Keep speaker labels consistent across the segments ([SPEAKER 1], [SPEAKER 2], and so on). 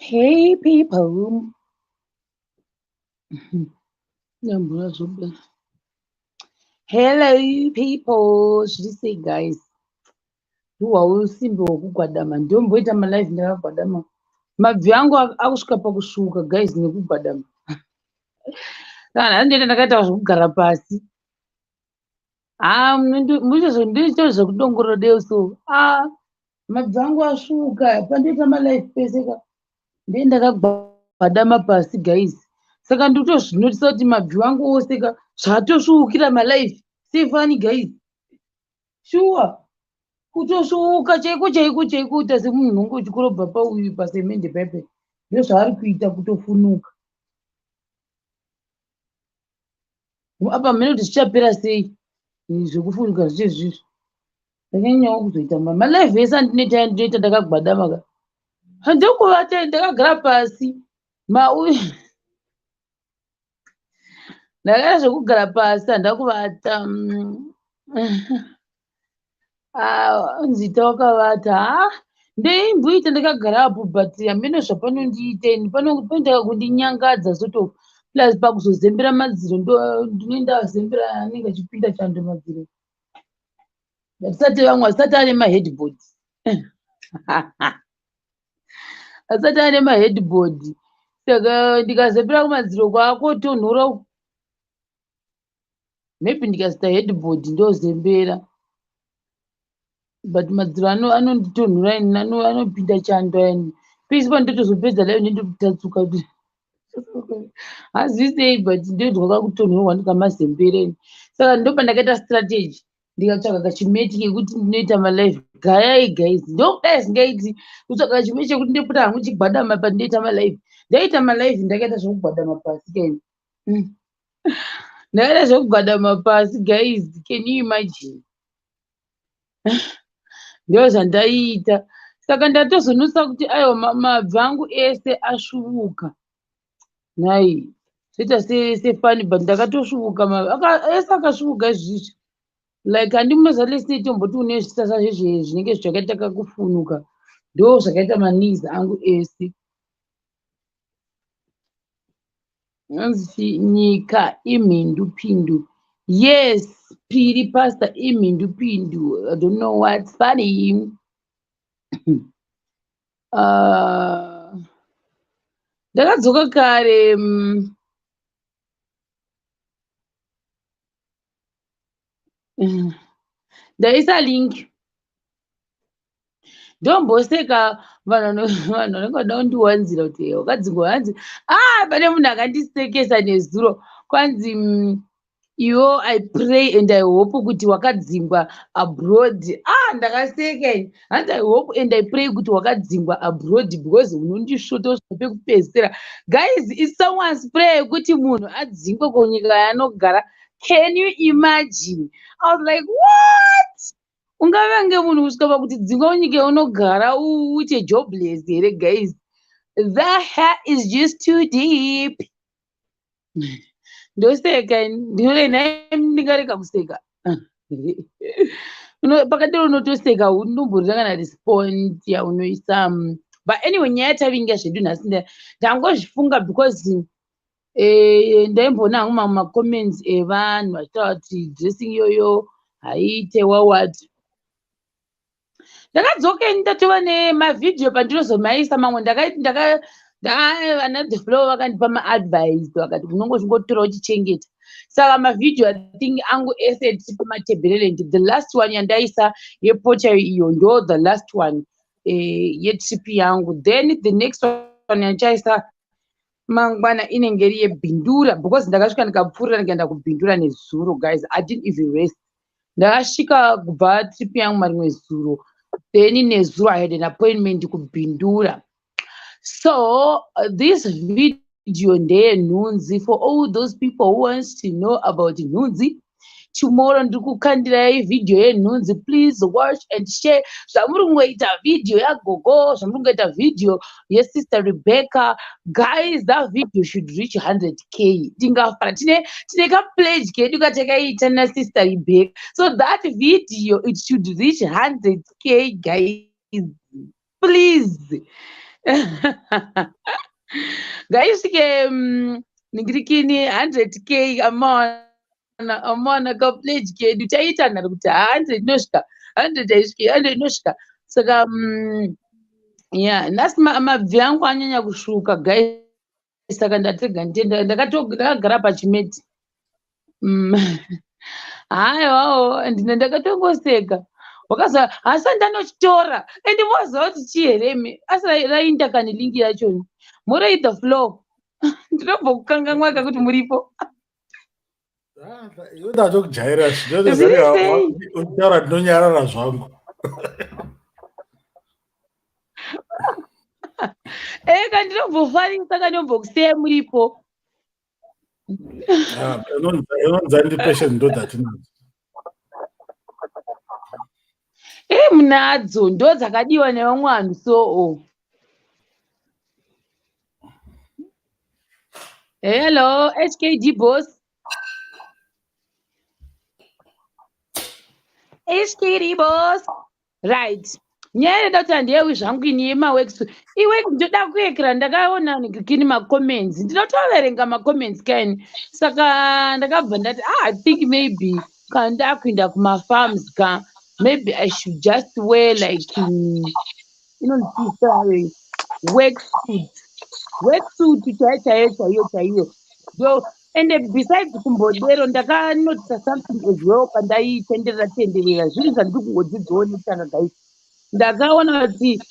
[SPEAKER 1] Hey people. Nyambura zvobuda. Hello people. Zviri sei guys? Ndiwa usimbe hwekugwadama. Ndomboita malive ndakagwadama. Mabvi angu akusvika pakusvuka guys nekugwadama. Kana handienda ndakaita zvekugara pasi. Haa munoita zvekudongorora deo so. Ah, mabvi angu asvuuka pandoita malife pese ka. Ndiye ndakagwadama pasi guys. Saka ndikutozvinotisa kuti mabvi angu ose ka zvatosvuukira malife. Sefani guys. Shuwa kutosvuuka chaiko chaiko chaiko kuita semunhu unenge uchikorobha pauyu pasemende paipe. Ndozvaari kuita kutofunuka. Apa hameno kuti zvichapera sei zvekufuruka zviche zvizvi. Ndakanyanyawo kuzoita malive ese andinoita aya ndinoita ndakagwadama ka. Handokuvata ndakagara pasi. Mauyu ndakaita zvekugara pasi handina kuvata. Ah, nzita wakavata ha ndeimboita ndakagara apo but hameno zvapanondiita ini panoita kundinyangadza sort of plus pakuzozembera madziro ndinoenda azembera anenge achipinda chando madziro asati vamwe asati ane maheadboard asati ane maheadboard saka ndikazembera kumadziro kwakotonhora uku maybe ndikazoita headboard ndozembera but madziro anonditonhora ini anopinda chando ayani pese pandotozopedza dai ndindotatsuka hazvisei but ndodwa kakutonhorwa ndikamazembera ini saka ndopandakaita strategy ndikatsvaga kachimeti kekuti ndinoita malive gayai guys ndokudai singaiti kutsvaga kachimeti chekuti ndopota hangu chigwadama pandinoita malive ndaita malive ndakaita zvekugwadama pasi kaini Ndakaita zvekugwadama pasi guys, can you imagine? Ndozvandaiita. Saka ndatozonotsa kuti aiwa mabvi angu ese asvuuka. Nhai, zvoita sefani but ndakatosvuuka ese akasvuuka izvizvi. Like handimunoziva lese tomboti une zvisasa zvezve zvinenge zvakaita kakufunuka. Ndozvakaita maknees angu ese. Hanzi nyika imhindupindu. Yes, Piri pastor imhindupindu. I don't know what's funny. Ndakadzoka kare. Ndaisa link. Ndomboseka vanhu vanenge vada kundiwanzira kuti wakadzingwa hanzi ah pane munhu akandisekesa nezuro kwanzi iwo I pray and I hope kuti wakadzingwa abroad. Ah ndakaseka ini hanzi I hope and I pray kuti wakadzingwa abroad because unondisvota kusvika pekupedzisira. Guys, it's someone's prayer yekuti munhu adzingwe kunyika yaanogara. Can you imagine? I was like what? Ungavange munhu kusvika pakuti dzingwa kunyika yaunogara uite jobless here guys? The hair is just too deep. Ndoseka ndinonai ndingarega kuseka. Pakadero unotoseka unomborira kana respond yaunoisa. But anyway nyaya yatavinga zvedu nhasi ndangozvifunga because ndaimboona hangu mamwe macomments evanhu vachitaura kuti dressing iyoyo haiite wawat. Ndakadzoka ini ndatova nemavhidhiyo pandinozomaisa mamwe vana the flow vakandipa maadvice vakati unonge uchingotora uchichengeta. Saka mavhidhiyo I think angu ese tiri kuMatabeleland, the last one yandaisa yepocha iyo ndo the last one yetrip yangu. Then the next one yandichaisa mangwana inenge iri yeBindura because ndakasvika ndikapfuurira ndikaenda kuBindura nezuro guys. I didn't even rest. Ndakasvika kubva trip yangu marimwe zuro, then nezuro I had an appointment kuBindura. So this video ndeyenhunzi for all those people who wants to know about nhunzi. Tomorrow ndiri kukandirai video yenhunzi. Please watch and share. Zvamuri kungoita video yagogo, zvamuri kungoita video yesister Rebecca. Guys, that video should reach 100k. Tingafara tine kapledge kedu katakaita nasister Rebecca. So that video, it should reach 100k guys. Please. Ngaisvike ningirikini 100K amaona kapledge kedu taita nharo kuti 100 inosvika, 100 haisviki, 100 inosvika. Saka ya nhasi mabvi angu anyanya kusvuka guys, saka ndatega nditenda ndakagara pachimeti. Haiwawo ndine ndakatongoseka wakaza hasa ndanochitora ende moziva kuti chii here imi, asi rainda kani lingi yachoni morei the floor. Ndinobva kukanganwa kakuti muripo.
[SPEAKER 2] Iwe ndatokujaira.
[SPEAKER 1] Zviri sei?
[SPEAKER 2] Uchitaura ndinonyarara zvangu.
[SPEAKER 1] Eka ndinombofarisa kandombokusiya muripo.
[SPEAKER 2] Ah, inonzi andi patient ndo dzatinadzo.
[SPEAKER 1] Munadzo ndo dzakadiwa nevamwe vanhu soo. Hello HKD boss. HKD boss. Right. Nyaya inoda kuti handiyewi zvangu ini yemaworks. Iwe ndoda kuekera ndakaona kini macomments. Ndinotoverenga macomments kaini. Saka ndakabva ndati I think maybe kana ndakuenda kumafarms ka maybe I should just wear like inonzi work suit. Work suit chaiyo chaiyo chaiyo chaiyo. So and besides kumbodero ndakanotisa something as well pandaitenderera tenderera zvinhu zvandiri kungodzidzawo nekutanga guys. Ndakaona kuti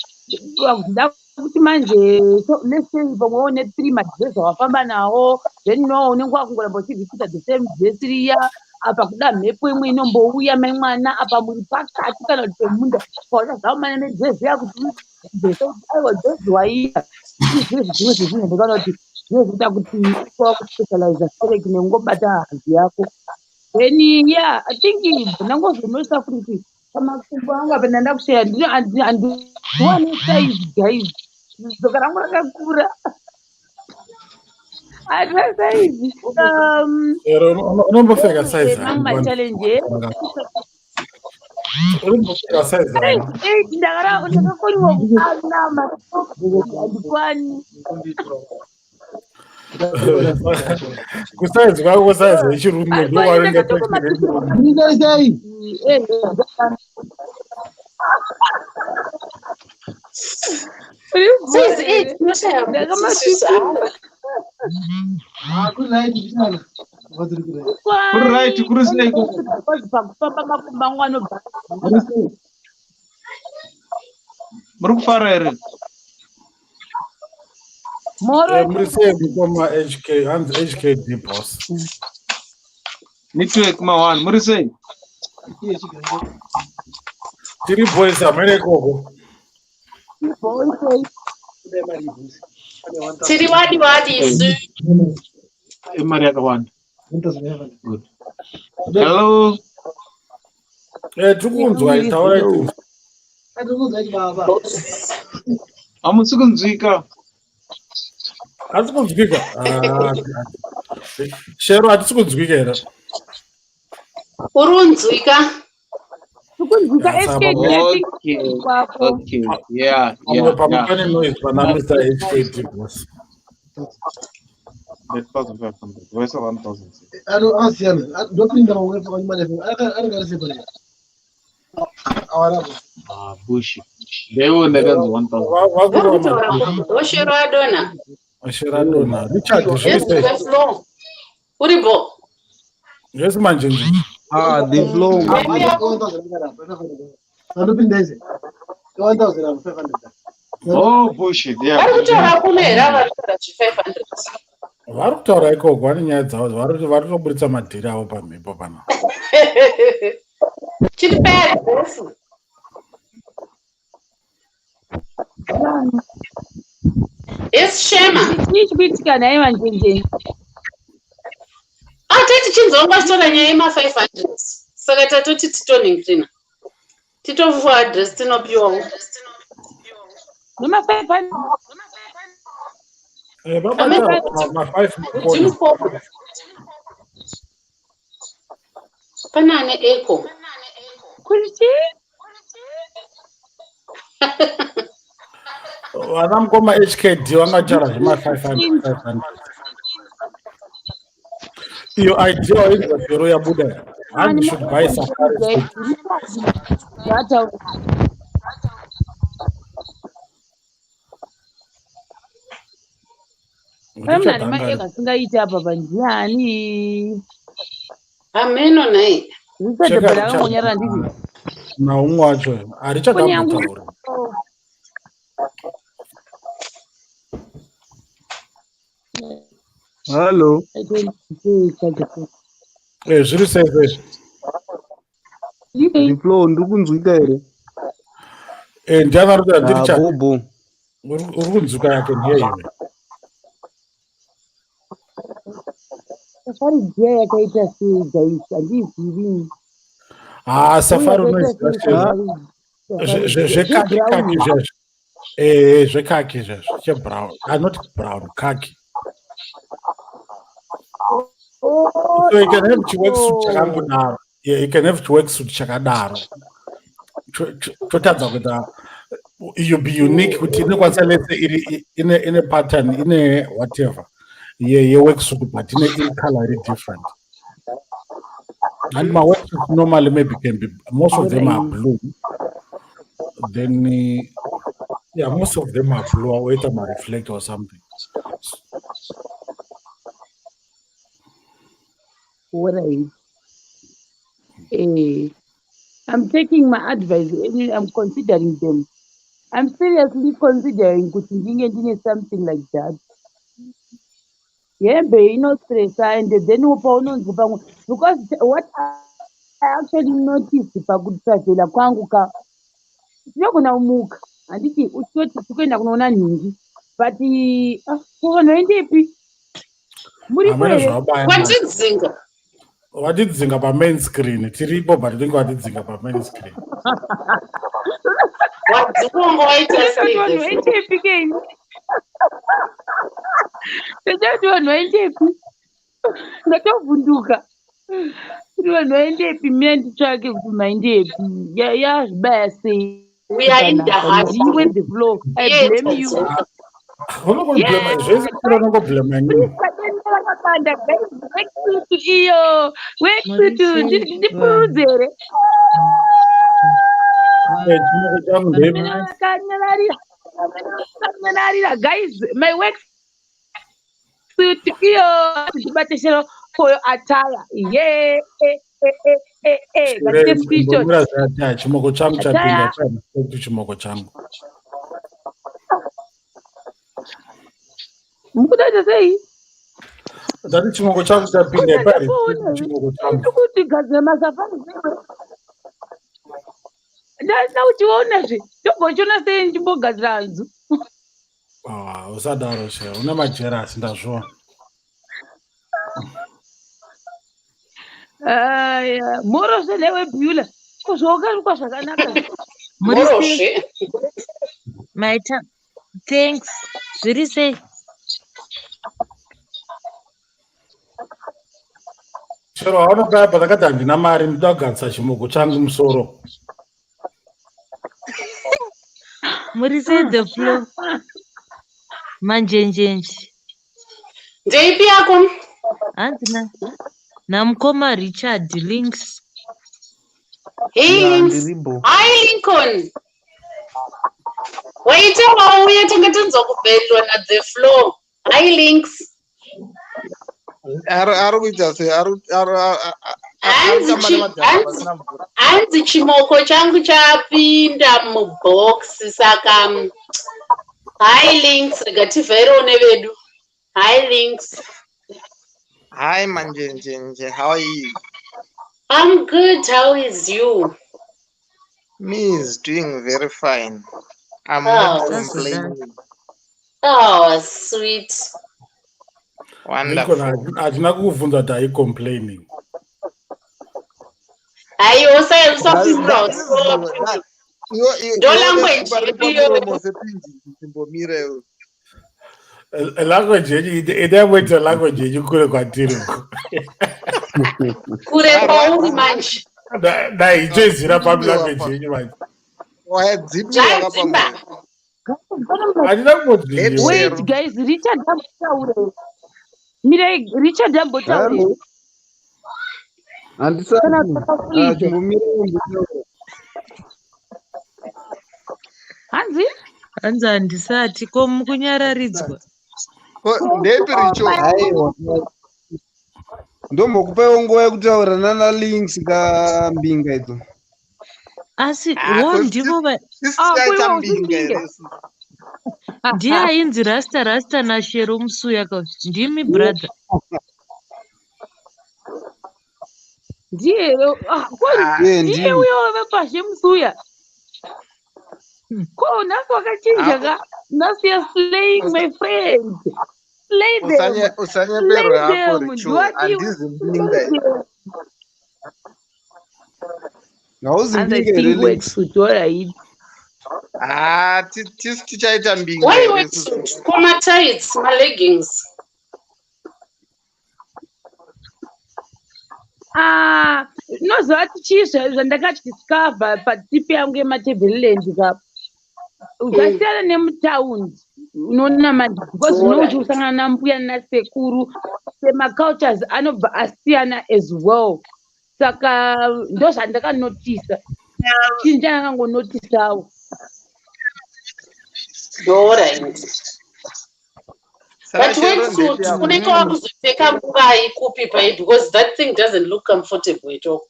[SPEAKER 1] nda kuti manje so let's say pamwe une 3 madress awafamba nawo, then no unenge wakungoramba uchiripita the same dress riya, apa kuda mhepo imwe inombouya mai mwana, apa muri pakati kana kuti pemunda pauchazamana nedress riya kuti dress aiwa dress waiya. Izvi zvimwe zvezvinhu ndakaona kuti zvinozoita kuti wakuspecializa sereki nekungobata hanzu yako. Then yeah, I think ndangozonotisa futi kuti pamakumbo angu apa ndanda kusheya handiwani size guys. Dzoka rangu rakakura. Handina size.
[SPEAKER 2] Unombopfeka size
[SPEAKER 1] mamwe machallenge.
[SPEAKER 2] Unombopfeka size
[SPEAKER 1] ani? Ndakakoniwa kukwana handikwani.
[SPEAKER 2] Kusaizi kwako kusaizi yechirume ndokwaunenge
[SPEAKER 3] Sei?
[SPEAKER 4] Size 8 unoshaya.
[SPEAKER 5] Kuri right, kuri sei ikoko?
[SPEAKER 1] Pakufamba makumbo angu anobva.
[SPEAKER 5] Muri sei? Muri kufara here?
[SPEAKER 1] Moro.
[SPEAKER 2] Muri sei mukoma HK, hanzi HKD boss.
[SPEAKER 5] Network ma1, muri sei?
[SPEAKER 2] Tiri boys hamene ikoko.
[SPEAKER 4] Tiri wadi wadi isu.
[SPEAKER 5] Imari yakawanda. Good. Hello.
[SPEAKER 2] Tiri kunzwa, taurai tinzwa.
[SPEAKER 5] Hamusi kunzwika.
[SPEAKER 2] Hatisi kunzwika. Ah, Shero, hatisi kunzwika here?
[SPEAKER 4] Uri kunzwika.
[SPEAKER 1] Kunzwika
[SPEAKER 2] Yeah,
[SPEAKER 1] HKD I think
[SPEAKER 5] Okay.
[SPEAKER 1] kwako.
[SPEAKER 5] Okay. Yeah,
[SPEAKER 2] Pamwe
[SPEAKER 5] yeah,
[SPEAKER 2] pamwe
[SPEAKER 5] yeah.
[SPEAKER 2] pane noise pana Mr HKD boss.
[SPEAKER 5] 8500. Voisa 1000.
[SPEAKER 3] Akasiyana ndopinda mamwe panyuma awarapo.
[SPEAKER 5] Ah, bushi. Ndaiwo ndakanzi 1000.
[SPEAKER 4] Vari kutaura Oshero adona.
[SPEAKER 2] Shero adona. Richard,
[SPEAKER 4] Yes,
[SPEAKER 2] zviri sei?
[SPEAKER 4] the floor. Uripo.
[SPEAKER 2] Yes manje nje.
[SPEAKER 5] Ah, the flow.
[SPEAKER 3] Andopinda ize 1500.
[SPEAKER 5] Oh, bullshit.
[SPEAKER 4] Vari
[SPEAKER 5] Yeah.
[SPEAKER 4] kutaura kuno here vari kutaura zve500?
[SPEAKER 2] Vari kutaura ikoko vane nyaya dzavo, vari kutoburitsa madhiri avo pamhepo pana.
[SPEAKER 4] Chiri payadresi. Yes, Shema.
[SPEAKER 1] Chii chikuitika nhai vanjenjeni?
[SPEAKER 4] Ah, tati chinzwa chitora nyaya yema500. Saka tatoti titoningirina. Titopuwa address tinopiwawo.
[SPEAKER 1] Nema500.
[SPEAKER 2] Vabata ma5 makona.
[SPEAKER 4] Ndimukoma. Pane ane echo.
[SPEAKER 1] Kuti chii?
[SPEAKER 2] Vana mukoma HKD vangataura zvema 500. Iyo idea wainzwa chero yabuda. Hanzi should buy safari suit.
[SPEAKER 1] Pane munhu ane maega asingaiti apa pandiani?
[SPEAKER 4] Hameno nhai.
[SPEAKER 1] Richard Bhera akangonyarara ndizvo.
[SPEAKER 2] Naumwe wacho Richard ambotaura.
[SPEAKER 6] Hello.
[SPEAKER 2] Eh, zviri sei sei?
[SPEAKER 6] Diplo, ndiri kunzwika here?
[SPEAKER 2] Eh, ndiani ari kuda ndiri cha.
[SPEAKER 6] Bobo.
[SPEAKER 2] Uri kunzwika yake ndiye iwe.
[SPEAKER 1] Safari dziya yakaita sei guys? Handizivi.
[SPEAKER 2] Ah, safari unoiziva sei? Zvekaki kaki zvezvo. Eh, zvekaki zvezvo. Chebrown. Ah, not brown, kaki. So you can have chiworksuit chakangodaro. Yeah, you can have chiworksuit chakadaro. Chotadza kuita you be unique kuti inokwanisa letse iri ine ine pattern ine whatever ye ye worksuit but ine in color iri different. And my worksuit normally maybe can be most of them are blue. Then yeah, most of them are blue or wait a reflect or something.
[SPEAKER 1] Right. Eh, I'm taking my advice and I'm considering them. I'm seriously considering kuti ndinge ndine something like that. Hembe inostressa and then paunonzi pamwe because what I actually noticed pakutravhela kwangu ka tinogona kumuka handiti uchitoti tikuenda kunoona nhingi but kunoendepi muripo
[SPEAKER 2] Hameno
[SPEAKER 1] here?
[SPEAKER 2] zvabaya.
[SPEAKER 4] Kwatidzinga.
[SPEAKER 2] Watidzinga pamain screen tiripo but tinenge watidzinga pamain screen.
[SPEAKER 4] Wadzikongo waita sei
[SPEAKER 1] Ndechati vanhu
[SPEAKER 4] the flow?
[SPEAKER 1] vaendepi keni? Ndechati vanhu vaendepi? Ndatovhunduka kuti vanhu vaendepi miya nditsvake kuti maendepi yazvibaya sei
[SPEAKER 4] We are in the
[SPEAKER 1] panapa ndiwe
[SPEAKER 4] heart.
[SPEAKER 1] the flow. I
[SPEAKER 4] Yes,
[SPEAKER 1] blame you.
[SPEAKER 4] tadzoka.
[SPEAKER 2] Unongoblema zvese kuri unongoblema inini.
[SPEAKER 1] Vakapanda guys, worksuit iyo
[SPEAKER 7] Muri
[SPEAKER 1] worksuit
[SPEAKER 7] sei
[SPEAKER 1] ndipurudze here?
[SPEAKER 2] Eh, chimoko changu ndeipi?
[SPEAKER 1] Vakanyararira, vakanyararira guys, my work suit iyo ndibate shero for your attire. Yeah, eh, eh, eh, eh, eh. Ngatite screenshot.
[SPEAKER 2] Mbomira zvati chimoko changu chapinda
[SPEAKER 1] Attire.
[SPEAKER 2] chai chimoko changu.
[SPEAKER 1] Mukudaita sei?
[SPEAKER 2] Ndati chimoko changu chapinda pari chimoko changu.
[SPEAKER 1] Kuti gadzira masafari ndasina kuchiona zve ndombochiona sei ndichimbogadzira hanzu.
[SPEAKER 2] Ah, usadaro she une majerasi ndazviona.
[SPEAKER 1] Aya, morozve newe Beulah. Ko zvawakarukwa zvakanaka.
[SPEAKER 7] Muri sei?
[SPEAKER 4] Morozve.
[SPEAKER 7] Maita. Thanks. Zviri sei?
[SPEAKER 2] Chero hauna paya pandakati handina mari ndoda kugadzisa chimoko changu musoro.
[SPEAKER 7] Muri sei the flow? Manjenjenje.
[SPEAKER 4] Ndeipi yako?
[SPEAKER 7] Hanzi na namukoma Richard Links.
[SPEAKER 4] Hey,
[SPEAKER 6] Ya,
[SPEAKER 4] Links.
[SPEAKER 6] ndiribo.
[SPEAKER 4] Hi Lincoln. Waita wauya tanga tanzwa kubhelwa na the flow. Hi Links.
[SPEAKER 5] Ari kuita sei? Ari
[SPEAKER 4] Hanzi
[SPEAKER 5] kutamba nemadhara pasina mvura.
[SPEAKER 4] Hanzi chimoko changu chapinda mubox saka hi Links rega tivhairewo nevedu. Hi Links.
[SPEAKER 5] Hi Manjenjenje, how are you?
[SPEAKER 4] I'm good. How is you?
[SPEAKER 5] Me is doing very fine. I'm not
[SPEAKER 4] Oh,
[SPEAKER 5] complaining.
[SPEAKER 4] oh sweet.
[SPEAKER 2] Lincoln
[SPEAKER 5] Wonderful.
[SPEAKER 2] hatina kukubvunza kuti are you complaining.
[SPEAKER 4] Hayi usapindura Ndo language yedu iyoyo.
[SPEAKER 5] Sepinji iwe.
[SPEAKER 2] Language yenyu idamboita language yenyu kure kwatiri uko.
[SPEAKER 4] Kure kwauri manje.
[SPEAKER 2] Dai ichoizira papi language yenyu manje.
[SPEAKER 5] Wadzimiwa
[SPEAKER 4] Zvadzimba.
[SPEAKER 5] pamoyo.
[SPEAKER 2] Handina kumbodzvinyiwa.
[SPEAKER 1] Wait guys, Richard ambotaure. Mirai, Richard ambotaure.
[SPEAKER 6] Hello. Handisati.
[SPEAKER 1] Kana
[SPEAKER 6] Ah,
[SPEAKER 1] takakuita.
[SPEAKER 6] Chimbomira umbotaura.
[SPEAKER 1] Hanzi?
[SPEAKER 7] Hanzi handisati, ko mukunyararidzwa?
[SPEAKER 5] Ndepi, Richo?
[SPEAKER 6] Aiwa. Ndombokupaiwo nguva yekutaura nana Links kambinga idzo.
[SPEAKER 7] Asi
[SPEAKER 5] Ah,
[SPEAKER 7] wo
[SPEAKER 5] ko
[SPEAKER 7] ndivo
[SPEAKER 5] isi
[SPEAKER 1] Ah,
[SPEAKER 5] tichaita
[SPEAKER 1] kuiwa
[SPEAKER 5] mbinga
[SPEAKER 1] usimbinga.
[SPEAKER 5] here isu?
[SPEAKER 7] Ndiye ainzi Rasta Rasta naShero Musuya ka, ndimi brother?
[SPEAKER 1] Ndiye, ah, ko
[SPEAKER 5] Ah,
[SPEAKER 6] Iye
[SPEAKER 1] ndiye
[SPEAKER 6] ndini.
[SPEAKER 1] uyo wepashe Musuya. Ko nhasi wakachinja
[SPEAKER 5] Ah,
[SPEAKER 1] ka? Nhasi you're slaying my friend. Slay them. Slay
[SPEAKER 5] Usanyeperwe hako,
[SPEAKER 1] them.
[SPEAKER 5] Richo.
[SPEAKER 1] Ndiwati
[SPEAKER 5] Handizi
[SPEAKER 1] slay
[SPEAKER 5] mbinga ini.
[SPEAKER 1] them.
[SPEAKER 6] Hauzi
[SPEAKER 1] And I
[SPEAKER 6] mbinga here,
[SPEAKER 1] think
[SPEAKER 6] Links?
[SPEAKER 1] worksuit, all right.
[SPEAKER 5] Ah, tisu tichaita mbinga
[SPEAKER 4] Why
[SPEAKER 5] here isusu?
[SPEAKER 4] worksuit? Ko matights, maleggings?
[SPEAKER 1] Ah, noziva kuti chii zvandakadiscover patrip yangu yematabeleland ka? Zvasiyana nemutaundi, unoona manje, because unouti usangana nambuya nasekuru, semacultures anobva asiyana as well. Saka ndo zvandakanotisa, chinhu chandakangonotisawo.
[SPEAKER 4] Alright.
[SPEAKER 5] Saka
[SPEAKER 4] But
[SPEAKER 5] Shero,
[SPEAKER 4] worksuit
[SPEAKER 5] ndepi yako?
[SPEAKER 4] unenge wakuzopfeka nguvai, kupi, pai? Because that thing doesn't look comfortable at all.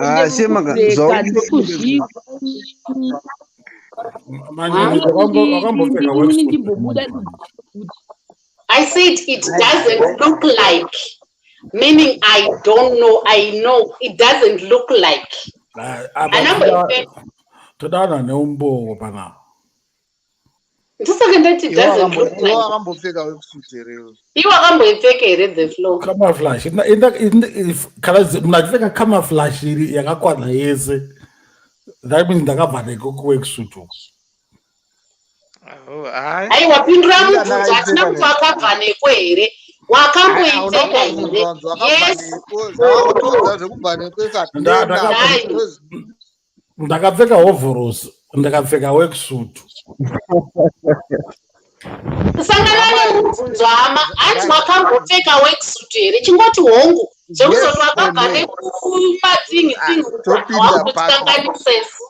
[SPEAKER 6] Ah, Shema ka,
[SPEAKER 1] Kupfeka
[SPEAKER 6] zvauri
[SPEAKER 1] ndikuzviva.
[SPEAKER 2] Manje wakambopfeka
[SPEAKER 1] Ndini
[SPEAKER 2] worksuit?
[SPEAKER 1] ndimbobuda.
[SPEAKER 4] I said it doesn't look like, meaning I don't know. I know it doesn't look like.
[SPEAKER 2] Apa
[SPEAKER 4] Anamboipfeka.
[SPEAKER 2] todana neumbowo panapa.
[SPEAKER 4] Ndosaka ndati
[SPEAKER 5] Iwe
[SPEAKER 4] doesn't look
[SPEAKER 5] iwe
[SPEAKER 4] like.
[SPEAKER 5] wakambopfeka worksuit here iwe?
[SPEAKER 4] Iwe wakamboipfeka here, the floor?
[SPEAKER 2] Camouflage kana munhu achipfeka camouflage iri yakakwana yese, that means ndakabva neko kuworksuit uko.
[SPEAKER 5] Oh, hai.
[SPEAKER 4] Aiwa, pindura
[SPEAKER 5] Inga
[SPEAKER 4] mubvunzo. Hatina
[SPEAKER 5] ndakaipfeka
[SPEAKER 4] kuti
[SPEAKER 5] ne
[SPEAKER 4] wakabva neko here.
[SPEAKER 5] Hai, hauna
[SPEAKER 4] Wakamboipfeka here?
[SPEAKER 5] kubvunzwa kunzi wakabva
[SPEAKER 4] Yes
[SPEAKER 5] neko. Zvawakutiudza zvekubva neko isu hatinei nazvo
[SPEAKER 4] Dai.
[SPEAKER 5] because
[SPEAKER 2] Ndakapfeka overalls, ndakapfeka worksuit.
[SPEAKER 4] Sangana
[SPEAKER 5] Hama,
[SPEAKER 4] nemubvunzo, hama. Hanzi
[SPEAKER 5] guys,
[SPEAKER 4] wakambopfeka worksuit here? Chingoti hongu. Zvekuzoti
[SPEAKER 5] yes or
[SPEAKER 4] wakabva
[SPEAKER 5] no?
[SPEAKER 4] nekumathingi
[SPEAKER 5] Ah,
[SPEAKER 4] thingi,
[SPEAKER 5] topinda papi?
[SPEAKER 4] wakutikanganisa isu.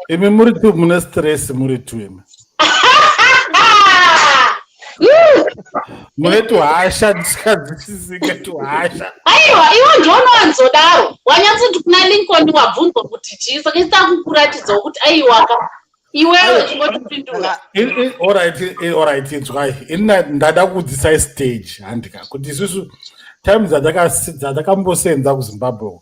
[SPEAKER 2] Imi muri two mune stress, muri two imi mune tuhasha ndisinganzwisisike, tuhasha.
[SPEAKER 4] Aiwa, iwe ndionowanzodaro. Wanyatsoti kuna Lincoln wabvunzwa kuti chii, saka isita kukuratidzawo kuti aiwaka, iwewe chingotipindura.
[SPEAKER 2] Alright, alright, inzwai, ini ndada kudzidzisai stage, handika kuti isusu time dzatakambosenza kuZimbabwe,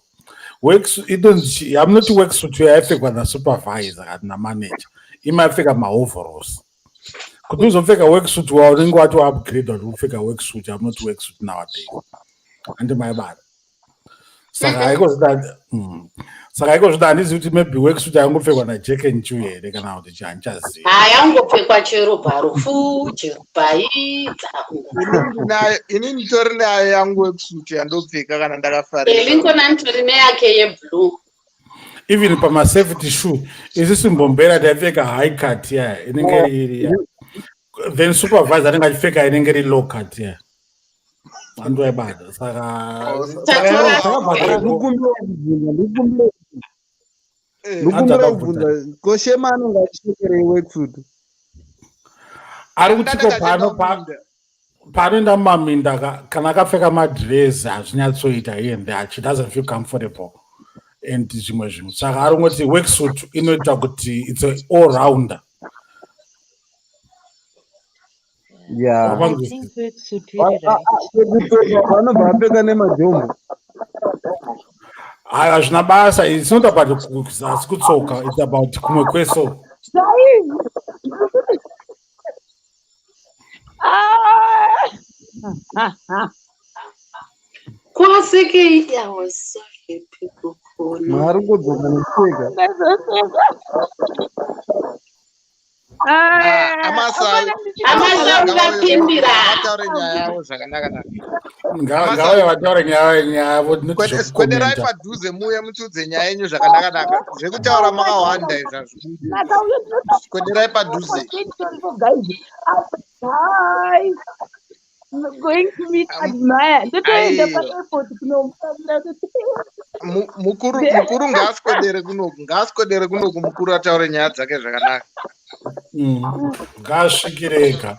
[SPEAKER 2] inonzi hamunoti worksuit yaipfekwa nasupervisor kana namanager, imaipfeka maoveralls. Kuti uzopfeka worksuit, waunenge wati waupgrade kuti upfeka worksuit. Hamunoti worksuit nowadays, handi maibata? Saka haikozvida, saka haikozvida, handizivi kuti maybe worksuit aingopfekwa naJack and Jill here kana kuti chi, handichazivi.
[SPEAKER 4] Hayangopfekwa chero parufu, chero pai, dzakungo.
[SPEAKER 5] Ini nditori nayo yangu worksuit yandopfeka kana ndakafarira.
[SPEAKER 4] Lincoln anitori neyake yeblue.
[SPEAKER 2] Even pamasafety shoe, isusu mbombera taipfeka high cut ya inenge iri ya, then supervisor anenge achipfeka inenge iri low cut ya, andoaibata. Saka
[SPEAKER 4] Tatora.
[SPEAKER 2] takabva
[SPEAKER 6] Ndikumbira kubvunza, ndikumbira
[SPEAKER 5] Eh,
[SPEAKER 6] ndikumbira
[SPEAKER 2] Akabvunza.
[SPEAKER 6] kubvunza, ko Shema anenge achipfekerei worksuit?
[SPEAKER 2] Ari kutiko
[SPEAKER 5] Ndanga
[SPEAKER 2] pano
[SPEAKER 5] ndaenda
[SPEAKER 2] paanoenda mumaminda kana akapfeka madress hazvinyatsoita here and there, she doesn't feel comfortable and zvimwe zvinhu. Saka ari kungoti worksuit inoita kuti it's a all rounder.
[SPEAKER 6] Ya.
[SPEAKER 7] I think worksuit iri right.
[SPEAKER 6] Kupfeka vanobva vapfeka nemajombo.
[SPEAKER 2] Hayi, hazvina basa. It's not about kuzasi kutsoka, it's about kumwe kweso.
[SPEAKER 1] Zvaizvi. Ah!
[SPEAKER 4] Kwasekei? I was so happy kukuona.
[SPEAKER 6] Mwari ngodzoka nekupfeka.
[SPEAKER 1] Ndazoseka.
[SPEAKER 5] Ah, Amasawi.
[SPEAKER 4] Amasawi vapindira.
[SPEAKER 5] Vataure nyaya yavo zvakanaka naka.
[SPEAKER 2] Ngavauye vataure nyaya yavo not
[SPEAKER 5] Kwederai
[SPEAKER 2] zvekukomenta.
[SPEAKER 5] padhuze muuye mutiudze nyaya yenyu zvakanaka naka. Zvekutaura makawanda izvi hazvibudi. Kwederai padhuze.
[SPEAKER 1] Guys, I'm going to meet Admire. Ndotoenda
[SPEAKER 5] Aiwa.
[SPEAKER 1] paairport kunomukamira kuti
[SPEAKER 5] Mukuru mukuru ngaaswedere kunoku, ngaaswedere kunoku mukuru ataure nyaya dzake zvakanaka.
[SPEAKER 2] Ngaasvikire ega.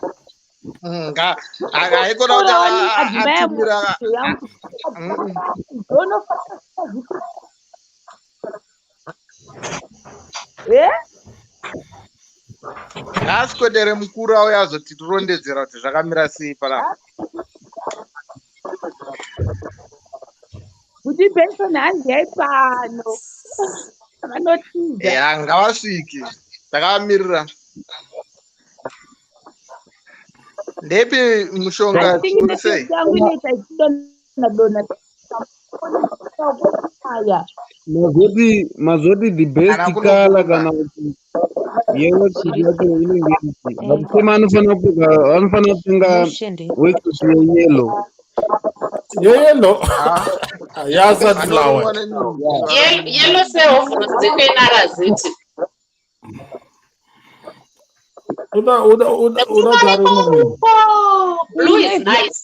[SPEAKER 5] Haikona kuti
[SPEAKER 1] Admire
[SPEAKER 5] atumira
[SPEAKER 1] mubvunzo yangu. Eh?
[SPEAKER 5] Ngaaswedere mukuru auye azotirondedzera kuti zvakamira sei panapa.
[SPEAKER 1] Kuti Benson hanzi pano. Vanotiza.
[SPEAKER 5] Ya, ngavasvike, takavamirira. Ndepi mushonga
[SPEAKER 1] I think
[SPEAKER 5] uri sei?
[SPEAKER 1] network yangu inoita ichidonha donha. Aya.
[SPEAKER 6] Mazoti the best
[SPEAKER 5] Kana
[SPEAKER 6] color
[SPEAKER 5] kunobuda.
[SPEAKER 6] kana kuti yeworksuit yacho inenge iri, but Shema anofanira kupfeka, anofanira kutenga worksuit yeyellow.
[SPEAKER 2] Yeyellow.
[SPEAKER 5] Ah,
[SPEAKER 2] Yasunflower.
[SPEAKER 5] anorumwa nenyuchi.
[SPEAKER 4] Yellow sehovhoro dzekweNRZ.
[SPEAKER 2] Uda uda uda uda kutari munhu.
[SPEAKER 4] Blue is nice.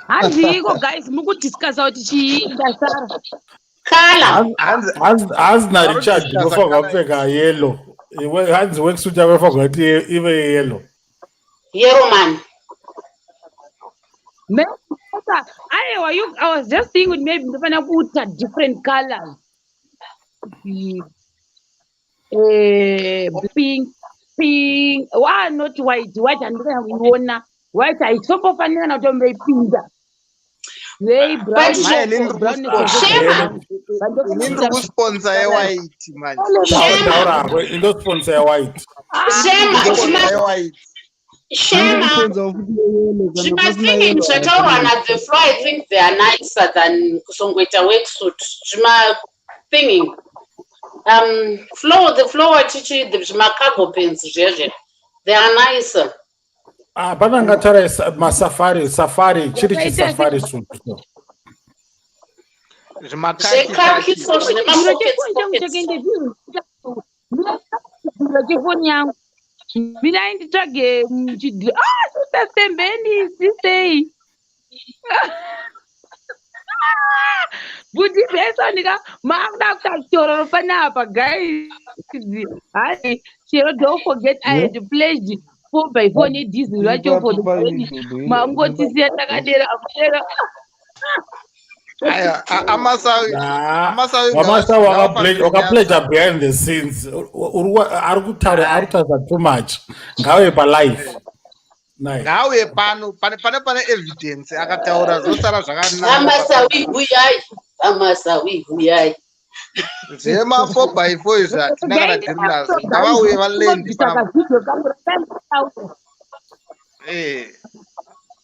[SPEAKER 1] Hanziiko guys, mukudiscussa kuti chii ndasara.
[SPEAKER 4] Color.
[SPEAKER 5] Hanzi
[SPEAKER 2] Hanzi naRichard
[SPEAKER 5] Varikudiscussa
[SPEAKER 2] unofanirwa
[SPEAKER 5] colour.
[SPEAKER 2] kupfeka yellow. Iwe hanzi worksuit yako inofanirwa kuti ive yellow.
[SPEAKER 4] Yellow man.
[SPEAKER 1] Maybe, aiwa, you, I was just thinking maybe ndofana kuita different colors. Pink, pink, why not white? White handikana kuiona. White haisombofanira na kutomboipinda. Vei brown,
[SPEAKER 4] But
[SPEAKER 5] Mai, inini ndiri
[SPEAKER 1] brown
[SPEAKER 5] kusponsa.
[SPEAKER 4] Shema.
[SPEAKER 5] Inini ndiri kusponsa yewhite manje.
[SPEAKER 4] Shema.
[SPEAKER 2] Taura hako, indosponsa yewhite.
[SPEAKER 4] Shema.
[SPEAKER 5] Ndosponsa yewhite.
[SPEAKER 4] Shema.
[SPEAKER 6] Anokuponzawo futi yeyellow kana pasina
[SPEAKER 4] Zvimasinging
[SPEAKER 6] yellow
[SPEAKER 4] zvataurwa
[SPEAKER 6] hapana.
[SPEAKER 4] na The Floor, I think they are nicer than kusongoita worksuit. Zvimathinging. Floor, The Floor chichi, the zvimacargo pants zvezve. They are nicer.
[SPEAKER 2] Ah, pana angataura masafari, safari, chiri chisafari suit.
[SPEAKER 5] Zvimakaki
[SPEAKER 4] Zvekaki
[SPEAKER 5] kaki.
[SPEAKER 4] so zvine mapockets pockets.
[SPEAKER 1] Chefoni yangu mina inditsvage ah, sister Sembeni, sisei bhuti Benson ka maakuda kuita chitororo panapa guys. Hai chero, don't forget I had pledged 4 by 4 nedhizel racho for the wedding. Mangotisiya takadera amudera.
[SPEAKER 5] Aiwa, Amasawi,
[SPEAKER 2] Ah,
[SPEAKER 5] Amasawi
[SPEAKER 2] Wamasa
[SPEAKER 5] ngavafambire nyaya
[SPEAKER 2] wakapledga
[SPEAKER 5] dzavo.
[SPEAKER 2] behind the scenes. Ari kutaura, ari kutaura too much. Ngauye palife. Nice.
[SPEAKER 5] Ngauye pano, pane evidence akataura zvosara zvakanaka.
[SPEAKER 4] Amasawi huyai. Amasawi huyai.
[SPEAKER 5] Zvema 4 by 4 izvi hatina kana dhiri nazvo. Ngavauye valende panapa. Eh.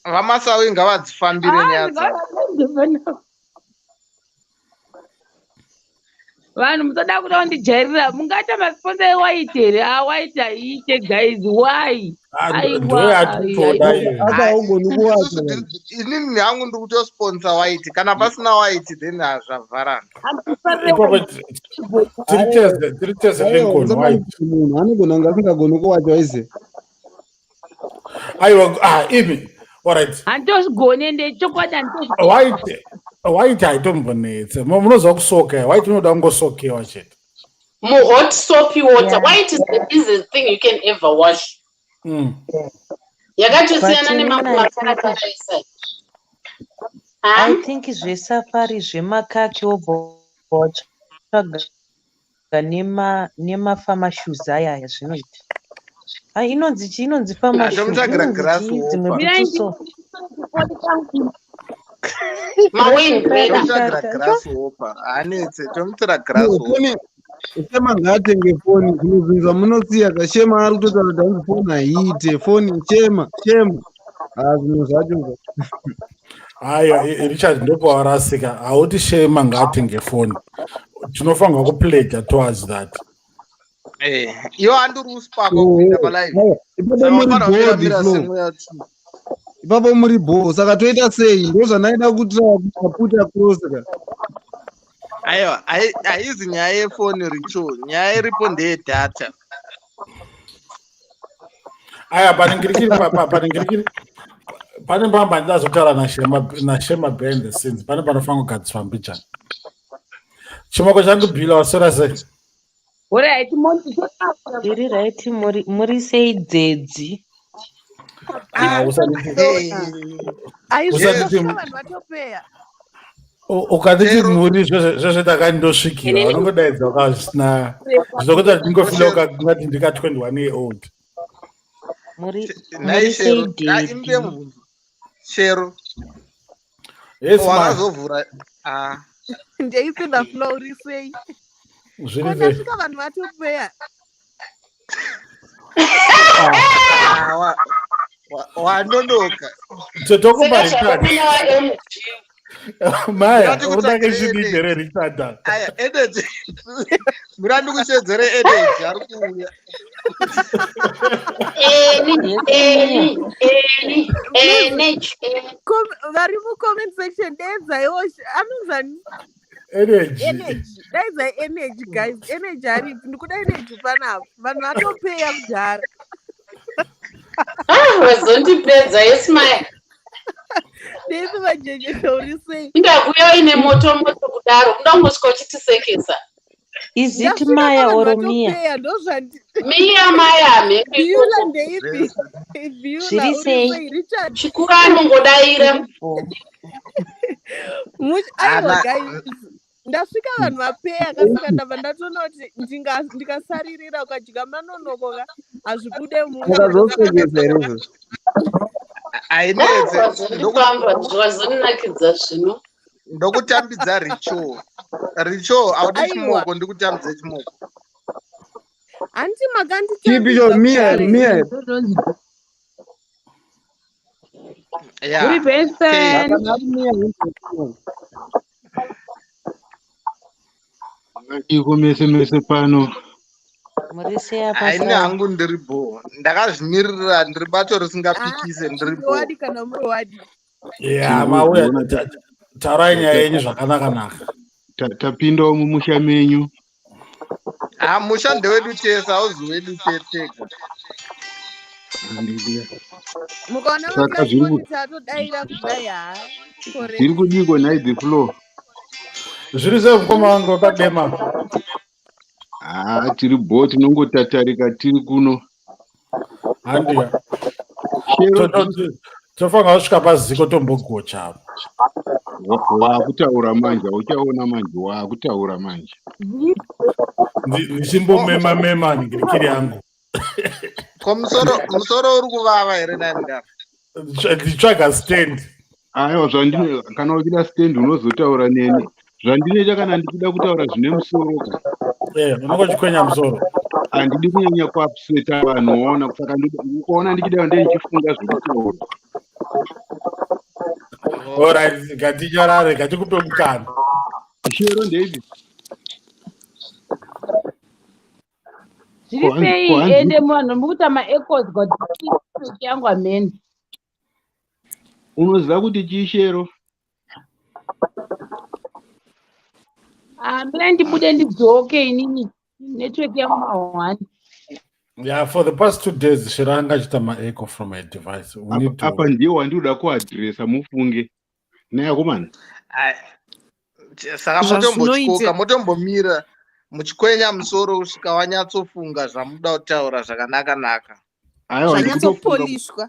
[SPEAKER 5] VaMasawi ngavadzifambire nyaya dzavo.
[SPEAKER 1] Vanhu musada kuda kundijairira, mungaita masponsa ewhite here? A white haiite guys, why?
[SPEAKER 2] Ah,
[SPEAKER 1] Aiwa,
[SPEAKER 2] ndo yatitoda iyo.
[SPEAKER 6] Aka haugoni kuwacha.
[SPEAKER 5] Isusu inini hangu ndiri kutosponsa white. Kana pasina white then hazvavharana.
[SPEAKER 2] Ipapo tiri tese, tiri tese
[SPEAKER 6] Aiwa,
[SPEAKER 2] Lincoln white.
[SPEAKER 6] musapanikire munhu anogona kunge asingagoni kuwacha waize.
[SPEAKER 2] Aiwa, ah, imi. Alright.
[SPEAKER 1] Handitozvigone, ende chokwadi handitozvigone.
[SPEAKER 2] White white haitombonetse. Munoziva kusoka. White inoda kungosokewa chete.
[SPEAKER 4] Muhot soapy water. White is the easiest thing you can ever wash. Yakatosiyana
[SPEAKER 7] But
[SPEAKER 4] nemamwe
[SPEAKER 7] inini I think
[SPEAKER 4] makarakara.
[SPEAKER 7] I think zvesafari zvemakaki wobva watsvaga nema shoes ayaya zvinoita. Ah, inonzi chii? Inonzi farmer shoe.
[SPEAKER 5] Tomutsvagira
[SPEAKER 7] Inonzi
[SPEAKER 5] grass
[SPEAKER 7] chii dzimwe
[SPEAKER 5] hopper.
[SPEAKER 7] bhutsu so?
[SPEAKER 4] Mawayne Grener.
[SPEAKER 5] Tomutsvagira grass hopper. Hanetse, tomutsira grass hopper.
[SPEAKER 6] Foni, Shema ngaatenge foni, zvimwe zvinhu zvamunosiya ka. Shema ari kutotaura kuti hanzi foni haiite foni. Shema, Shema, ha, zvimwe zvacho ka.
[SPEAKER 2] Aiwa, Richard, ndopawarasika. Hauti Shema ngaatenge foni. Tinofanirwa kupledger towards that.
[SPEAKER 5] Iwo handiri usipaka kupinda palive.
[SPEAKER 6] Ipapo
[SPEAKER 5] Saka
[SPEAKER 6] muri
[SPEAKER 5] wafanira
[SPEAKER 6] bho
[SPEAKER 5] kumira
[SPEAKER 6] the
[SPEAKER 5] mira
[SPEAKER 6] flow.
[SPEAKER 5] semweya tsvina.
[SPEAKER 6] Ipapo muri bho, saka toita sei? Ndo zvandaida kuputa cross ka.
[SPEAKER 5] Aiwa, haizi nyaya yefoni richo, nyaya iripo ndeyedhata.
[SPEAKER 2] Aya, paningirikiri paningirikiri pane pamba ndidazotaura naShema behind the scenes. Pane panofanira kugadziswa mbijana. Chimoko changu Bhila, waswera sei?
[SPEAKER 1] Alright, Monty.
[SPEAKER 7] Ndiri right, muri sei dzedzi?
[SPEAKER 2] Ah,
[SPEAKER 5] Hey.
[SPEAKER 2] Usanditi
[SPEAKER 8] Aizvozvo vanhu vatopeya.
[SPEAKER 2] Ukanditi
[SPEAKER 5] Chero.
[SPEAKER 2] muri zvezve ndakandosvikira vanongodaidza waka zvisina zvinokuti ndingofila ungati ndika 21 year old.
[SPEAKER 7] Muri
[SPEAKER 5] Nhai
[SPEAKER 7] muri sei
[SPEAKER 5] Shero,
[SPEAKER 7] daddy?
[SPEAKER 5] Imbe mubvunzo. Shero,
[SPEAKER 2] Yes, ma.
[SPEAKER 5] wakazovhura ah.
[SPEAKER 8] Ndeipinda flow uri sei?
[SPEAKER 2] Zviri
[SPEAKER 8] Ko
[SPEAKER 2] sei?
[SPEAKER 8] ndasvika vanhu vatopeya.
[SPEAKER 2] Ah,
[SPEAKER 5] Ah, wanonoka.
[SPEAKER 2] Totokupa
[SPEAKER 4] Saka
[SPEAKER 2] Richard.
[SPEAKER 4] zvakapinda waMG.
[SPEAKER 2] Maya,
[SPEAKER 5] Ndinoti
[SPEAKER 2] unake
[SPEAKER 5] kutsvagire
[SPEAKER 2] chidii
[SPEAKER 5] energy.
[SPEAKER 2] here Richard?
[SPEAKER 5] Aya, energy. Mira ndikushedzere energy ari kuuya.
[SPEAKER 4] Eni,
[SPEAKER 7] Yes,
[SPEAKER 4] eni, eni, energy.
[SPEAKER 8] Vari mucomment section, daidzaiwo anonzani?
[SPEAKER 2] Energy.
[SPEAKER 8] Energy, daidzai energy guys. Energy aripi? Ndikuda energy panapa, vanhu vatopeya kudhara.
[SPEAKER 4] Ah, wazondipedza, yes maya.
[SPEAKER 8] Ndeipi vajejesha, uri sei?
[SPEAKER 4] Indakuya ine moto moto kudaro, kuda kungosvika uchitisekesa.
[SPEAKER 7] Is it
[SPEAKER 8] Ndasvika
[SPEAKER 7] Maya
[SPEAKER 8] vanhu
[SPEAKER 7] or Mia?
[SPEAKER 8] vatopeya, ndozvandi.
[SPEAKER 4] Miya maya mheko
[SPEAKER 8] Bhiula
[SPEAKER 4] ikoko.
[SPEAKER 8] ndeipi? Bhiula
[SPEAKER 7] Zviri
[SPEAKER 8] uri
[SPEAKER 7] sei?
[SPEAKER 8] sei Richard?
[SPEAKER 4] Chikuru anongodaira.
[SPEAKER 7] Bho.
[SPEAKER 8] Aiwa
[SPEAKER 5] Ana
[SPEAKER 8] guys, ndasvika vanhu vapeya kasaka ndabva ndatoona kuti ndikasaririra ukadya manonoko ka hazvibude mushe.
[SPEAKER 6] Makazosekesa here izvozvo?
[SPEAKER 5] Hainetse.
[SPEAKER 4] Wazondifamba, wazondinakidza zvino.
[SPEAKER 5] Ndokutambidza richo. Richo, haudi
[SPEAKER 8] Aiwa.
[SPEAKER 5] chimoko, ndikutambidze chimoko.
[SPEAKER 8] Hanti
[SPEAKER 6] Chipi cho
[SPEAKER 8] makanditambidza
[SPEAKER 6] Mia
[SPEAKER 8] kare?
[SPEAKER 6] Mia?
[SPEAKER 5] Yeah.
[SPEAKER 1] Uri Benson.
[SPEAKER 6] Kana ari Mia.
[SPEAKER 9] Makadiko mese mese pano?
[SPEAKER 7] Muri sei apa
[SPEAKER 5] Haini
[SPEAKER 7] Flow?
[SPEAKER 5] hangu, ndiri bho. Ndakazvimirira, ndiri bato
[SPEAKER 8] Ah,
[SPEAKER 5] risingapikise, ndiri bho.
[SPEAKER 8] wadi kana muri wadi.
[SPEAKER 2] Yeah, mauya.
[SPEAKER 9] Tinozviona.
[SPEAKER 2] Taurai nyaya yenyu zvakanaka-naka.
[SPEAKER 9] Tapindawo mumusha menyu.
[SPEAKER 5] Ah, musha ndewedu tese, hauzi wedu tega.
[SPEAKER 9] Handiziya.
[SPEAKER 8] Mukaona
[SPEAKER 9] Saka zviri
[SPEAKER 8] maflash atodaira kudai, haa,
[SPEAKER 9] Zviri
[SPEAKER 8] correct.
[SPEAKER 9] kudiko nhai the flow?
[SPEAKER 2] Zviri sei mukoma wangu wakadema?
[SPEAKER 9] Haa, tiri bho, tinongotatarika tiri kuno.
[SPEAKER 2] Handiya.
[SPEAKER 9] Shero.
[SPEAKER 2] Tofanira kusvika paziko tombogocha.
[SPEAKER 9] Waakutaura manje, hauchaona manje, waakutaura manje.
[SPEAKER 2] Ndichimbomema mema ngirikiri yangu.
[SPEAKER 5] Ko musoro uri kuvava here nai mudaro?
[SPEAKER 2] Ndichitsvaga stand.
[SPEAKER 9] Aiwa, zvandine, kana uchida stand unozotaura neni. Zvandinoita kana ndichida kutaura zvine musoro ka,
[SPEAKER 2] Unongochikwenya musoro.
[SPEAKER 9] Handidi kunyanya kuupseta vanhu, waona. Saka ukaona ndichida ndee ndichifunga zvekutaura.
[SPEAKER 2] Alright, ngatinyarare, ngatikupe mukana.
[SPEAKER 9] Shero ndeipi?
[SPEAKER 1] Zviri
[SPEAKER 9] Ko
[SPEAKER 1] sei? Ende vanhu mukuita maechoes yangu amene.
[SPEAKER 9] Unoziva kuti chii, Shero?
[SPEAKER 1] Ah, mina ndibude ndidzoke inini, network yangu mahwani.
[SPEAKER 2] Yeah, for the past 2 days Shero anga achiita maecho from my device. We need to
[SPEAKER 9] Apa ndiye wandinoda kuadhiresa, mufunge naye akomana.
[SPEAKER 5] Ai, saka motombotyoka, motombomira muchikwenya musoro kusvika wanyatsofunga zvamuda kutaura zvakanaka-naka.
[SPEAKER 9] Aiwa, ndiri kutofunga.
[SPEAKER 8] Zvanyatsopolishwa.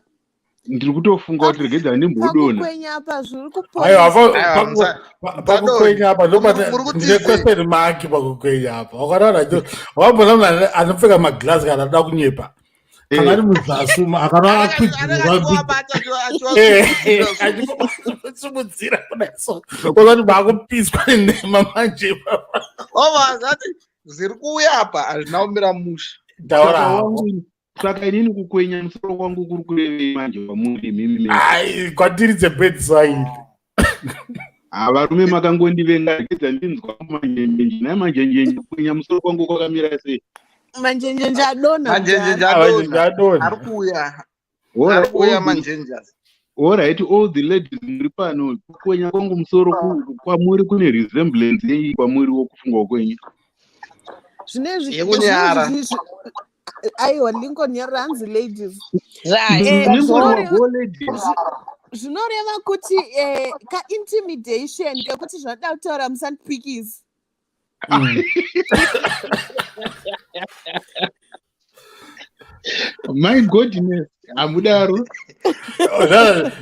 [SPEAKER 9] Ndiri kutofunga kuti regedza ndimbodonha.
[SPEAKER 8] Pakukwenya apa zviri
[SPEAKER 2] Aiwa.
[SPEAKER 8] kupolishwa.
[SPEAKER 5] Aiwa,
[SPEAKER 2] Pakukwenya apa
[SPEAKER 5] muri
[SPEAKER 2] ndine
[SPEAKER 5] kutizei?
[SPEAKER 2] Question mark pakukwenya apa. Wakaona, wambona munhu anopfeka maglass kana ada kunyepa, kana ari muzasi umu akana
[SPEAKER 5] Anenge achiwabata achiwasimudzira.
[SPEAKER 2] Achisimudzira kudai, so wakati maakupiswa nenhema manje.
[SPEAKER 5] Ova zati zviri kuuya apa hazvina kumira mushe.
[SPEAKER 2] Taura
[SPEAKER 9] Saka
[SPEAKER 2] hako.
[SPEAKER 9] Saka inini kukwenya musoro kwangu kuri kurevei manje kwamuri imimi mese?
[SPEAKER 2] Ai, kwatiri dzebed sign.
[SPEAKER 9] Ha, varume makangondivenga, regedza ndinzwa manjenjenje. Nhai manjenjenje, kunya musoro kwangu kwakamira sei?
[SPEAKER 8] Manjenjenje adonha.
[SPEAKER 5] Manjenjenje
[SPEAKER 8] Kudhara.
[SPEAKER 2] Manjenjenje
[SPEAKER 5] adonha.
[SPEAKER 2] adonha.
[SPEAKER 5] Ari kuuya.
[SPEAKER 9] All
[SPEAKER 5] Ari
[SPEAKER 9] right,
[SPEAKER 5] kuuya
[SPEAKER 9] all the
[SPEAKER 5] manjenje.
[SPEAKER 9] Alright, all the ladies muri pano, kukwenya kwangu musoro kwamuri kune resemblance yei kwamuri wokufunga kwenyu?
[SPEAKER 8] Zvinezvi
[SPEAKER 5] Yekunyara.
[SPEAKER 8] zvinezvi aiwa, Lincoln yaranzi ladies.
[SPEAKER 1] Right.
[SPEAKER 9] Lincoln
[SPEAKER 8] Zvinoreva
[SPEAKER 9] wago ladies.
[SPEAKER 8] Zvinoreva kuti kaintimidation kekuti zvanoda kutaura musandipikisi.
[SPEAKER 9] My goodness, hamudaro.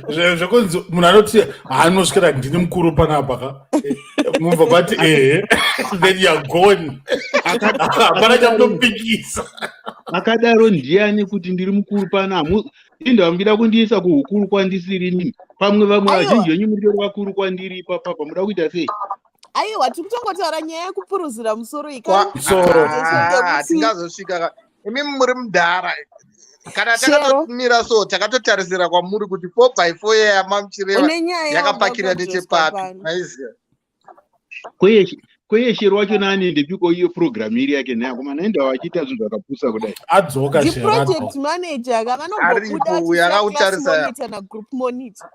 [SPEAKER 2] Zvekunzi munhu anoti haanosvikira ndini mukuru panapa ka, mubva bati ehe, then youare gone, hapana chamunopikisa.
[SPEAKER 9] Akadaro ndiani kuti ndiri mukuru pano? Hamu inda muchida kundiisa kuhukuru kwandisiri inini. Pamwe vamwe
[SPEAKER 8] Aiwa.
[SPEAKER 9] vazhinji venyu muri vakuru kwandiri ipapapa, muda kuita sei?
[SPEAKER 8] Aiwa, tiri kutongotaura nyaya yekupuruzira musoro iyi.
[SPEAKER 2] Musoro.
[SPEAKER 5] Ah,
[SPEAKER 8] Kaintimidation kekuti
[SPEAKER 5] hatingazosvika ka. Imi muri mudhara. Kana
[SPEAKER 8] Shero.
[SPEAKER 5] takatomira so, takatotarisira kwamuri kuti 4 by 4 yamamuchireva
[SPEAKER 8] Une nyaya yauda
[SPEAKER 5] yakapakira
[SPEAKER 8] kuadreswa
[SPEAKER 5] nechepapi.
[SPEAKER 8] pano.
[SPEAKER 5] Maiziva.
[SPEAKER 9] Kweyeshero wacho naanendepiko iyo program iri yake nhai akomana, indawo achiita zvinhu zvakapusa kudai.
[SPEAKER 2] Adzoka Shero,
[SPEAKER 8] Ndiproject
[SPEAKER 2] adzoka.
[SPEAKER 8] manager ka, vanombobuda
[SPEAKER 5] Aripo uyo
[SPEAKER 8] achiisa class
[SPEAKER 5] akakutarisa.
[SPEAKER 8] monitor nagroup monitor.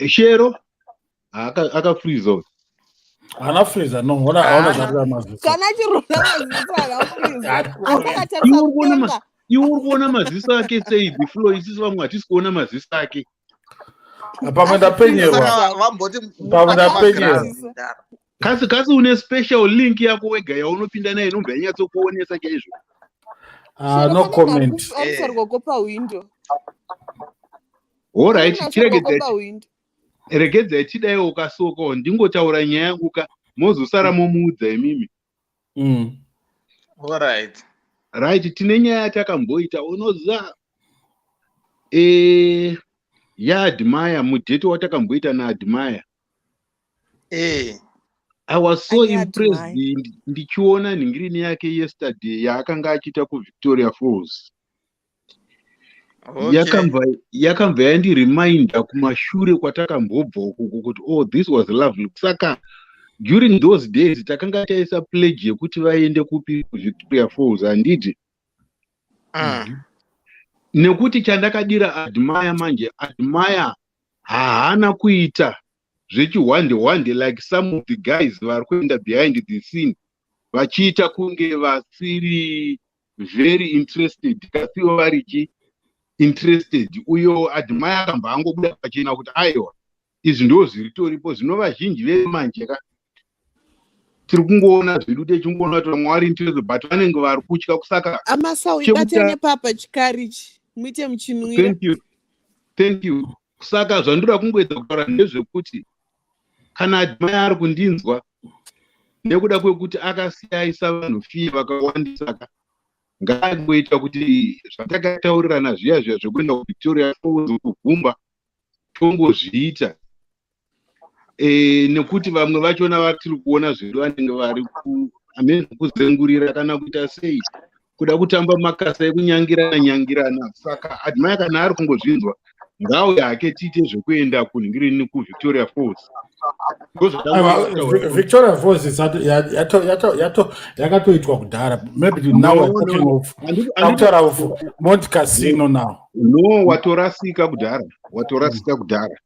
[SPEAKER 9] Shero akafreeza uyu.
[SPEAKER 2] Haana freezer, no, ona aona
[SPEAKER 5] Haana.
[SPEAKER 2] zvarira maziso.
[SPEAKER 8] Kana achirola maziso akafriza, asi akatarisa
[SPEAKER 9] Iwe uri kuona
[SPEAKER 8] kudenga.
[SPEAKER 9] Iwe uri kuona maziso ake sei, the flow? Isusu vamwe hatisi kuona maziso ake.
[SPEAKER 2] Pamwe ndapenyerwa.
[SPEAKER 5] Saka vamboti
[SPEAKER 2] Pamwe ndapenyerwa.
[SPEAKER 5] magirazi mudhara.
[SPEAKER 9] Kasi une special link yako wega yaunopinda nayo inobva yanyatsokuonesa chaizvo.
[SPEAKER 2] Ah,
[SPEAKER 8] Shero
[SPEAKER 2] no
[SPEAKER 8] panenge
[SPEAKER 2] comment.
[SPEAKER 8] arikuisa ruoko pahwindo.
[SPEAKER 9] Alright,
[SPEAKER 8] Anenge aisa ruoko
[SPEAKER 9] chiregedzai
[SPEAKER 8] pahwindo.
[SPEAKER 9] Regedzai tidaiwo ukasokawo ndingotaura nyaya yangu ka, mozosara momuudza imimi.
[SPEAKER 5] Alright.
[SPEAKER 9] Right, tine nyaya yatakamboita, unoziva, yaAdmire, mudheti watakamboita naAdmire. I was so
[SPEAKER 8] Ane
[SPEAKER 9] impressed
[SPEAKER 8] Admire.
[SPEAKER 9] ndichiona nhingirini yake yesterday yaakanga achiita kuVictoria Falls. Yakambva yandireminder kumashure kwatakambobva ukuku kuti oh, this was lovely. Saka during those days takanga taisa pledge yekuti vaende kupi? KuVictoria Falls, handiti? Nekuti chandakadira Admire manje, Admire haana kuita zvechihwande hwande like some of the guys vari kuenda behind the scene vachiita kunge vasiri very interested kasiwo varichi interested. Uyo Admire akambva angobuda pachena kuti aiwa, izvi ndo zviritoripo. Zvino vazhinji vemanje ka tiri kungoona zvedu, techingoona kuti vamwe vari interested but vanenge vari kutya kusaka.
[SPEAKER 8] Amasawi, batene papa chikarichi muite muchinwira.
[SPEAKER 9] Thank you, thank you. Saka zvandoda kungoedza kutaura ndezvekuti kana Admire ari kundinzwa, nekuda kwekuti akasiyaisa vanhu fiye vakawandisa ka, ngaangoita kuti zvatakataurirana zviya zviya zvekuenda kuVictoria Falls, kuvhumba, tongozviita, nekuti vamwe vachona vatiri kuona zvedu vanenge vari amene kuzengurira kana kuita sei, kuda kutamba makasa ekunyangirana nyangirana. Saka Admire kana ari kungozvinzwa, ngauye hake tiite zvekuenda kunhingirini, kuVictoria Falls.
[SPEAKER 2] Aiwa, Victoria Falls yakatoitwa kudhara. Maybe now we're talking of takutaura of Mount Casino now.
[SPEAKER 9] No, watorasika kudhara, watorasika kudhara.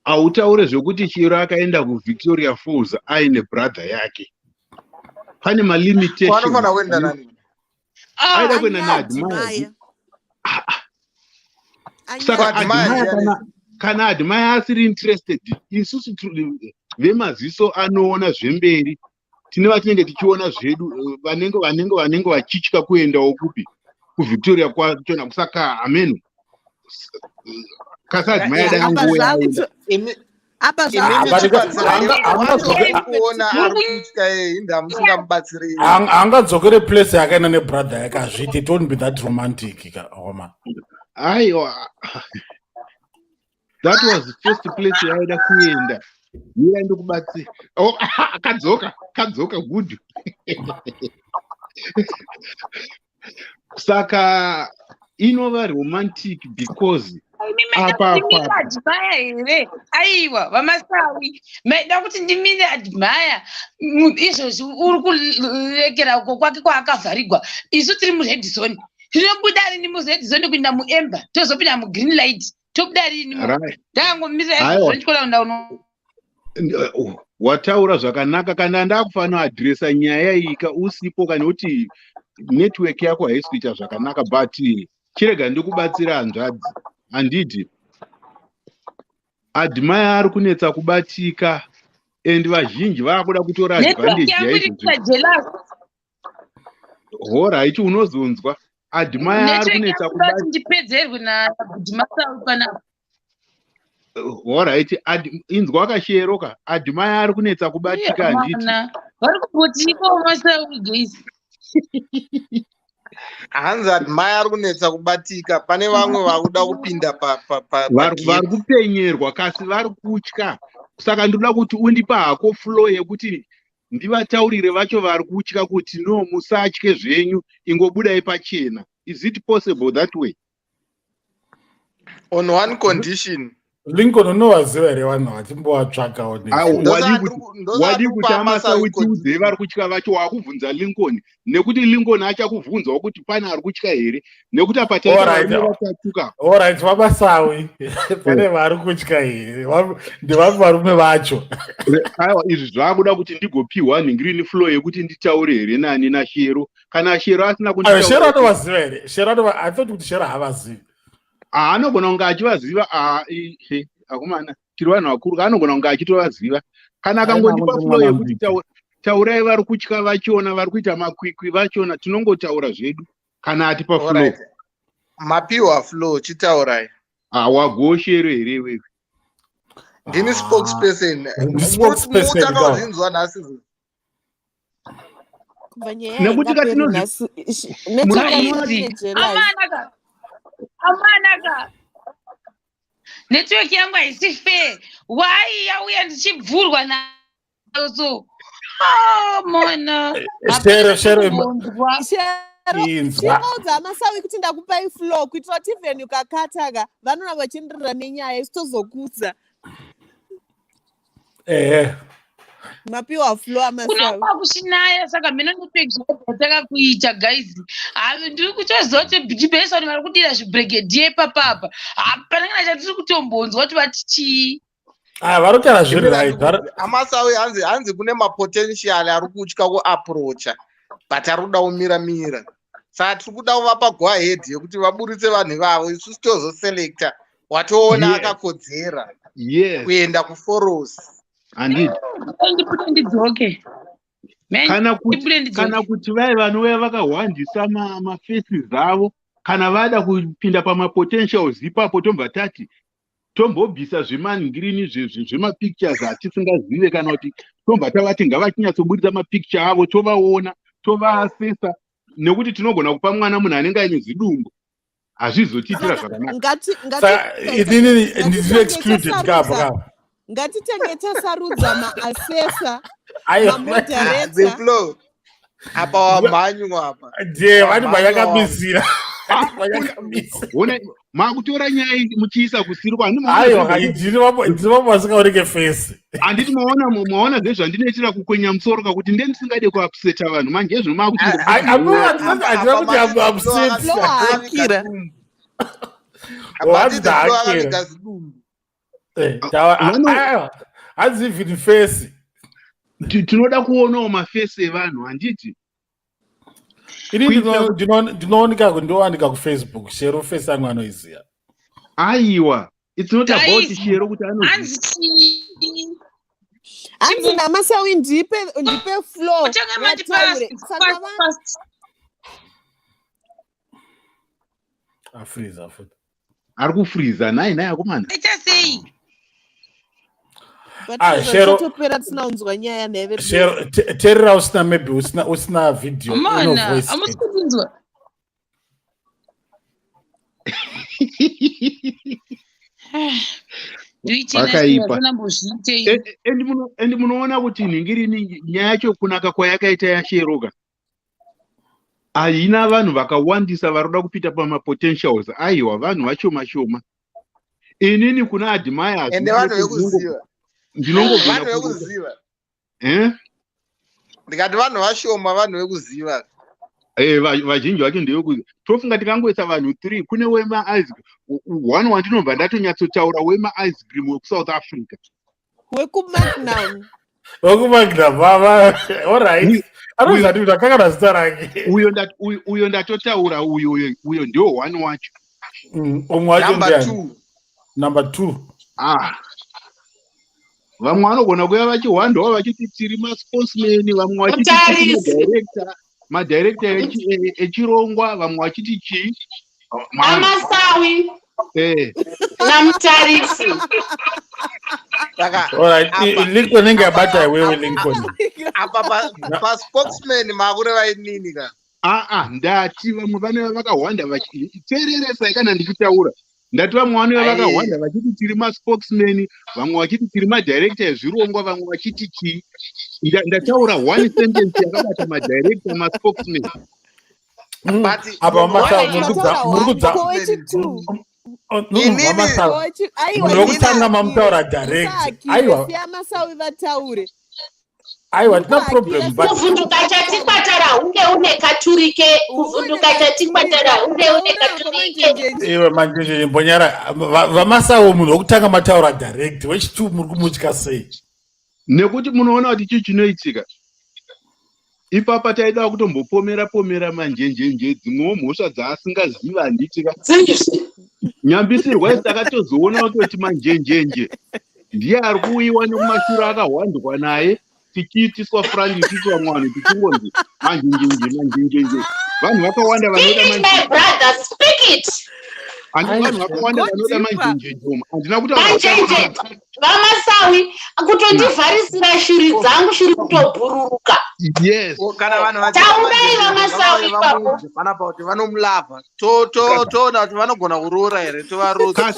[SPEAKER 9] Hautaure zvekuti Chiro akaenda kuVictoria Falls aine brother yake, pane malimitations.
[SPEAKER 5] Wanofanira kuenda nani?
[SPEAKER 9] Aida kuenda
[SPEAKER 8] Ane
[SPEAKER 9] naAdmire.
[SPEAKER 8] Admire.
[SPEAKER 9] Saka
[SPEAKER 8] Ane
[SPEAKER 5] Admire
[SPEAKER 9] Admire
[SPEAKER 5] ndiani?
[SPEAKER 9] kana Admire asiri interested, isusu vemaziso anoona zvemberi tine vatinenge tichiona zvedu, vanenge vachitya kuendawo kupi, kuVictoria kwachona. Kusaka ameno kasi Admire dai
[SPEAKER 8] Apa
[SPEAKER 9] angouya aenda.
[SPEAKER 8] apa
[SPEAKER 5] Imimi
[SPEAKER 2] Ah, but
[SPEAKER 5] chibatsirai wacho ari kuona
[SPEAKER 4] Muri
[SPEAKER 5] ari kutya inda musingamubatsirei.
[SPEAKER 2] Haangadzokere place yakaenda nebrother yake, hazviiti. It won't be that romantic ka, oma.
[SPEAKER 9] Aiwa, that was first place yaida kuenda. Mira ndikubatsira. Oh, akadzoka, kadzoka, good. Saka inova romantic because
[SPEAKER 1] Imi maida
[SPEAKER 9] Apa,
[SPEAKER 1] kuti ndimire
[SPEAKER 9] apa.
[SPEAKER 1] Admire here? Aiwa, vaMasawi, maida kuti ndimire Admire. Izvozvi uri kurekera uko kwake kwaakavharigwa. Isu tiri mured zone. Tinobuda rini mured zone kuinda muember, tozopinda mugreen light? Tobuda rini?
[SPEAKER 9] Right.
[SPEAKER 1] Ndakangomirira
[SPEAKER 9] Aiwa.
[SPEAKER 1] izvozvo ndichikola kuenda.
[SPEAKER 9] Wataura zvakanaka. Kana ndakufanira adhiresa nyaya iyi ka usipo, kana kuti network yako haisi kuita zvakanaka, but chirega ndikubatsira, hanzvadzi. Handiti Admire ari kunetsa kubatika and vazhinji vaakuda kutora
[SPEAKER 1] Network
[SPEAKER 9] advantage
[SPEAKER 1] yangu iri
[SPEAKER 9] yaizvozvo.
[SPEAKER 1] kuita jealous.
[SPEAKER 9] Alright, unozonzwa Admire ari
[SPEAKER 1] Network
[SPEAKER 9] kunetsa
[SPEAKER 1] yangu kuda
[SPEAKER 9] kubata.
[SPEAKER 1] kuti ndipedzerwe naMasawi panapa.
[SPEAKER 9] Alright, inzwa kaShero ka, Admire ari kunetsa kubatika, handiti?
[SPEAKER 1] Mana, vari kumbotiko Masawi, guys?
[SPEAKER 5] Hanzi Admire ari kunetsa kubatika, pane vamwe vakuda kupinda
[SPEAKER 9] Vari
[SPEAKER 5] pagate.
[SPEAKER 9] kupenyerwa kasi vari kutya, saka ndinoda kuti undipa hako flow yekuti ndivataurire vacho vari kutya kuti no, musatye zvenyu, ingobudai pachena. Is it possible that way?
[SPEAKER 5] On one condition.
[SPEAKER 2] Lincoln, unovaziva here vanhu vachimbovatsvakawo?
[SPEAKER 9] Ah,
[SPEAKER 5] Ndosaka ndosaka
[SPEAKER 9] wadi
[SPEAKER 5] ndiri
[SPEAKER 9] kuti
[SPEAKER 5] kupa
[SPEAKER 9] aMasawi
[SPEAKER 5] Amasawi
[SPEAKER 9] tiudzei
[SPEAKER 5] condition.
[SPEAKER 9] vari kutya vacho. Wakubvunza Lincoln, nekuti Lincoln achakubvunzawo kuti pane ari kutya here, nekuti apa taita
[SPEAKER 2] Alright.
[SPEAKER 9] varume vatatuka.
[SPEAKER 2] Alright, vaMasawi, pane vari kutya here? Ndevapi varume vacho?
[SPEAKER 9] Aiwa, izvi zvakuda kuti ndigopiwa nhingirini flow yekuti nditaure here nani, naShero. Kana Shero asina
[SPEAKER 2] Aiwa, Shero
[SPEAKER 9] kunditaura
[SPEAKER 2] anovaziva here? Shero anova, I thought kuti Shero havazivi.
[SPEAKER 9] Anogona kunge achivaziva. Ah, he, akomana, tiri vanhu vakuru. Anogona kunge achitovaziva kana akangondipa
[SPEAKER 6] Aiwa,
[SPEAKER 9] flow
[SPEAKER 6] mwana
[SPEAKER 9] yekuti
[SPEAKER 6] mudiki.
[SPEAKER 9] Taurai vari kutya vachona, vari kuita makwikwi vachona, tinongotaura zvedu kana atipa flow.
[SPEAKER 5] Alright, mapiwa flow, chitaurai.
[SPEAKER 9] Hawagoshero here iwewe?
[SPEAKER 5] Ndini spokesperson.
[SPEAKER 2] Ndi spokesperson,
[SPEAKER 5] Mutanga
[SPEAKER 2] ka.
[SPEAKER 5] kuzvinzwa nhasi.
[SPEAKER 8] Kubva nyaya
[SPEAKER 9] Nekuti
[SPEAKER 8] haingaperi nhasi. Network yacho
[SPEAKER 1] Guys,
[SPEAKER 8] ine jealous.
[SPEAKER 1] amanaka, amanaka, network yangu haisi fair. Why yauya ndichibvurwa nayo? So, ah, mona.
[SPEAKER 2] Shero, Shero,
[SPEAKER 1] Kumbonzwa.
[SPEAKER 8] Shero,
[SPEAKER 2] Inzwa.
[SPEAKER 8] chingoudza aMasawi kuti ndakupai flow, kuitira kuti even ukakataka vanoramba vachienderera nenyaya, isu tozokudza.
[SPEAKER 2] Ehe.
[SPEAKER 8] Mapiwa flow, aMasawi.
[SPEAKER 1] Kunonga kuchinaya, saka mhino network zvakataka kuita. Guys, ndiri kutoziva kuti Jibesoni vari kudira zvibrigadier papapa. Hapana kana chatiri kutombonzwa kuti vati chii.
[SPEAKER 2] Ah, vari kutaura zviri right.
[SPEAKER 5] AmaSawi, hanzi kune mapotential ari kutya kuapproacha, but ari kuda kumira mira, saka tiri kuda kuvapa go ahead yekuti vaburitse vanhu ivavo, isusu tozoselecta watoona akakodzera kuenda kuforos.
[SPEAKER 9] Handiti?
[SPEAKER 1] Ndibude ndidzoke.
[SPEAKER 9] Kana kuti
[SPEAKER 1] Ndibude ndidzoke.
[SPEAKER 9] Kana kuti vai vanouya vakahwandisa mafaces avo, kana vada kupinda pamapotentials ipapo, tombva tati tombobvisa zvemangirini zvemapictures atisingazive, kana kuti tombva tavati ngavachinyatsobudisa mapicture avo, tovaona, tovaasesa, nekuti tinogona kupa mwana munhu anenge aine zidumbu, hazvizotiitira zvakanaka.
[SPEAKER 2] Saka inini ndiri excluded kapa kapa?
[SPEAKER 8] Ngatitenge tasarudza maassessor,
[SPEAKER 2] Aiwa.
[SPEAKER 5] The
[SPEAKER 8] mamoderator.
[SPEAKER 5] Flow apa, wamhanywa apa.
[SPEAKER 2] Ndiye vati
[SPEAKER 5] Wamhanywa.
[SPEAKER 2] mayakamisira, mayakamisira.
[SPEAKER 9] Ona, makutora nyaya iyi muchiisa kusiri.
[SPEAKER 2] Aiwa, ndiri vamwe vasingaoneke face.
[SPEAKER 9] Handiti maona zvezvandinoitira kukwenya musoro kakuti ndiye ndisingade kuupseta vanhu. Manje ezvino makuti
[SPEAKER 2] Handina kuti I'm upset.
[SPEAKER 8] Flow haakira.
[SPEAKER 2] Hanzi ndahakira. Aiwa, hanzi even face.
[SPEAKER 9] Tinoda kuonawo mafaces evanhu, handiti?
[SPEAKER 2] Ini ndinooneka, ndinowanika kuFacebook. Shero face yangu anoiziva.
[SPEAKER 9] Aiwa, it's not about
[SPEAKER 1] Guys,
[SPEAKER 9] Shero kuti anoziva.
[SPEAKER 1] Hanzi chii?
[SPEAKER 8] Hanzi naMasawi, ndipe flow
[SPEAKER 1] Uchange mati
[SPEAKER 8] vataure.
[SPEAKER 1] fast,
[SPEAKER 8] Saka
[SPEAKER 1] fast, fast.
[SPEAKER 2] Afreeza futi.
[SPEAKER 9] Ari kufreeza nai nai, akomana.
[SPEAKER 1] Aita sei?
[SPEAKER 8] But
[SPEAKER 2] Ah,
[SPEAKER 8] izvo
[SPEAKER 2] Shero
[SPEAKER 8] zvatopera tisina kunzwa nyaya nheve.
[SPEAKER 2] Shero, teerera usina, maybe usina video, uno
[SPEAKER 1] Mana,
[SPEAKER 2] voice.
[SPEAKER 1] hamusi kundinzwa?
[SPEAKER 9] Pakaipa.
[SPEAKER 1] Ndoichena.
[SPEAKER 9] And munoona kuti nhingirini nyaya yacho kunaka kwayakaita yaSheroka, haina vanhu vakawandisa vari kuda kupinda pamapotentials. Aiwa, vanhu vashoma shoma. Inini kuna Admire
[SPEAKER 5] Ende vanhu vekuziva.
[SPEAKER 9] Ndinongogona
[SPEAKER 5] Vanhu vekuziva.
[SPEAKER 9] Eh?
[SPEAKER 5] Ndikati vanhu vashoma, vanhu vekuziva.
[SPEAKER 9] Eh, vazhinji vacho ndevekuziva. Tofunga tikangoisa vanhu 3, kune wema ice one wandinobva ndatonyatsotaura, wema ice cream wekuSouth Africa.
[SPEAKER 8] WekuMagnum.
[SPEAKER 2] WekuMagnum vava, alright, anozati kuti akakana zita rake.
[SPEAKER 9] Uyo ndatotaura, uyo ndio one wacho.
[SPEAKER 2] Umwe wacho
[SPEAKER 5] Number
[SPEAKER 2] ndiani?
[SPEAKER 5] two.
[SPEAKER 2] Number two.
[SPEAKER 9] Ah, vamwe vanogona kuya vachihwandawo vachiti tiri maspokesman, vamwe vachiti tiri
[SPEAKER 4] Mutarisi.
[SPEAKER 9] madirector echirongwa, vamwe vachiti chii.
[SPEAKER 4] Amasawi
[SPEAKER 9] Eh.
[SPEAKER 4] naMutarisi.
[SPEAKER 5] Saka
[SPEAKER 2] Alright, Lincoln inenge yabata iwewe, Lincoln.
[SPEAKER 5] Apa paspokesman makureva inini ka?
[SPEAKER 9] Aa, ndati vamwe vanova vakahwanda teereresai kana ndichitaura. Ndati vamwe vanova vakahwanda vachiti tiri maspokesman, vamwe vachiti tiri madirector ezvirongwa, vamwe vachiti chii. Ndataura one sentence yakabata madirector, maspokesman.
[SPEAKER 5] But
[SPEAKER 2] Apa
[SPEAKER 5] munhu
[SPEAKER 2] vamasawi,
[SPEAKER 5] wacho
[SPEAKER 2] muri kudza
[SPEAKER 8] Kowechi2.
[SPEAKER 2] Oh, no, vamasawi,
[SPEAKER 8] Aiwa,
[SPEAKER 2] munhu wekutanga mamutaura direct. Aiwa.
[SPEAKER 8] Siya Masawi vataure.
[SPEAKER 2] Aiwa, tina problem, but
[SPEAKER 4] Kuvhunduka chatikwatara hunge une katurike, kuvhunduka chatikwatara hunge une katurike.
[SPEAKER 2] Iwe manjenjenje, mbonyara. VaMasawo, munhu wekutanga mataura direct, wechitu muri kumutya sei?
[SPEAKER 9] Nekuti munoona kuti chii chinoitika ipapa, taida kutombopomera pomera Manjenjenje dzimwewo mhosva dzaasingazivi, handitika? Nyambisirwa isi takatozoona kutoti Manjenjenje ndiye ari kuuyiwa nekumashure, akahwandwa naye, tichiitiswa front isusu vamwe vanhu tichingonzi Manjenjenje, Manjenjenje. Vanhu vakawanda vanoda
[SPEAKER 4] Speak it, my brother, speak it.
[SPEAKER 9] Handi vanhu vakawanda vanoda Manjenjenje umu? Handina kutaura.
[SPEAKER 4] Manjenje, vaMasawi, kutondivharisira shiri dzangu, shiri kutobhururuka.
[SPEAKER 9] Yes.
[SPEAKER 5] Kana vanhu
[SPEAKER 4] Taurai, vaMasawi, ipapo.
[SPEAKER 5] Panapa kuti vanomulavha, toona kuti vanogona kuroora here, tovarudza.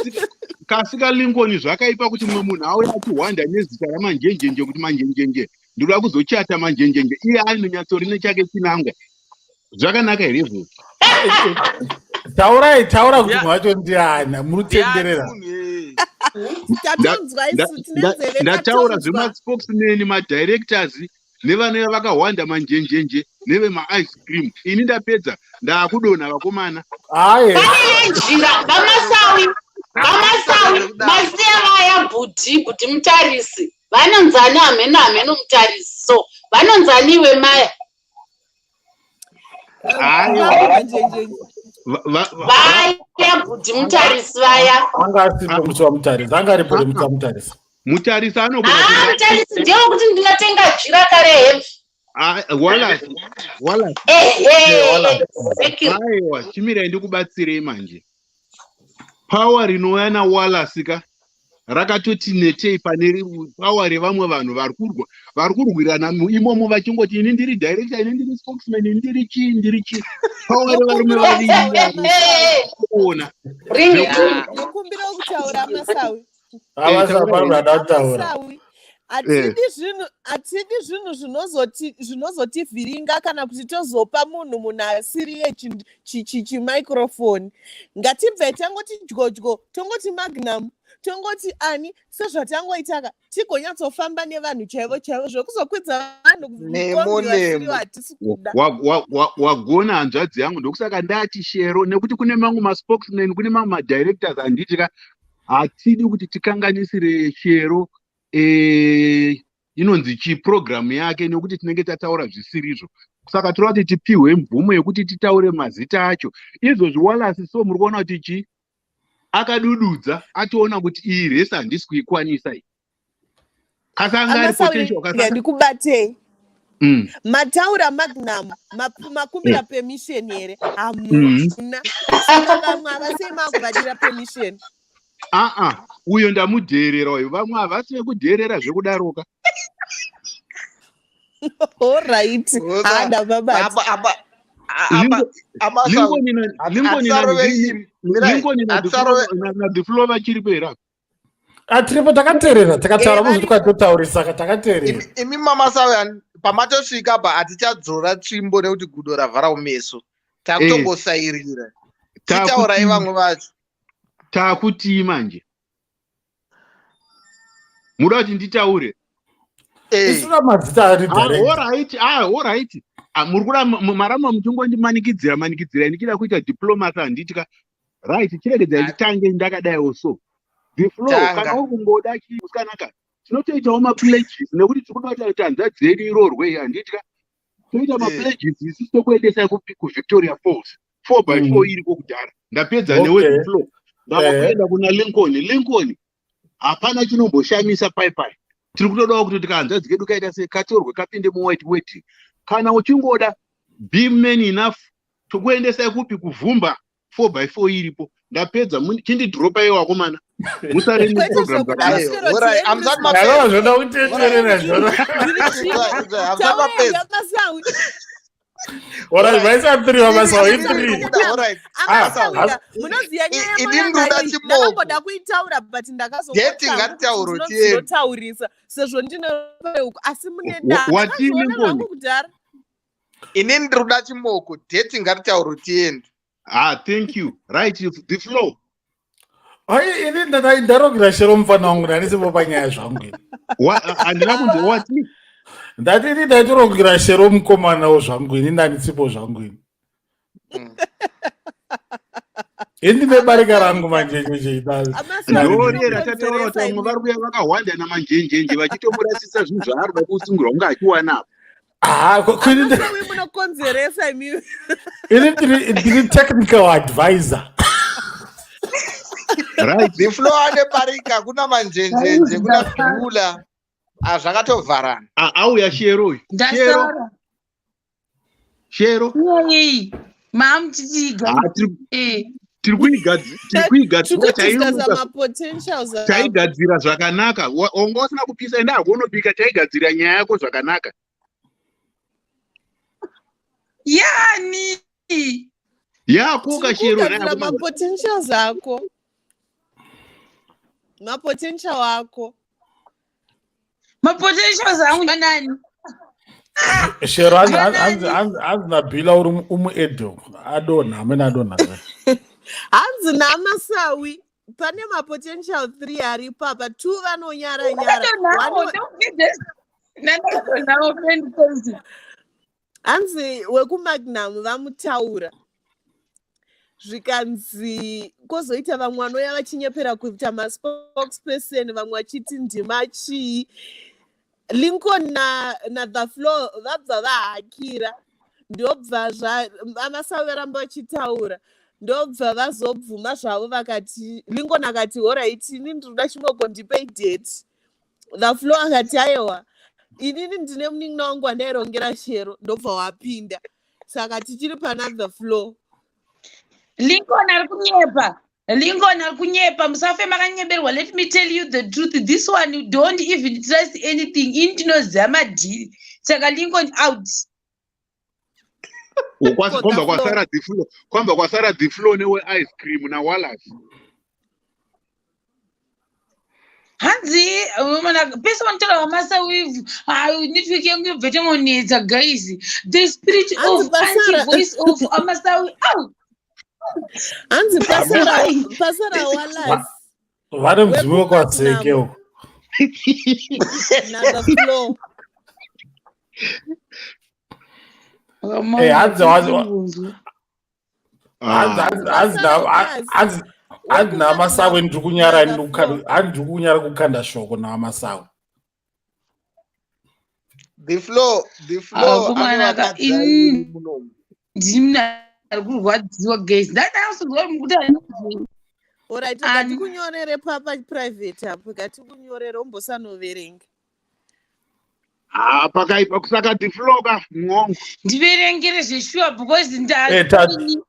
[SPEAKER 9] Kasi kaLincoln, zvakaipa kuti mumwe munhu auya achihwanda nezita raManjenjenje kuti Manjenjenje, ndinoda kuzochata Manjenjenje, iye anonyatsorine chake chinangwa. Zvakanaka here izvozvo?
[SPEAKER 2] Taurai, taura kuti munhu wacho ndiani muri kutenderera.
[SPEAKER 8] Tatonzwa isu, tine nzeve.
[SPEAKER 9] Ndataura
[SPEAKER 8] Tatonzwa.
[SPEAKER 9] zvemaspokesman, madirectors, nevanouya vakahwanda Manjenjenje nevemaice cream. Ini ndapedza, ndaakudonha, vakomana.
[SPEAKER 2] Haye.
[SPEAKER 4] Pane njira, vaMasawi, vaMasawi, masiya vaya bhudhi Mutarisi, vanonzani? Hameno, hameno Mutarisi, so vanonzaniwe maya?
[SPEAKER 9] Aiwa.
[SPEAKER 8] Manjenjenje.
[SPEAKER 4] Vaya bhudhi Mutarisi vaya.
[SPEAKER 2] Anga asipo musi waMutarisi, anga aripo remusi waMutarisi.
[SPEAKER 9] Mutarisi anogona
[SPEAKER 4] Haa, Mutarisi ndewekuti ndinotenga jira kare hembe.
[SPEAKER 9] Ah, Wallace, Wallace.
[SPEAKER 4] Ehe, exactly.
[SPEAKER 9] Aiwa, chimirai ndikubatsirei manje. Power rinouya naWallace ka rakatoti netei pane power revamwe vanhu vari kurwa, vari kurwirana imomo vachingoti ini ndiri director, ini ndiri spokesman, ini ndiri chii, ndiri chii. Power revarume vaviri kuona.
[SPEAKER 4] Ring it.
[SPEAKER 8] Ndokumbira kutaura, Masawi.
[SPEAKER 2] Havasapanoda kutaura.
[SPEAKER 8] Masawi, hatidi zvinhu zvinozotivhiringa kana kuti tozopa munhu asiri iye chimicrophone. Ngatibve tangoti dyodyo, tongoti Magnum, tongoti ani, sezvatangoitaka, tigonyatsofamba nevanhu chaivo chaivo. Zvokuzokwidza vanhu
[SPEAKER 5] Nemo,
[SPEAKER 8] mukombi vasiriwo
[SPEAKER 5] nemo.
[SPEAKER 8] hatisi kuda.
[SPEAKER 9] Wagona, hanzvadzi yangu. Ndokusaka ndati Shero, nekuti kune mamwe maspokesman, kune mamwe madirectors, handiti ka? Hatidi kuti tikanganisire Shero inonzi chiprogramu yake nekuti tinenge tataura zvisirizvo. Saka toda kuti tipihwe mvumo yekuti titaure mazita acho izvozvi. Wallace, so muri kuona kuti chi akadududza, atoona kuti iyi resi handisi kuikwanisa iyi, kasi anga ari potential
[SPEAKER 8] Amasawi,
[SPEAKER 9] kasi
[SPEAKER 8] ndikubatei. Mataura Magnum, makumbira permission here? Hamuna. Saka vamwe havasei makuvadira permission?
[SPEAKER 9] Aa, uyo ndamudheerera uyo, vamwe havasi vekudheerera zvekudaroka.
[SPEAKER 8] Alright, handavabata.
[SPEAKER 5] Apa apa apa
[SPEAKER 9] Lincoln naThe Flow vachiripo here apa?
[SPEAKER 2] Atiripo, takateerera, takataura.
[SPEAKER 8] Eh,
[SPEAKER 2] Muzvi twatotaurisa, saka takateerera.
[SPEAKER 5] Imi mamasawi, pamatosvika pa hatichadzora tsvimbo nekuti gudo ravhara kumeso, takutongosairira. Chitaurai vamwe vacho.
[SPEAKER 9] Taakutii manje? Muda kuti nditaure?
[SPEAKER 2] Isina mazita ari direct.
[SPEAKER 9] Alright, ah, alright. Ah, muri kuda maramba muchingondimanikidzira manikidzira ndichida kuita diplomacy, handiti ka? Right, chiregedzai nditange ndakadaiwo. So the flow, kana uri kungoda chimusikana ka, tinotoitawo mapledges nekuti tiri kuda kuti hanzvadzi yedu irorwe, handiti ka? Toita mapledges isusu, tokuendesai kuVictoria Falls, 4 by 4 iriko kudhara. Ndapedza newe, the flow. Ndavakuenda kuna Lincoln. Lincoln, hapana chinomboshamisa pai pai. Tiri kutodawo kuti kahanzvadzi kedu kaita sei, katorwe, kapinde muwhite wedding. Kana uchingoda, be man enough, tokuendesai kupi? Kuvhumba, 4 by 4 iripo. Ndapedza, chindidropa iwo akomana, musare neprogram dzakanaka.
[SPEAKER 2] Aiwa, zvoda kuteterera zvona.
[SPEAKER 8] Masawi.
[SPEAKER 2] Alright, vaisa 3, vaMasawi 3.
[SPEAKER 8] Amasawika, munoziva nyaya
[SPEAKER 5] Ini ndoda
[SPEAKER 8] yemoyo.
[SPEAKER 5] chimoko.
[SPEAKER 8] Ndakamboda kuitaura, but
[SPEAKER 5] Date ngatitaure, tiende.
[SPEAKER 8] ndakazonotaurisa sezvo ndine uku, asi mune
[SPEAKER 9] Watini,
[SPEAKER 8] ndakazviona
[SPEAKER 9] Ngoni?
[SPEAKER 8] zvangu kudhara.
[SPEAKER 5] Inini ndiri kuda chimoko. Date ngatitaure, tiende.
[SPEAKER 9] Ah, thank you. Right, the flow.
[SPEAKER 2] Ai, ini ndarongera Shero mufana wangu, ndandisipo panyaya zvangu ini.
[SPEAKER 9] Handina kunzi wati.
[SPEAKER 2] Ndati ini ndaitorongera Shero mukomanawo zvangu, ini ndandisipo zvangu ini. Ini ndine barika rangu manjenjenje.
[SPEAKER 9] Ndori ratataura kuti vamwe vari kuuya vakahwanda namanjenjenje vachitomurasisa zvinhu zvaari kuda kusungirwa kunge achiwana apa.
[SPEAKER 2] Ah, kwini
[SPEAKER 8] Amasawi, munokonzeresa imi.
[SPEAKER 2] Ini ndiri technical advisor.
[SPEAKER 9] Right.
[SPEAKER 5] The flow ane barika, kuna manjenjenje, kuna bhula, zvakatovharana.
[SPEAKER 9] Ah, auya Shero uyu. Shero.
[SPEAKER 1] Ndasara.
[SPEAKER 9] Shero.
[SPEAKER 1] Nyaya maamuchitiga.
[SPEAKER 9] Ah, tiri kuigadzira.
[SPEAKER 8] Tikudiscussa
[SPEAKER 9] Tairuka
[SPEAKER 8] mapotentials avo.
[SPEAKER 9] Taigadzira zvakanaka. Wanga usina kupisa, enda hako unobika. Taigadzira nyaya yako zvakanaka.
[SPEAKER 1] Yani.
[SPEAKER 9] Yako kaShero.
[SPEAKER 8] Kugadzira
[SPEAKER 9] Nayakomana.
[SPEAKER 8] mapotentials ako, mapotential ako.
[SPEAKER 1] Mapotentials angu nani?
[SPEAKER 2] Shero, hanzi nabhila uri umuedo, adonha amene adonha.
[SPEAKER 8] Hanzi naMasawi pane mapotential 3 aripo apa, 2 vanonyara nyara.
[SPEAKER 1] Nanawo.
[SPEAKER 8] Hanzi wekuMagnum vamutaura, zvikanzi kwozoita vamwe vanouya vachinyepera kuita maspokesperson, vamwe vachiti ndima chii. Lincoln na the floor vabva vahakira, ndobva amasawi varamba vachitaura, ndobva vazobvuma zvavo. Vakati, Lincoln akati, "Alright, ini ndinoda chimoko, ndipei date." The floor akati, "Aiwa, inini ndine munin'ina wangu wandairongera Shero." Ndobva wapinda, saka tichiri pana the floor.
[SPEAKER 1] Lincoln ari kunyepa, Lincoln ari kunyepa. Musafe makanyeberwa. Let me tell you the truth, this one, you don't even trust anything. Ini ndinoziva madhiri, saka Lincoln out.
[SPEAKER 9] Kwamba kwasara the floor, kwamba kwasara the floor newe-ice cream naWallace.
[SPEAKER 1] Hanzi mana pese vanotaura vaMasawi, network yangu yobva tangonetsa. Guys, the spirit of anti voice of amasawi out.
[SPEAKER 8] Hanzi pasara Wallace.
[SPEAKER 2] Vane mudzimu wekwaseke uko.
[SPEAKER 8] Na the floor.
[SPEAKER 2] Eh, hanzi naMasawi, ndiri kunyara, hanzi ndiri kunyara kukanda shoko naMasawi.
[SPEAKER 5] The floor, the floor.
[SPEAKER 1] Akomana, ini ndini ari kurwadziwa, guys. Ndandaasozwa mukuti.
[SPEAKER 8] Alright, ngatikunyorere paprivate apo, ngatikunyorere umbosanoverenga.
[SPEAKER 9] Ha, pakaipa. Kusaka the floor ka mwongo.
[SPEAKER 1] Ndiverengere zveshuwa because
[SPEAKER 2] Eh,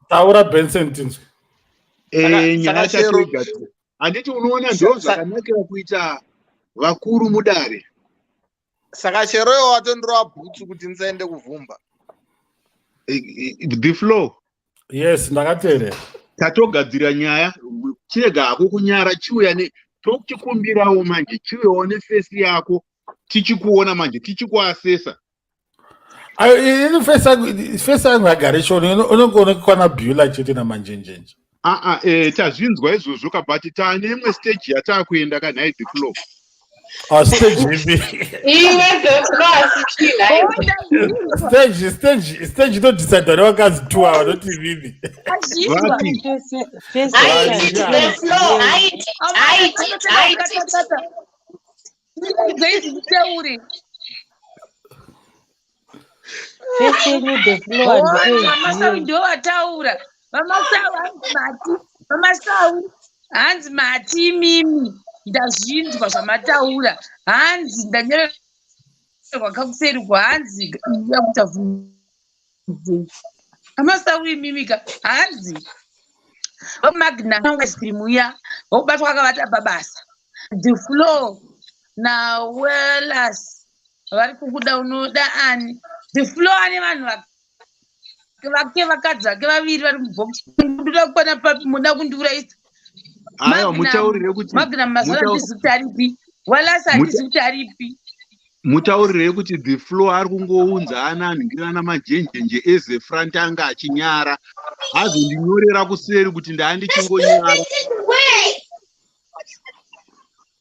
[SPEAKER 2] taura, Benson, tinzwe.
[SPEAKER 9] Eh, nyaya chatoigadzira, handiti? Unoona, ndo zvakanakira kuita vakuru mudare.
[SPEAKER 5] Saka Shero iwo watondorova bhutsu kuti ndisaende kuvhumba.
[SPEAKER 9] The floor.
[SPEAKER 2] Yes, ndakateerera.
[SPEAKER 9] Tatogadzira nyaya. Chirega hako kunyara, chiuya ne tokuchikumbirawo manje, chiuyawo neface yako tichikuona manje, tichikuasesa.
[SPEAKER 2] Ayo, ini face yangu yagare shoni, unongoonekwa bhula chete namanjenjenje.
[SPEAKER 9] Aa, tazvinzwa izvozvo ka, but taane imwe stage yataakuenda kanhai, the floor.
[SPEAKER 2] Ah, stage ipi?
[SPEAKER 4] Iwe the floor asi chii nhai?
[SPEAKER 2] Stage inodhisaidwa nevakadzi two ava, not inini.
[SPEAKER 1] Azvinzwa.
[SPEAKER 9] Vati
[SPEAKER 4] Hide it, the floor, hide it, hide it, hide it.
[SPEAKER 1] Zeizvitaure.
[SPEAKER 7] Face yenyu the floor
[SPEAKER 1] Oh, VaMasawi
[SPEAKER 7] handitoizivi.
[SPEAKER 1] ndo vataura. VaMasawi hanzi mati. VaMasawi hanzi mati imimi. Ndazvinzwa zvamataura. Hanzi ndanyorerwa kakuseri hanzi yakuita vhunze. VaMasawi imimi ka hanzi vaMagnum ice cream uya vokubatwa akavata pabasa. The floor naWelas vari kukuda, unoda ani? The floor ane vanhu vake, vakadzi vake vaviri vari mubhokisi. Ndoda kukwana papi? Muda kundiurayisa?
[SPEAKER 9] Aiwa, mutaurire kuti
[SPEAKER 1] Magnum mazuva handizi kuti aripi. Walas handizi kuti aripi.
[SPEAKER 9] Mutaurire kuti the floor ari kungounza ana anhingirana majenjenje ezefront, anga achinyara, azondinyorera kuseri kuti ndaa ndichingonyara.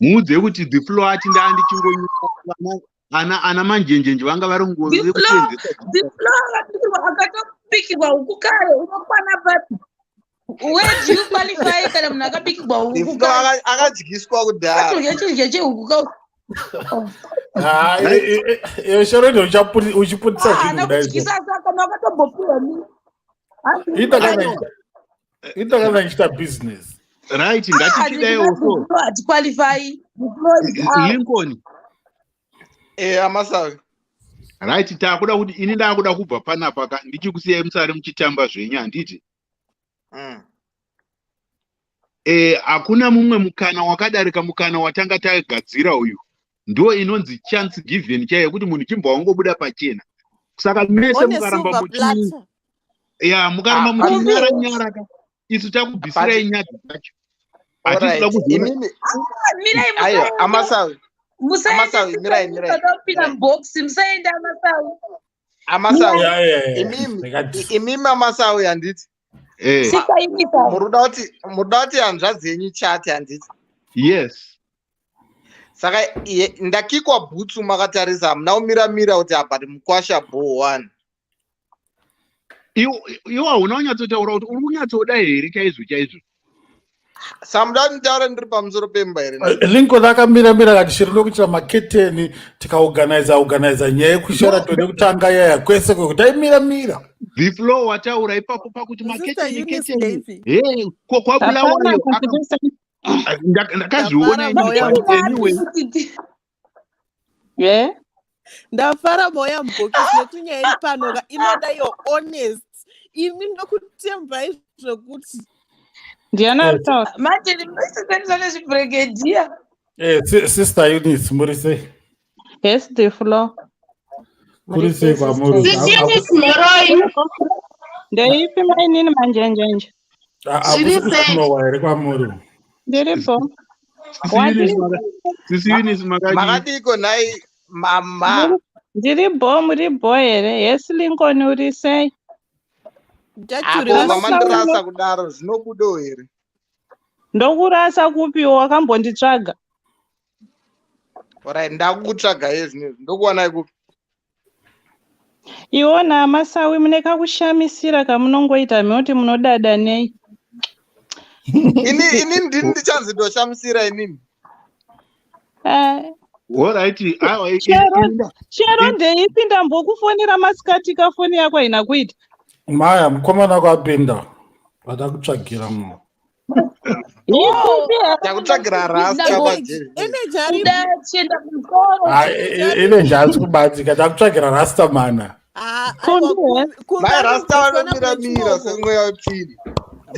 [SPEAKER 9] Muudze kuti the floor ati ndaa ndichingonyara, ana manjenjenje vanga vari
[SPEAKER 1] The
[SPEAKER 9] kungoze
[SPEAKER 1] floor
[SPEAKER 9] kusenzesa.
[SPEAKER 1] The floor akabikirwa, akatobikirwa huku kare. Unokwana papi? Where do you qualify kana munhu akabikirwa
[SPEAKER 5] The
[SPEAKER 1] huku
[SPEAKER 5] floor
[SPEAKER 1] kare?
[SPEAKER 5] akadyiswa kudhara.
[SPEAKER 1] Atodya chidya chehuku ka.
[SPEAKER 2] Ah, Sharon, uchiputisa zvinhu
[SPEAKER 1] Haana
[SPEAKER 2] kudai.
[SPEAKER 1] kudyisa, kana wakatombopiwa ni
[SPEAKER 2] Itakana ichita business.
[SPEAKER 9] Right, ngatichidaiwo so.
[SPEAKER 1] Hatiqualify. The floor is out.
[SPEAKER 9] Lincoln.
[SPEAKER 5] Amasawi.
[SPEAKER 9] Right, taakuda kuti ini ndaakuda kubva panapa ka, ndichikusiyai musare muchitamba zvenyu, handiti? Hakuna mumwe mukana wakadarika mukana watanga tagadzira uyu. Ndo inonzi chance given chaiyo yekuti munhu chimbwa wangobuda pachena. Saka mese
[SPEAKER 8] One
[SPEAKER 9] mukaramba
[SPEAKER 8] silver
[SPEAKER 9] muchi
[SPEAKER 8] platter.
[SPEAKER 9] ya, mukaramba
[SPEAKER 5] Ah,
[SPEAKER 9] muchinyara nyara ka, isu takubvisirai nyadzi dzacho. Hatisi kuda
[SPEAKER 5] Alright.
[SPEAKER 9] kuzoona.
[SPEAKER 5] Imimi
[SPEAKER 1] Mirai.
[SPEAKER 5] Aiwa.
[SPEAKER 1] Musaende.
[SPEAKER 5] Amasawi.
[SPEAKER 1] Musaende.
[SPEAKER 5] Amasawi, mirai, mirai.
[SPEAKER 1] Kupinda
[SPEAKER 5] Mirai.
[SPEAKER 1] mubhokisi, musaende, Amasawi.
[SPEAKER 5] Amasawi.
[SPEAKER 2] Yeah.
[SPEAKER 5] Imimi
[SPEAKER 2] Ndakati
[SPEAKER 5] imimi Amasawi, handiti?
[SPEAKER 9] Eh.
[SPEAKER 1] Sikaimisa.
[SPEAKER 5] Muruda kuti hanzvadzi yenyu chati, handiti?
[SPEAKER 9] Yes.
[SPEAKER 5] Saka ndakikwa bhutsu makatarisa, hamuna kumira mira kuti apa mukwasha bho one.
[SPEAKER 9] Iwo hauna kunyatsotaura kuti uri kunyatsoda here chaizvo chaizvo.
[SPEAKER 5] Samuda kuti nditaure ndiri pamusoro pemba here?
[SPEAKER 2] Lincoln akamira mira kati shiri ndokuitira maketeni, tikaorganiza organiza nyaya yekuSheraton yekutanga yaya kwese kwekuti aimira mira.
[SPEAKER 9] The floor wataura ipapo pakuti
[SPEAKER 8] Sister
[SPEAKER 9] maketeni
[SPEAKER 8] Eunice
[SPEAKER 9] keteni
[SPEAKER 8] Davy.
[SPEAKER 9] he ko kwaBulawayo ndakazviona
[SPEAKER 8] Ndafara
[SPEAKER 9] ini.
[SPEAKER 8] mauya.
[SPEAKER 9] But anyway.
[SPEAKER 4] Yeah.
[SPEAKER 8] Ndafara mauya mubhokisi, nekuti nyaya iri pano ka inoda your honest. Imi ndokutembai zvekuti
[SPEAKER 4] Ndiani ari kutaura?
[SPEAKER 1] Manje ndinoisanganisa nezvibregedhiya.
[SPEAKER 2] Sister Eunice, muri sei?
[SPEAKER 4] Yes, the floor.
[SPEAKER 2] Kuri sei kwamuri?
[SPEAKER 4] Sisi Eunice Moroi. Ndeipi mainini manjenjenje?
[SPEAKER 2] Hakusi kusinowa here kwamuri?
[SPEAKER 4] Ndiripo.
[SPEAKER 9] Sisi Eunice, makadii?
[SPEAKER 5] Makadiko nhai mama?
[SPEAKER 4] Ndiri bo, muri bo here? Yes, Lincoln, uri sei?
[SPEAKER 8] Jachuri.
[SPEAKER 5] Apo mamandirasa kudaro zvinobudawo here?
[SPEAKER 4] Ndokurasa kupiwo? Wakambonditsvaga.
[SPEAKER 5] Alright, ndakukutsvagai zvinezvi, ndokuwanai kupi?
[SPEAKER 4] Iwona Amasawi mune kakushamisira kamunongoita mhoti munodada nei.
[SPEAKER 5] Ini ndini ndichanzi ndoshamisira inini?
[SPEAKER 4] Eh,
[SPEAKER 9] Alright, aiwa.
[SPEAKER 4] Chero ndeipi? Ndambokufonera masikati, kafoni yako haina kuita.
[SPEAKER 2] Maya, mukomana wako apinda, vada kutsvagira munhu.
[SPEAKER 4] Ikupi?
[SPEAKER 5] Ndakutsvagira rasta pajeri.
[SPEAKER 8] Energy ari
[SPEAKER 1] Kuda chienda kuchikoro.
[SPEAKER 2] Ine haasi kubatika, takutsvagira rastamana.
[SPEAKER 4] Kumbi.
[SPEAKER 5] Mai rasta vanomira mira semweya wepfini.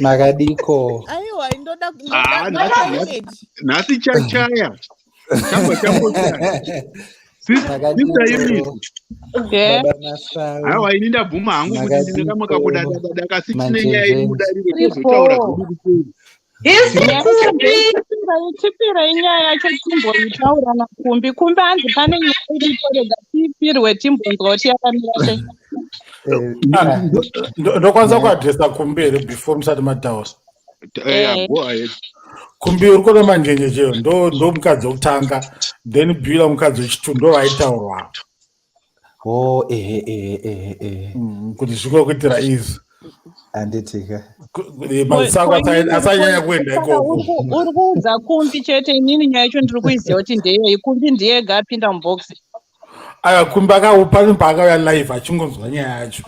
[SPEAKER 10] Makadiko?
[SPEAKER 8] Aiwa, indoda
[SPEAKER 9] Ah,
[SPEAKER 8] ndoda energy.
[SPEAKER 9] Nhasi chachaya, chamba chambochaya. Sister Eunice.
[SPEAKER 4] Yeah.
[SPEAKER 10] Baba Masawi.
[SPEAKER 9] Aiwa, ini ndabvuma hangu kuti ndine kamwe kakudadadada, kasi tine nyaya iri
[SPEAKER 10] Manjenjenje.
[SPEAKER 9] mudariro, tozotaura zvedu kuseri.
[SPEAKER 4] Tipirei nyaya yacho timboitaura naKumbi. Kumbi, hanzi pane nyaya iripo, rega tiipirwe timbonzwa kuti yakamira sei.
[SPEAKER 2] Ndokwanisa kuadresa Kumbi here before musati mataura?
[SPEAKER 9] Yeah, go ahead.
[SPEAKER 2] Kumbi, uri kuona manjenjejeyo ndo mukadzi wekutanga. Then Bula mukadzi wechitu ndo vaitaurwa.
[SPEAKER 10] Oh, ehe ehe ehe ehe.
[SPEAKER 2] Kuti zvikokuitira izvi.
[SPEAKER 10] Handitika.
[SPEAKER 2] Maziso ako asanyanya kuenda ikoko.
[SPEAKER 11] Uri kuudza Kumbi chete, inini nyaya yacho ndiri kuiziva kuti ndeyei. Kumbi ndiye ega apinda mubhokisi.
[SPEAKER 2] Aiwa, Kumbi akaupa paakauya live achingonzwa nyaya yacho.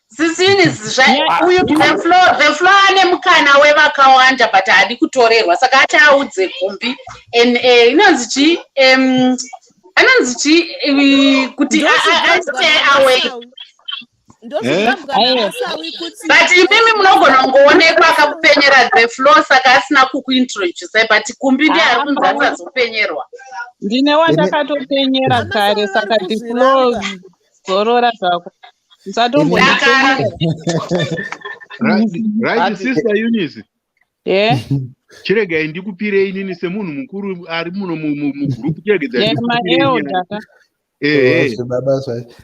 [SPEAKER 4] Sisi Eunice, uyu the floor ane mukana wevakawanda, but haadi kutorerwa, saka achaudze Kumbi and inonzi chi anonzi chi kuti stay away.
[SPEAKER 8] Ndozvitambwa naMasawi kuti
[SPEAKER 4] But imimi munogona kungoonekwa akakupenyera the floor, saka asina kukuintroduce, but Kumbi ndiye ari kunzi asazopenyerwa.
[SPEAKER 11] Ndine wandakatopenyera kare, saka the floor, zorora zvako, usatombondipenyera.
[SPEAKER 9] Right, Sister Eunice.
[SPEAKER 11] Ye.
[SPEAKER 9] Chiregai ndikupirei inini semunhu mukuru ari muno mugroup, chiregedzai ndikupirei nyaya.
[SPEAKER 11] Maelder ka.
[SPEAKER 9] Ehe.
[SPEAKER 10] Baba zvacho.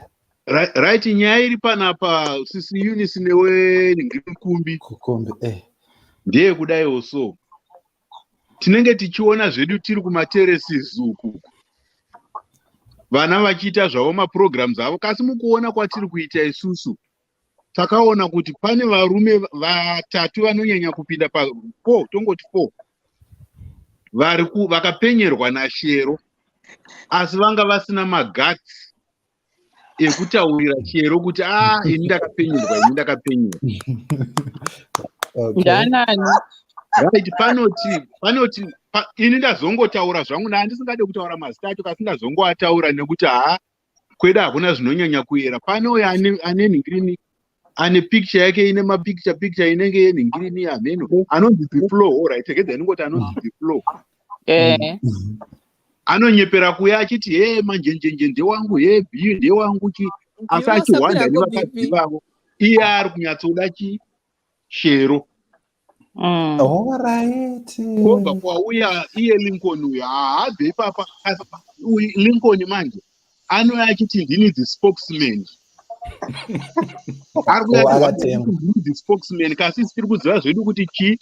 [SPEAKER 9] Right, nyaya iri panapa, Sisi Eunice, newe Kumbi,
[SPEAKER 10] Kumbi, eh.
[SPEAKER 9] Ndeyekudaiwo, so tinenge tichiona zvedu tiri kumaterraces uku, vana vachiita zvavo maprograms avo, kasi mukuona kwatiri kuita isusu takaona kuti pane varume vatatu vanonyanya kupinda pa four, tongoti four, vari vakapenyerwa naShero, asi vanga vasina maguts ekutaurira Shero kuti, "A, ini ndakapenyerwa, ini ndakapenyerwa."
[SPEAKER 11] Ndanani?
[SPEAKER 9] Right, panoti ini ndazongotaura zvangu, ndandisingade kutaura mazita acho, kasi ndazongoataura nekuti haa, kwedu hakuna zvinonyanya kuyera. Pane uyo ane nhingirini, ane picture yake ine mapicture picture inenge yenhingirini hameno, anonzi The Flow. Alright, regedza inongoti anonzi The Flow. Anonyepera kuya achiti, "He, Manjenjenje ndewangu, he, b ndewangu," chi asi achihwanda nevakadzi vavo, iye ari kunyatsoda chi Shero.
[SPEAKER 10] Alright.
[SPEAKER 9] Kwobva kwauya iye Lincoln uyu, haabve ipapa. Asi uyu Lincoln manje anouya achiti, "Ndini the spokesman." Ari kuuya
[SPEAKER 10] Oh,
[SPEAKER 9] achiti,
[SPEAKER 10] akatengwa.
[SPEAKER 9] "Ndini the spokesman," kasi tiri kuziva zvedu kuti chi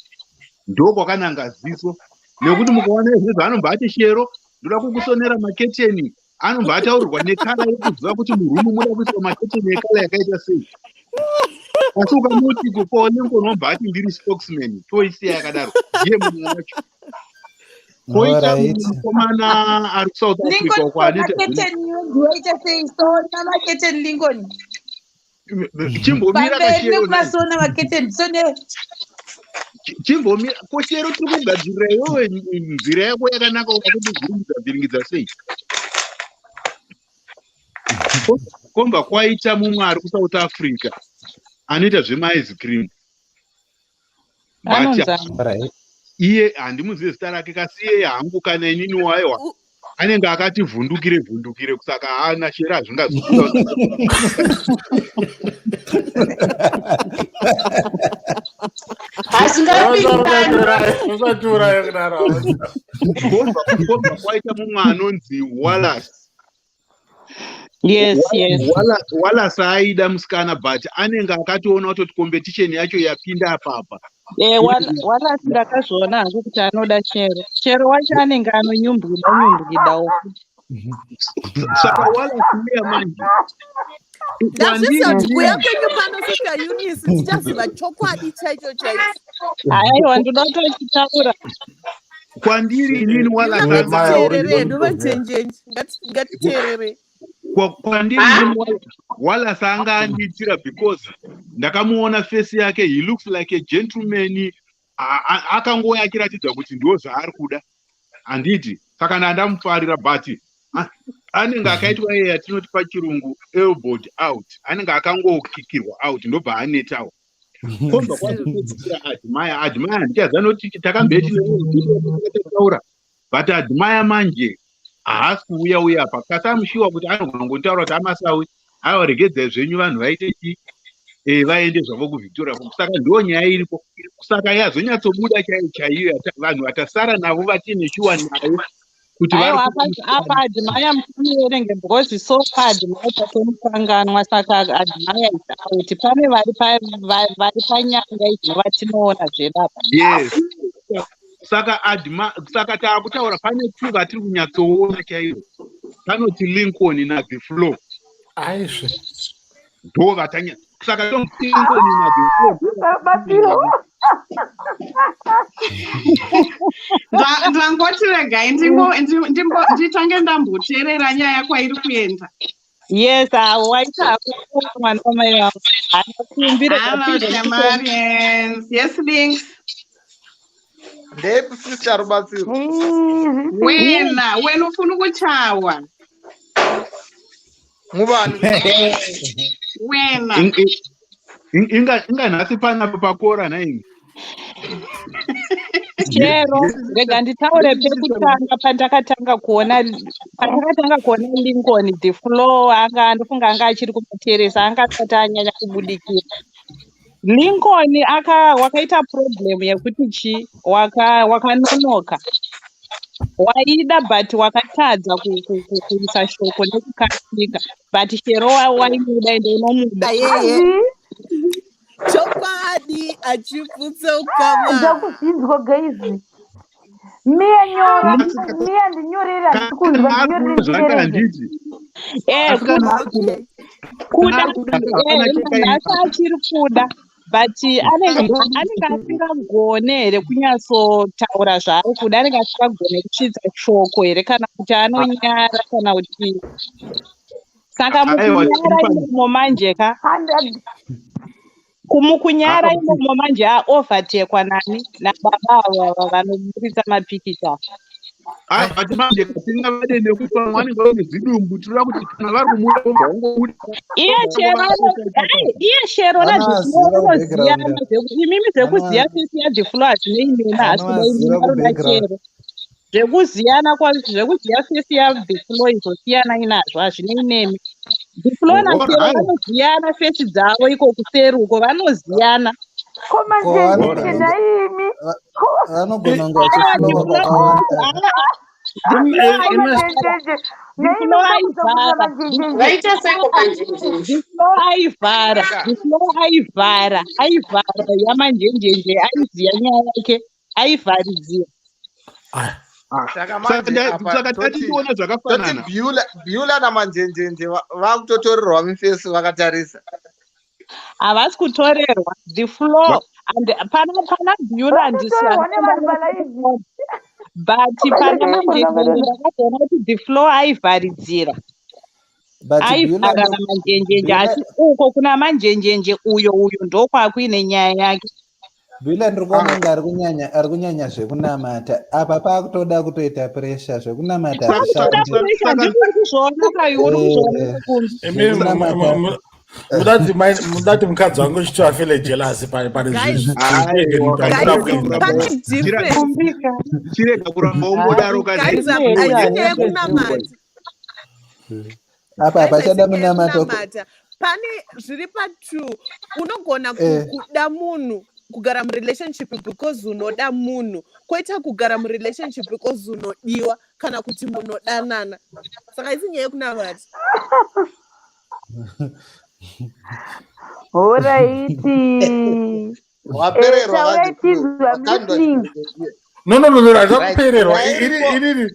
[SPEAKER 9] ndokwakananga ziso, nekuti mukaona izvozvo anobva ati, "Shero, ndoda kukusonera maketeni." Anobva ataurirwa necolour yekuziva kuti muroom muda kuiswa maketeni ecolour yakaita sei. Asi ukamuti kupo Lincoln, wobva ati, "Ndiri spokesman." Toisiya yakadaro, ndiye mumwe wacho. Koita mukomana ari kuSouth Africa
[SPEAKER 1] Lincoln,
[SPEAKER 9] uko anoita
[SPEAKER 1] maketeni ndiwaita sei? Sona maketeni, Lincoln.
[SPEAKER 9] Chimbomira.
[SPEAKER 1] Pamberi
[SPEAKER 9] Kashero.
[SPEAKER 1] nekumasona maketeni, sone.
[SPEAKER 9] Chimbomira koshero, tiri kugadzirira iwewe nzira yako yakanaka, wakutivhiringidza vhiringidza sei? Kwobva kwaita mumwe ari kuSouth Africa anoita zvemaice cream, but
[SPEAKER 11] Anonzani?
[SPEAKER 9] Iye handimuzivi zita rake, kasi iye hangu kana inini waiwa anenge akati vhundukire vhundukire, kusaka haana Shero hazvingazobuda.
[SPEAKER 4] Hazvingapindani.
[SPEAKER 2] Usatiuraya kudaro.
[SPEAKER 9] Kwobva kwaita mumwe anonzi Wallace.
[SPEAKER 11] Yes.
[SPEAKER 9] Wallace aida musikana, but anenge akatoona kutoti competition yacho yapinda apapa.
[SPEAKER 11] Wallace ndakazviona hangu kuti anoda Shero. Shero wacho anenge anonyumbwida nyumbwidawo.
[SPEAKER 9] Saka Wallace uya manje
[SPEAKER 8] Ndazviziva kuti kuya kwenyu pano, Sister Eunice, tichaziva chokwadi chaicho chaicho.
[SPEAKER 11] Aiwa, ndoda kutochitaura.
[SPEAKER 9] Kwandiri inini Wallace
[SPEAKER 8] Ngatiteerere hedu, vachenjenji, ngatiteerere.
[SPEAKER 9] Kwandiri inini Wallace anga andiitira because ndakamuona face yake, he looks like a gentleman. Akangouya achiratidza kuti ndo zvaari kuda, handiti? Saka ndandamufarira, but anenge akaitwa iye yatinoti pachirungu elbowed out, anenge akangokikirwa out, ndobva anetawo. Kwobva kwazopedzisira Admire. Admire handichaziva noti takambeti taura, but Admire manje haasi kuuya uya apa, kasi amushiwa kuti anogona kungotaura kuti, "Amasawi, aiwa, regedzai zvenyu vanhu vaite chi vaende zvavo kuVictoria." Saka ndo nyaya iripo. Saka yazonyatsobuda chaiyo chaiyo vanhu vatasara navo vatine shuwa nayo kuti vari
[SPEAKER 11] Aiwa, apa Admire musamuverenge because so far Admire tatomukanganwa, saka Admire is out. Pane vari panyanga izvo vatinoona zvedu apa.
[SPEAKER 9] Yes. Saka adma, saka taakutaura pane two vatiri kunyatsoona chaivo, panoti Lincoln na The Flow.
[SPEAKER 2] Aizve.
[SPEAKER 9] Ndo vatanya, saka tonzi Lincoln na The Flow.
[SPEAKER 12] Batsiro.
[SPEAKER 11] Ndangoti regai nditange ndamboteerera nyaya kwairi kuenda. Yes, awo waita hako mwana wamai vangu. Hanakumbire.
[SPEAKER 13] Hello, Shamarians. Yes, Links.
[SPEAKER 5] Ndeipi, sister Rubatsiro?
[SPEAKER 13] Wena, wena ufuna ukuchawa.
[SPEAKER 5] Ngubani?
[SPEAKER 13] Wena.
[SPEAKER 9] Inga nhasi panapa pakora naini.
[SPEAKER 11] Chero rega nditaure pekutanga pandakatanga kuona Lincoln, The Flow anga, ndofunga anga achiri kumateresa, anga asati anyanya kubudikira. Lincoln aka wakaita problem yekuti chi wakanonoka, waida but wakatadza kuisa shoko nekukasika, but Shero waimuda ende unomuda.
[SPEAKER 8] Ayeye, chokwadi achiputsa.
[SPEAKER 12] Ndakuzvinzwa, guys. Miya, nyora. Miya, ndinyorere, handisi kunzwa, ndinyorere.
[SPEAKER 9] Zvake.
[SPEAKER 12] Ndiverenge.
[SPEAKER 9] Handiti?
[SPEAKER 11] Eh,
[SPEAKER 9] Asi
[SPEAKER 11] kuda
[SPEAKER 9] kana ari kuda, hapana chakaipa.
[SPEAKER 11] Nhasi achiri kuda, but anenge asingagone here kunyatsotaura zvaari kuda? Anenge asingagone kusvitsa shoko here, kana kuti anonyara, kana kuti saka
[SPEAKER 9] Aiwa,
[SPEAKER 11] mukunyara imomo manje ka, kumukunyara imomo manje aovertekwa nani, nababa ava vanoburitsa mapikicha.
[SPEAKER 9] Ai, but manje tingavade nekuti vamwe vanenge vaine zvidumbu. Tinoda kuti kana vari kumuda vobva vangobuda.
[SPEAKER 11] Iye Shero ai, iye Shero
[SPEAKER 6] Vanovaziva
[SPEAKER 11] naDhiflo
[SPEAKER 6] kubackground.
[SPEAKER 11] unoziyana. Imimi zvekuziya face yaDhiflo hazvinei nena, asi kuda imimi
[SPEAKER 6] Vanovaziva
[SPEAKER 11] aroda
[SPEAKER 6] kubackground.
[SPEAKER 11] Chero zvekuziyana zvekuziya face yaDhiflo izvo siyanai nazvo, hazvinei nemi. Dhiflo naShero vanoziyana face dzavo iko kuseri uko, vanoziyana.
[SPEAKER 12] Ko
[SPEAKER 6] Ko
[SPEAKER 12] manjenjenje naimi?
[SPEAKER 6] Vanogona kunge vachiflowa kwakawanda.
[SPEAKER 11] Dhiflo
[SPEAKER 12] Manjenjenje naimi,
[SPEAKER 11] Dhiflo
[SPEAKER 12] muda kudzamura
[SPEAKER 11] aivhara.
[SPEAKER 12] manjenjenje.
[SPEAKER 4] Vaita seiko manjenjenje?
[SPEAKER 11] Dhiflo aivhara, Dhiflo aivhara, aivhara yamanjenjenje, aiziya nyaya yake, aivharidzira.
[SPEAKER 5] Saka manje apa
[SPEAKER 9] Saka
[SPEAKER 5] toti
[SPEAKER 9] tationa
[SPEAKER 5] toti
[SPEAKER 9] zvakafanana.
[SPEAKER 5] Beulah naManjenjenje vakutotorerwa mifesi vakatarisa.
[SPEAKER 11] Havasi kutorerwa. The Flow and pana Beulah handisi
[SPEAKER 12] Vakutorerwa nevanhu palive.
[SPEAKER 11] But pana Manjenjenje ndakazoona kuti The Flow aivharidzira.
[SPEAKER 6] But Beulah
[SPEAKER 11] Aivhara naManjenjenje, asi uko kuna Manjenjenje uyo ndokwakuine nyaya yake.
[SPEAKER 6] Beulah ndiri kuona kunge ari kunyanya zvekunamata apa, paakutoda kutoita pressure. Zvekunamata
[SPEAKER 11] Pakutoda
[SPEAKER 6] hazvishandi.
[SPEAKER 11] pressure, ndiri kuzviona kai, uri kuzviona kukumbi.
[SPEAKER 2] Imi
[SPEAKER 6] Zvekunamata
[SPEAKER 2] mudati mukadzi wangu chito afeel jealous pane
[SPEAKER 8] Guys,
[SPEAKER 2] zvinhu
[SPEAKER 8] guys, pane difference.
[SPEAKER 9] Chirega kuramba ungodaro.
[SPEAKER 8] Guys, haisi nyaya yekunamata.
[SPEAKER 6] Apa
[SPEAKER 8] Guys, haisi
[SPEAKER 6] hapachada
[SPEAKER 8] nyaya
[SPEAKER 6] munamato.
[SPEAKER 8] yekunamata. Pane zviri patwo. Unogona kuda munhu, kugara murelationship because unoda munhu, kwoita kugara murelationship because unodiwa kana kuti munodanana. Saka isi nyaya yekunamata.
[SPEAKER 12] Alright.
[SPEAKER 5] Wapererwa.
[SPEAKER 12] Taurai tizwe, I'm
[SPEAKER 5] Wakandwa.
[SPEAKER 12] listening.
[SPEAKER 2] No,
[SPEAKER 5] Right.
[SPEAKER 2] hazvakupererwa.
[SPEAKER 5] Nyaya iripo.
[SPEAKER 2] Inini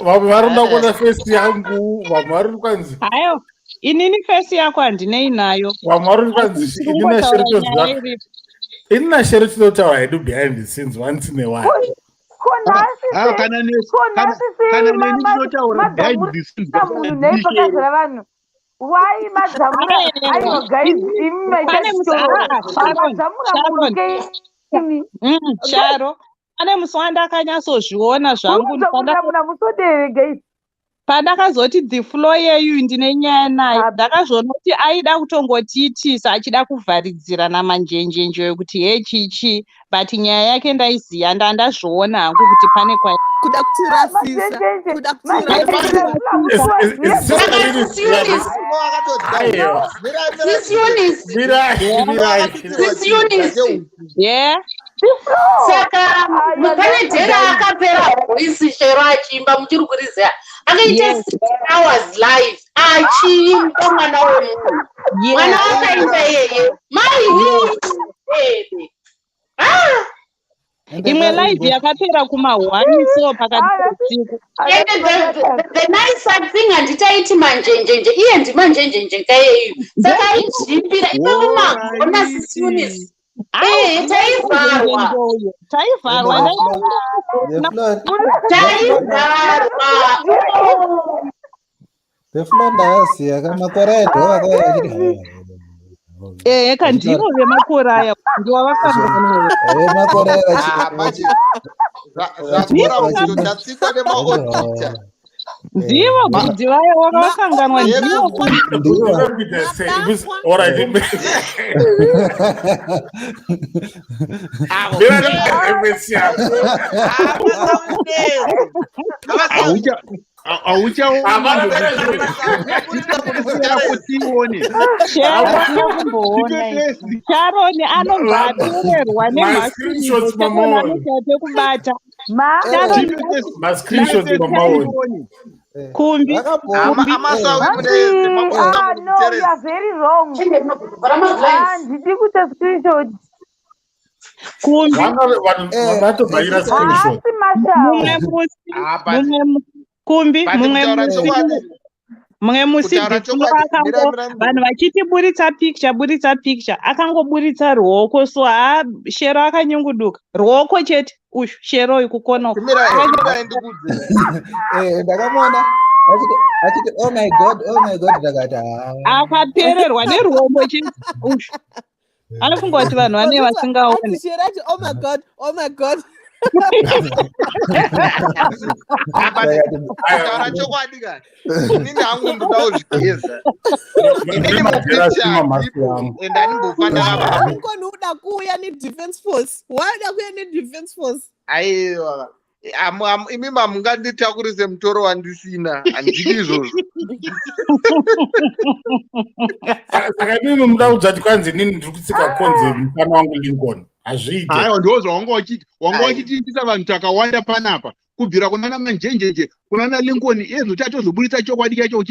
[SPEAKER 2] vamwe vari kuda kuona face yangu, vamwe vari kwanzi
[SPEAKER 11] Hayo, inini face yako handinei nayo.
[SPEAKER 2] Vamwe vari kwanzi
[SPEAKER 11] Tiri
[SPEAKER 2] ini naShero
[SPEAKER 11] kungotaura nyaya
[SPEAKER 2] toziva.
[SPEAKER 11] iripo.
[SPEAKER 2] Ini naShero tinotaura hedu behind the scenes once in a while.
[SPEAKER 12] Ko nhasi
[SPEAKER 9] Kana
[SPEAKER 12] ko nhasi sei
[SPEAKER 9] kana neni tinotaura behind
[SPEAKER 12] madzamura
[SPEAKER 9] the scenes.
[SPEAKER 12] munhu nei pakazara vanhu? Wai madzamura? Aiwa guys, imi maita
[SPEAKER 11] Pane musi
[SPEAKER 12] chitoro.
[SPEAKER 11] Sharon,
[SPEAKER 12] Madzamura munhu
[SPEAKER 11] Sharon.
[SPEAKER 12] keimi.
[SPEAKER 11] Sharo, pane musi wandakanyatsozviona zvangu
[SPEAKER 12] Kudzamurira munhu hamusodere, guys.
[SPEAKER 11] Pandakazoti The Flow yeyu ndine nyaya nayo, ndakazoona kuti aida kutongotiitisa achida kuvharidzira naManjenjenje kuti he chichi, but nyaya yake ndaiziya, ndandazviona hangu kuti pane kwa
[SPEAKER 8] Kuda kutirasisa, kuda kutirasisa.
[SPEAKER 2] Aiwa.
[SPEAKER 4] Sis Eunice.
[SPEAKER 2] Mirai, mirai.
[SPEAKER 4] Sis Eunice.
[SPEAKER 11] Yeah.
[SPEAKER 4] Saka pane dhera akapera voice Shero achiimba, muchiri kuriziya? Akaita 6 hours live achiimba mwana wemunhu. Mwana wakaimba iyeye mai bebe. Ah!
[SPEAKER 11] Imwe live yakapera kuma1 so pakati peusiku.
[SPEAKER 4] And the nice thing, handitaiti manjenjenje, iye ndimanjenjenje kaiyeyu, saka aizvimbira ipapo. Magona, Sisi Eunice. Taivharwa.
[SPEAKER 11] Taivharwa.
[SPEAKER 4] Taivharwa.
[SPEAKER 10] The Flow ndakaziya kamakore edo akauya achiti
[SPEAKER 11] Ehe, kandivo vemakore aya ndiwa vakanganwa.
[SPEAKER 10] Makore
[SPEAKER 5] Zvakora kuti tatsikwa nemaodita.
[SPEAKER 11] Ndivo bhudhi vaya wakavakanganwa, ndivo.
[SPEAKER 2] All right.
[SPEAKER 9] Hauchaona kuti ione.
[SPEAKER 11] Kumboona Sharon anobva atorerwa
[SPEAKER 2] Ma-screenshots mamaona.
[SPEAKER 11] nemhasipekubata.
[SPEAKER 2] Ma-screenshots mamaona.
[SPEAKER 11] Kumbi.
[SPEAKER 12] Ah, no, you are very wrong. Ah, ndidi kuita screenshot.
[SPEAKER 11] Kumbi.
[SPEAKER 2] Vanhu vatobhaira screenshot.
[SPEAKER 12] Haasi mashau.
[SPEAKER 11] Mumwe musi, mumwe kumbi,
[SPEAKER 5] But
[SPEAKER 11] mumwe
[SPEAKER 5] kutaura
[SPEAKER 11] musi,
[SPEAKER 5] chokwadi,
[SPEAKER 11] mumwe musi
[SPEAKER 5] kutaura
[SPEAKER 11] The Flow
[SPEAKER 5] chokwadi,
[SPEAKER 11] akango
[SPEAKER 5] mira, mira, mira.
[SPEAKER 11] Vanhu vachiti buritsa picture, buritsa picture, akangoburitsa ruoko so. Ha, Shero akanyunguduka, ruoko chete. Ushu Shero uyu kukona uku.
[SPEAKER 5] Mira, mira, ndikudze.
[SPEAKER 10] Ndakamuona achiti, "Oh my God, oh my God." Ndakati, "Ah."
[SPEAKER 11] Akapererwa neruoko chete ushu. Anofunga kuti vanhu vane vasingaone.
[SPEAKER 8] Ati Sherati, "Oh my God, oh my God."
[SPEAKER 5] Kutaura chokwadi ka, inini hangu ndoda kuzvigeza inini.
[SPEAKER 2] Majerasi
[SPEAKER 5] Mupicture
[SPEAKER 2] mamhasi yangu.
[SPEAKER 5] and handimbofa ndakavapa.
[SPEAKER 8] Lincoln uda kuuya nedefense force, wada kuuya nedefense force.
[SPEAKER 5] Aiwa, imi hamunganditakurise mutoro wandisina, handidi izvozvo.
[SPEAKER 2] Saka imimi muda kudza kuti kwanzi inini ndiri kutsika konze mufana wangu Lincoln, hazviite.
[SPEAKER 9] Aiwa, ndo zvawanga uchiti, wanga uchitiitisa vanhu takawanda panapa, kubvira kunana Manjenjenje, kunana Lincoln. Ezvo chatozoburitsa chokwadi chacho,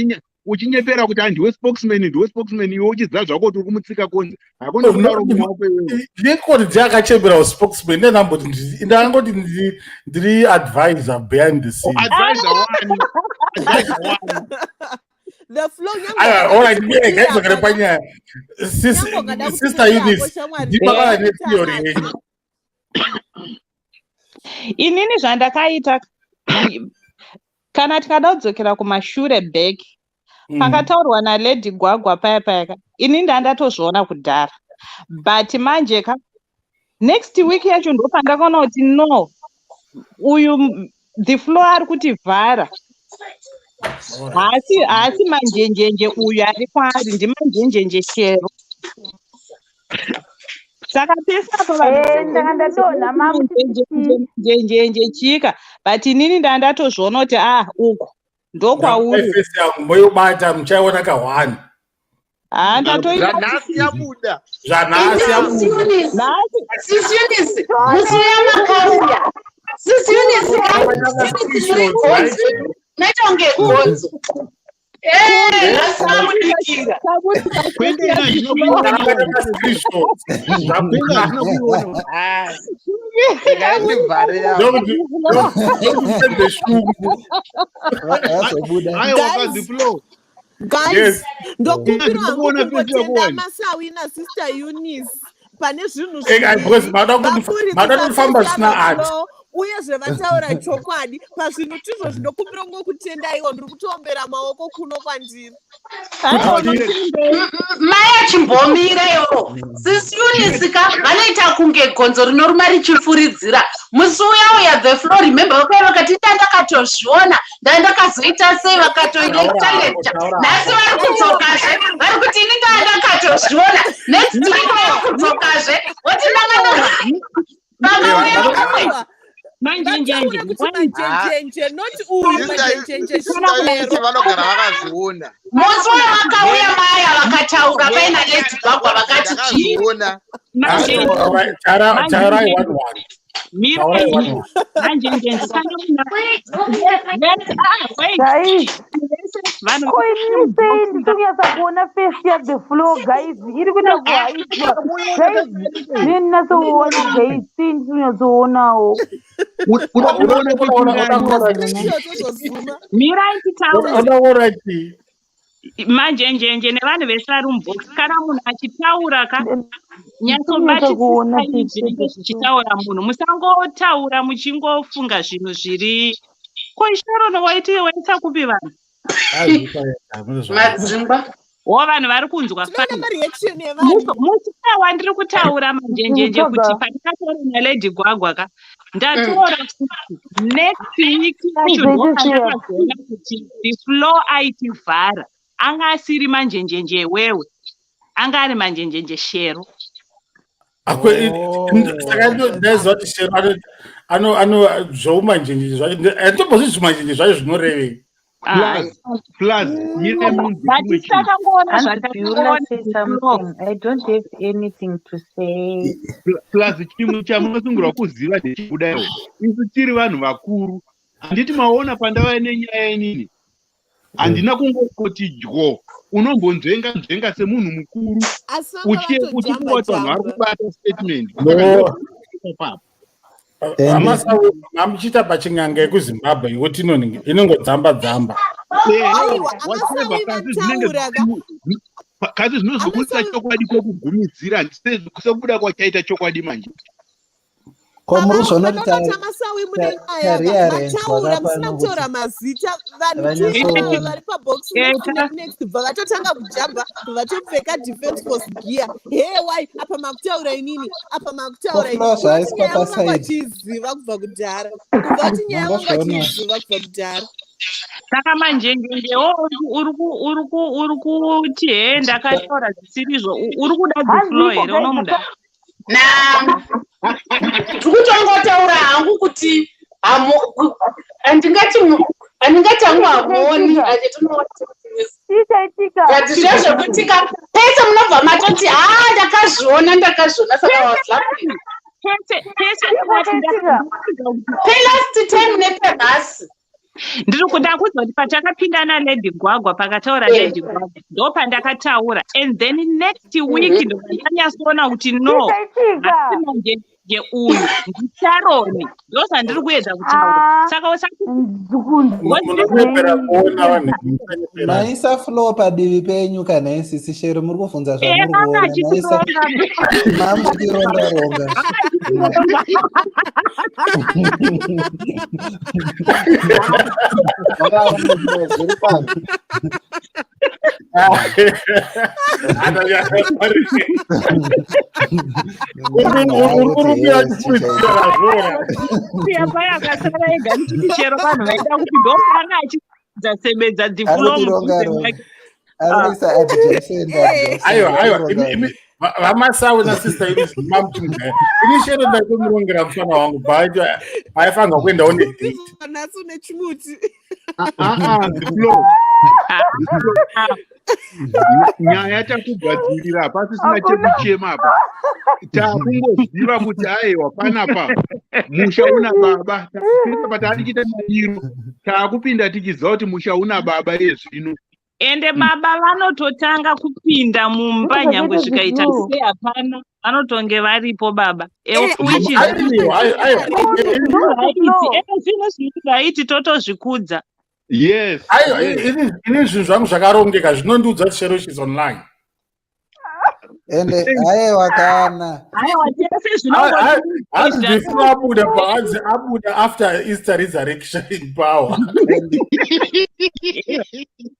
[SPEAKER 9] uchinyepera kuti handiwe spokesman, ndiwe spokesman, iwe uchiziva zvako kuti uri kumutsika konze. Hakuna kudaro mumwe wako iwewe.
[SPEAKER 2] Lincoln ndiye akachembera uspokesman. Ndandamboti ndangoti ndiri advisor behind the scene.
[SPEAKER 9] Advisor wani? Advisor wani?
[SPEAKER 8] The Flow.
[SPEAKER 2] Aiwa, alright, ngaidzokere panyaya. Sister Eunice, ndipakava netheory yenyu.
[SPEAKER 11] Inini zvandakaita, kana tikada kudzokera kumashure back, pakataurwa naLady Gwagwa paya paya ka, ini ndandatozviona kudhara, but manje ka, next week yacho ndo pandakaona kuti no, uyu The Flow ari kuti vhara, haasi Manjenjenje uyu ari kwaari, ndiManjenjenje Shero. Saka pese apa
[SPEAKER 12] Eh, ndanga ndadonha
[SPEAKER 11] vanjenjenje chika, but inini ndandatozviona kuti ah, uku ndokwauri.
[SPEAKER 2] Face yangu moyobata, muchaiona kahwani.
[SPEAKER 11] Ha, ndatoita.
[SPEAKER 5] Zvanhasi yabuda.
[SPEAKER 2] Zvanhasi yabuda.
[SPEAKER 4] Sisi Eunice, musi uya makauya, Sisi Eunice, Eunice, muri gonzo, maita kunge gonzo. Nhasi mamudikira.
[SPEAKER 9] Kwende hazvina
[SPEAKER 2] Screenshots.
[SPEAKER 9] Kwende hazvina kuiona.
[SPEAKER 5] Ndivhare.
[SPEAKER 2] Ndokupedze shungu.
[SPEAKER 10] Azobuda.
[SPEAKER 9] Aiwa, kazi Flow.
[SPEAKER 8] Guys,
[SPEAKER 2] Yes.
[SPEAKER 8] ndokumbira hangu
[SPEAKER 9] Kuona picture
[SPEAKER 8] kungotenda
[SPEAKER 9] kuona.
[SPEAKER 8] Masawi nasister Eunice pane zvinhu
[SPEAKER 2] Because mada kufamba zvisina art.
[SPEAKER 8] Uyezve vataura chokwadi pazvinhu tizvo. Zvinokumbira ngokutenda iwo, ndiri kutombera maoko kuno kwandiri.
[SPEAKER 4] Mai achimbomirewo, Sisi Eunice ka, vanoita kunge gonzo rinoruma richifuridzira. Musi uya uya The Flow, remember, vakauya vakati, "Ndandakatozviona, ndandakazoita sei?" Vakatoita lecture. Nhasi vari kudzokazve, vari kuti, "Ini ndandakatozviona." Next week vari kudzokazve, voti ndanga vakauya vamwe.
[SPEAKER 7] Manjenjenje.
[SPEAKER 8] Vataura kuti Manjenjenje, not uyu Manjenjenje.
[SPEAKER 5] Sister vanogara vakazviona.
[SPEAKER 4] Musi uyo vakauya maya vakataura paina Lady Gwagwa, vakati chii?
[SPEAKER 5] Ndakazviona.
[SPEAKER 2] Taurai one one.
[SPEAKER 11] Mirai manje ngenzi kana muna. Yes, ah, wait.
[SPEAKER 12] Guys,
[SPEAKER 11] Vanhu
[SPEAKER 12] ko inini sei ndisikunyatsa kuona face ya The Flow, guys? Iri kuita kuhaitwa, guys. Ndinatsoona, guys, sei ndisikunyatsooonawo?
[SPEAKER 9] Uda kuona
[SPEAKER 8] Screenshot ozozuma.
[SPEAKER 11] Mirai titaure.
[SPEAKER 2] Udakuona chii?
[SPEAKER 11] Manje njenje nevanhu vese vari mubox, kana munhu achitaura ka,
[SPEAKER 12] Ndikunyatsa kuona
[SPEAKER 11] nyatsobatisisai
[SPEAKER 12] face
[SPEAKER 11] zvinenge
[SPEAKER 12] ya The Flow.
[SPEAKER 11] Zvichitaura munhu. Musangotaura muchingofunga zvinhu zviri ko. Sharon, waiti waisa kupi vanhu?
[SPEAKER 4] Madzimba.
[SPEAKER 11] Wo vanhu vari kunzwa
[SPEAKER 8] Tinoona
[SPEAKER 11] fine.
[SPEAKER 8] mareaction evanhu.
[SPEAKER 11] Musi wandiri kutaura manjenjenje kuti
[SPEAKER 12] Ndikutsvaga.
[SPEAKER 11] pandakataura naLady Gwagwa ka, ndatora kuti next week yacho
[SPEAKER 12] Kuzoita sei?
[SPEAKER 11] ndopandakazoona kuti The Flow aitivhara anga asiri manjenjenje wewe, anga ari manjenjenje Shero.
[SPEAKER 2] Saka ndaiziva kuti Shero ano zvoumanjenjenje zvacho, handitombozvi zvimanjenje zvacho zvinorevei.
[SPEAKER 9] Plus mire munhu chimwe
[SPEAKER 11] But
[SPEAKER 9] chinhu.
[SPEAKER 11] takangoona
[SPEAKER 7] Hanzi Beulah,
[SPEAKER 11] zvatakaona
[SPEAKER 7] say
[SPEAKER 11] The Flow.
[SPEAKER 7] something. I don't have anything to say.
[SPEAKER 9] Plus chimwe chamunosungirwa kuziva ndechekudaiwo, isu tiri vanhu vakuru, handiti? Maona pandava nenyaya inini, handina kungoti dyo. Unombonzvenga nzvenga semunhu mukuru
[SPEAKER 8] Asi vanga
[SPEAKER 9] uchifunga kuti vanhu vari
[SPEAKER 8] vatojamba jamba.
[SPEAKER 9] kubata statement.
[SPEAKER 2] No.
[SPEAKER 9] Papo.
[SPEAKER 10] Ende
[SPEAKER 2] Hamasawi mamuchiita pachin'anga yekuZimbabwe yekuti inongodzamba dzamba.
[SPEAKER 8] Aiwa,
[SPEAKER 9] Whatever,
[SPEAKER 8] amasawi
[SPEAKER 9] kasi zvinenge
[SPEAKER 8] vataura ka.
[SPEAKER 9] kasi zvinozobudisa
[SPEAKER 8] Amasawi
[SPEAKER 9] chokwadi kwokugumidzira, sekubuda kwachaita chokwadi manje.
[SPEAKER 10] Ko muri kuzviona kuti
[SPEAKER 8] Panongoti amasawi mune nyaya ka,
[SPEAKER 10] tarearrangwa
[SPEAKER 8] mataura
[SPEAKER 10] ka
[SPEAKER 8] musina
[SPEAKER 10] pano
[SPEAKER 8] kutaura
[SPEAKER 10] kuti
[SPEAKER 8] mazita. Vanhu two ivavo
[SPEAKER 10] vanyatso
[SPEAKER 8] vari pabox next
[SPEAKER 11] Eta.
[SPEAKER 8] next bva vatotanga kujamba, bva vatopfeka defense force gear. He, wai apa makutaura inini, apa
[SPEAKER 10] Ko
[SPEAKER 8] makutaura
[SPEAKER 10] Flow
[SPEAKER 8] inini. Kureva kuti
[SPEAKER 10] zvaiswa
[SPEAKER 8] nyaya vanga
[SPEAKER 10] pasaidi.
[SPEAKER 8] vachiiziva kubva kudhara, kubva kuti nyaya vanga
[SPEAKER 10] Mangozviona.
[SPEAKER 8] vachiiziva kubva kudhara.
[SPEAKER 11] Saka manjenjenjewo uri kuti he, ndakataura zvisirizvo. Uri kuda The Flow
[SPEAKER 12] Hanziko
[SPEAKER 11] here?
[SPEAKER 12] guys.
[SPEAKER 11] Unomuda?
[SPEAKER 4] Na ndiri kutongotaura hangu kuti handingati hangu hamuoni.
[SPEAKER 12] Chaitika. Chii chaitika?
[SPEAKER 4] But zvezvekuti ka, pese munobva matoti, "Ha, ndakazviona, ndakazviona." Saka was laughing.
[SPEAKER 11] Pese pese.
[SPEAKER 12] Chii chakaitika?
[SPEAKER 4] Pelast time nepenhasi.
[SPEAKER 11] Ndiri kuda kudza kuti patakapinda naLady Gwagwa, pakataura Lady Gwagwa, ndo pandakataura, and then next week ndopandanyatsoona kuti
[SPEAKER 12] Chii
[SPEAKER 11] no,
[SPEAKER 12] chaitika?
[SPEAKER 11] hasi manjenje uyu, ndiSharoni. Ndo zvandiri kuedza kutaura.
[SPEAKER 12] Ah,
[SPEAKER 11] Saka usati
[SPEAKER 2] Munonyepera kuona vanhu, musanyeperana.
[SPEAKER 10] Maisa Flow padivi penyu kana isisi Shero, muri kuvhunza zvamuri
[SPEAKER 11] Anga
[SPEAKER 10] kuona. Maisa
[SPEAKER 11] achitironga.
[SPEAKER 10] Mamuchironga ronga.
[SPEAKER 11] Achitironga.
[SPEAKER 3] Zviri pano.
[SPEAKER 2] Uri kurumira chikurudzira razvora.
[SPEAKER 11] Uya paya akasara ega ndichiti Shero, vanhu vaida kuti ndopanga achidza sebedza The
[SPEAKER 10] Ari
[SPEAKER 11] Flow
[SPEAKER 10] kutironga
[SPEAKER 11] mudhuze
[SPEAKER 10] ronga.
[SPEAKER 11] make.
[SPEAKER 10] Ari kuisa adjacent.
[SPEAKER 2] Aiwa, aiwa,
[SPEAKER 10] Adjacent.
[SPEAKER 2] imi vaMasawi nasister ini mamuchimugaya. Ini Shero ndaitomurongera mufana wangu paaifanirwa kuendawo nedate.
[SPEAKER 8] Nhasi une chimuti.
[SPEAKER 9] Ah, The Flow, nyaya takugadzirira, hapasisina
[SPEAKER 12] Hakuna.
[SPEAKER 9] chekuchema apa. Takungoziva kuti aiwa, panapa musha una baba. Panapa taatichiita madiro, taakupinda tichiziva kuti musha una baba iye zvino.
[SPEAKER 11] Ende baba vanototanga kupinda mumba nyangwe zvikaita sei, hapana, vanotonge varipo baba, which is
[SPEAKER 2] Aiwa, aiwa.
[SPEAKER 11] Right. Ende zvinhu zviri right, totozvikudza.
[SPEAKER 9] Yes.
[SPEAKER 2] Aiwa, ini zvinhu zvangu zvakarongeka, zvinondiudza kuti Shero, she's online.
[SPEAKER 10] Ende aiwa kana.
[SPEAKER 11] Aiwa, tese.
[SPEAKER 2] Hanzi before abuda, pahanzi abuda after Easter resurrection power.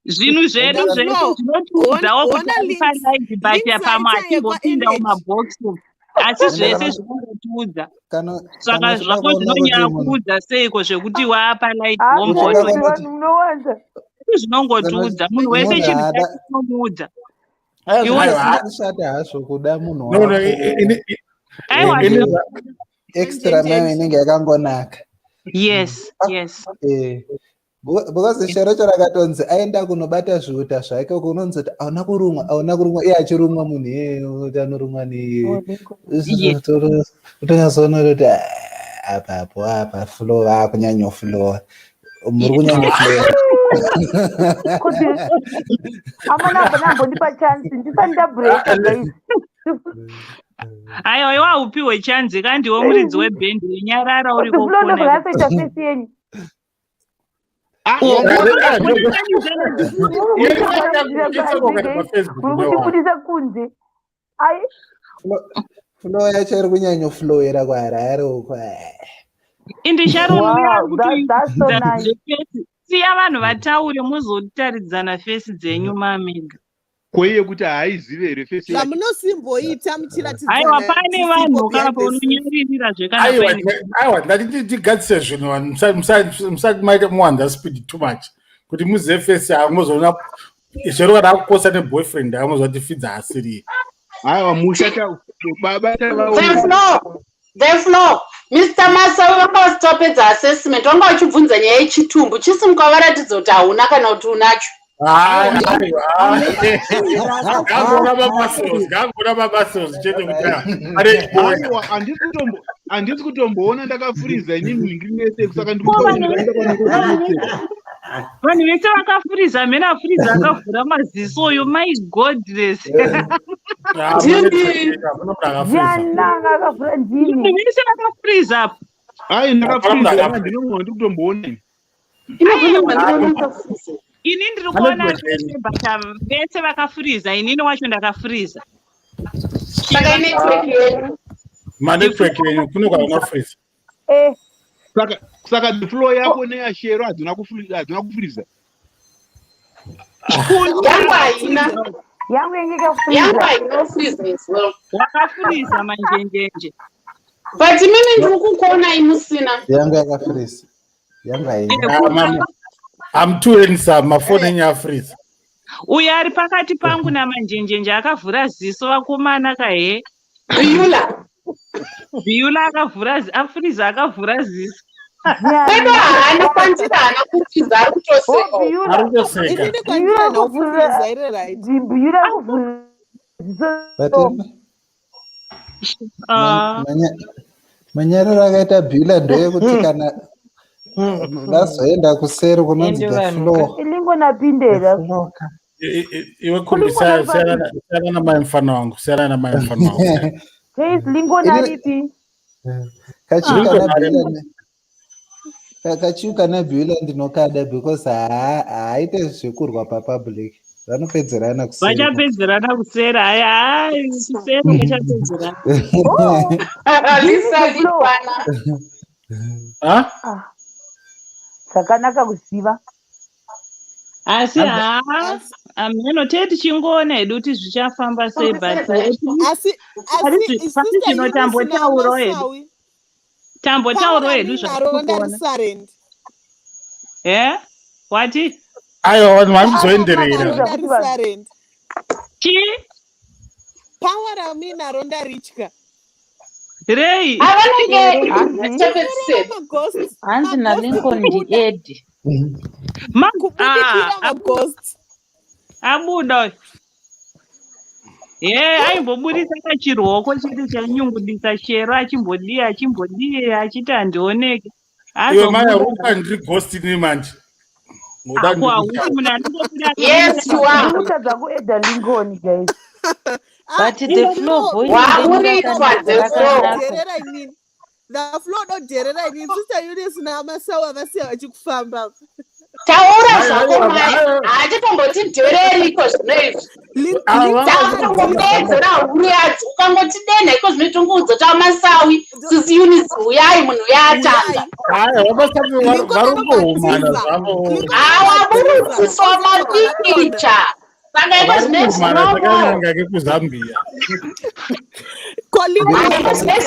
[SPEAKER 11] Zvinhu zvedu zvedu zvinotiudzawo kuti ari palive, but pamwe atimbopinda mumabhokisi, asi zvese zvinongotiudza.
[SPEAKER 10] Kana
[SPEAKER 11] Saka
[SPEAKER 10] kana uchida
[SPEAKER 11] zvako
[SPEAKER 10] kuona kuti
[SPEAKER 11] zvinonyanya
[SPEAKER 10] munhu
[SPEAKER 11] kuudza seiko zvekuti waapa live?
[SPEAKER 10] Uchida
[SPEAKER 11] Womboto
[SPEAKER 10] kuona kuti
[SPEAKER 12] Munowanza.
[SPEAKER 11] zvinongotiudza munhu wese
[SPEAKER 10] munhu
[SPEAKER 11] chinhu
[SPEAKER 10] haada
[SPEAKER 11] chake chinomuudza.
[SPEAKER 10] Aiwa,
[SPEAKER 2] Aiwa.
[SPEAKER 10] zvisina kushata hazvo kuda munhu
[SPEAKER 2] No,
[SPEAKER 10] wako
[SPEAKER 11] Aiwa.
[SPEAKER 2] ini
[SPEAKER 10] extra mile inenge yakangonaka.
[SPEAKER 11] Yes.
[SPEAKER 10] Eh, because Shero cho rakatonzi aenda kunobata zviuta zvake uko, unonzi kuti hauna kurumwa, hauna kurumwa, iye achirumwa munhu iyeye, kuti anorumwa neiye. Utonyatsoona kuti ah, Apapo apa flow vakunyanyoflowa, muri kunyanyoflowa.
[SPEAKER 12] Kuti amana hapana ambondipa chance ndisati ndabreaka, guys.
[SPEAKER 7] Aiwa, iwe haupiwe chance kandiwe muridzi webhendi, wenyarara uri.
[SPEAKER 12] Kuti Flo
[SPEAKER 7] kokona.
[SPEAKER 12] Ndobvakasoita face yenyu. Muri kutibudisa kunze ai.
[SPEAKER 10] Flow yacho iri kunyanyoflowera kuHarare uko.
[SPEAKER 7] Indi Sharon uya ari
[SPEAKER 12] Wow, that's so
[SPEAKER 7] kutoita
[SPEAKER 12] nice.
[SPEAKER 7] zvefesi. Siya vanhu vataure, muzotaridzana face dzenyu mamega.
[SPEAKER 9] Kweiye kuti haaizive here face yake?
[SPEAKER 8] Zvamunosimboita
[SPEAKER 7] Aiwa,
[SPEAKER 8] muchiratidzana
[SPEAKER 7] pane
[SPEAKER 8] tisipo
[SPEAKER 7] vanhu
[SPEAKER 8] behind
[SPEAKER 7] kapa
[SPEAKER 8] the scenes.
[SPEAKER 7] unonyaririra zvekana
[SPEAKER 2] Aiwa,
[SPEAKER 7] paine.
[SPEAKER 2] Aiwa, ndati tigadzise zvinhu, vanhu musati maita muwanda speed too much kuti muzive face yavo, mozoona chero kana akukosa neboyfriend yavo, mozoona kuti Fidza asiriye.
[SPEAKER 9] Aiwa, musha baba.
[SPEAKER 4] The floor, the floor. Mr Masawi vanga vasitapedza assessment, vanga vachibvunza nyaya yechitumbu chisimuka, varatidza kuti hauna kana kuti unacho.
[SPEAKER 2] Ngangona mamuscles, ngangona mamuscles chete kuti ane chiboya.
[SPEAKER 9] Aiwa, handisi kutomboona ndakafuriza inini ndinese, saka
[SPEAKER 7] Ko vanhu
[SPEAKER 9] ndikutoona.
[SPEAKER 7] Vanhu vese vakafuriza, mhene afuriza akavhura maziso uyo, my goodness.
[SPEAKER 4] Ndini.
[SPEAKER 12] Ndiananga akavhura? Ndini.
[SPEAKER 7] Vanhu vese vakafuriza apa.
[SPEAKER 9] Ai, ndakafuriza, ndinomuona, ndiri kutomboona ini.
[SPEAKER 7] Ini ndiri kuona vese, but vese vakafuriza, inini wacho ndakafuriza.
[SPEAKER 4] Saka inetwork yenyu.
[SPEAKER 2] Manetwork yenyu kuno kwauna freeze.
[SPEAKER 12] Eh.
[SPEAKER 9] Saka the flow yako neyaShero hadzina kufuriza.
[SPEAKER 4] Yangu haina.
[SPEAKER 12] Yangu yange
[SPEAKER 4] Yangu
[SPEAKER 12] ikafuriza.
[SPEAKER 4] haina freeze as well.
[SPEAKER 7] Wakafuriza manjenjenje.
[SPEAKER 4] But imimi ndiri kukuonai musina.
[SPEAKER 10] Yangu yakafurisa, yangu haina.
[SPEAKER 2] I'm too handsome, mafoni enyu afreeze.
[SPEAKER 7] Uyo ari pakati pangu namanjenjenje akavhura ziso, vakomana kahe.
[SPEAKER 4] Biyula.
[SPEAKER 7] Biyula akavhura afuriza, akavhura ziso.
[SPEAKER 4] Kwedu haana, kwandiri haana kufriza, ari kutoseka.
[SPEAKER 2] Ari kutoseka.
[SPEAKER 8] Inini kwandiri handakufuriza, iri right.
[SPEAKER 12] Biyula kuvhura
[SPEAKER 10] But
[SPEAKER 12] ziso.
[SPEAKER 7] Ah.
[SPEAKER 10] Manyariro akaita Bhila ndeyekuti kana vazoenda kuseri kunonzi
[SPEAKER 1] Ende
[SPEAKER 10] the
[SPEAKER 1] vanhu
[SPEAKER 10] floor.
[SPEAKER 12] Ilingo napindera.
[SPEAKER 2] Iwe Kumbi, siyana namai mufana wangu, siyana namai mufana wangu.
[SPEAKER 12] Guys, Lingo naripi?
[SPEAKER 10] Kachiuka
[SPEAKER 2] Lincoln
[SPEAKER 10] naBhila, kachiuka naBhila ndinokada because haaite zvekurwa papublic, vanopedzerana kuseri.
[SPEAKER 7] Vachapedzerana kusera, haya hai, kuseri vachapedzerana.
[SPEAKER 4] Lisa likwana.
[SPEAKER 2] Ha?
[SPEAKER 12] Ah, zvakanaka kuziva.
[SPEAKER 7] Asi haa, amheno tee tichingoona hedu kuti zvichafamba sei, but
[SPEAKER 8] Asi
[SPEAKER 7] pari
[SPEAKER 8] asi
[SPEAKER 7] pari
[SPEAKER 8] sister
[SPEAKER 7] zvino
[SPEAKER 8] Eunice
[SPEAKER 7] tambotaurawo hedu.
[SPEAKER 8] naMasawi,
[SPEAKER 7] Tambotaurawo hedu
[SPEAKER 8] power ramuinaro
[SPEAKER 7] zvatiri kuona.
[SPEAKER 8] ndarisarendi.
[SPEAKER 7] E wati?
[SPEAKER 2] Aiwa, vanhu
[SPEAKER 8] Power
[SPEAKER 2] vanozoenderera.
[SPEAKER 8] ramuinaro ndarisarendi.
[SPEAKER 7] Chii?
[SPEAKER 8] Power ramuinaro ndaritya.
[SPEAKER 7] Rei?
[SPEAKER 4] Avanenge
[SPEAKER 1] Hanzi
[SPEAKER 4] chapedzisera.
[SPEAKER 8] Maghost.
[SPEAKER 1] hanzi
[SPEAKER 8] Maghost
[SPEAKER 1] naLincoln
[SPEAKER 8] kubuda.
[SPEAKER 1] ndiEdi.
[SPEAKER 8] Kubudikira maghost.
[SPEAKER 7] Abuda uyu. Ye aimbobudisa kachiruoko chete chainyungudisa Shero, achimbodiya achimbodiya achiti handioneke.
[SPEAKER 2] Iwe maya,
[SPEAKER 7] Azobuda.
[SPEAKER 2] ruka ndiri ghost ini manje. Ngoda
[SPEAKER 7] Ako hausi
[SPEAKER 2] ndiri
[SPEAKER 7] munhu anongobuda.
[SPEAKER 4] Yes, you are.
[SPEAKER 12] Ndiri kutadza kuedha Lincoln, guys.
[SPEAKER 1] But the flow voice renyu
[SPEAKER 4] Waburitswa the floor.
[SPEAKER 1] rakanaka.
[SPEAKER 8] Dherera inini. The flow dodherera inini. Sister Eunice naMasawa vasiya vachikufamba.
[SPEAKER 4] Taura zvako mai, hatitomboti dhereriko zvino izvi. Takutongopedzera huru yadzo, ukangoti denha iko zvino tongoudza kuti aMasawi, sisi Eunice, huyai, munhu uyatanga.
[SPEAKER 2] Haya, vaMasawi vari kungohumana zvavo.
[SPEAKER 4] Hawaburudziswa mapikicha, saka iko
[SPEAKER 2] Vari
[SPEAKER 4] zvino
[SPEAKER 2] kuhumana
[SPEAKER 4] izvi
[SPEAKER 2] takanyanga kekuZambia.
[SPEAKER 4] Iko zvino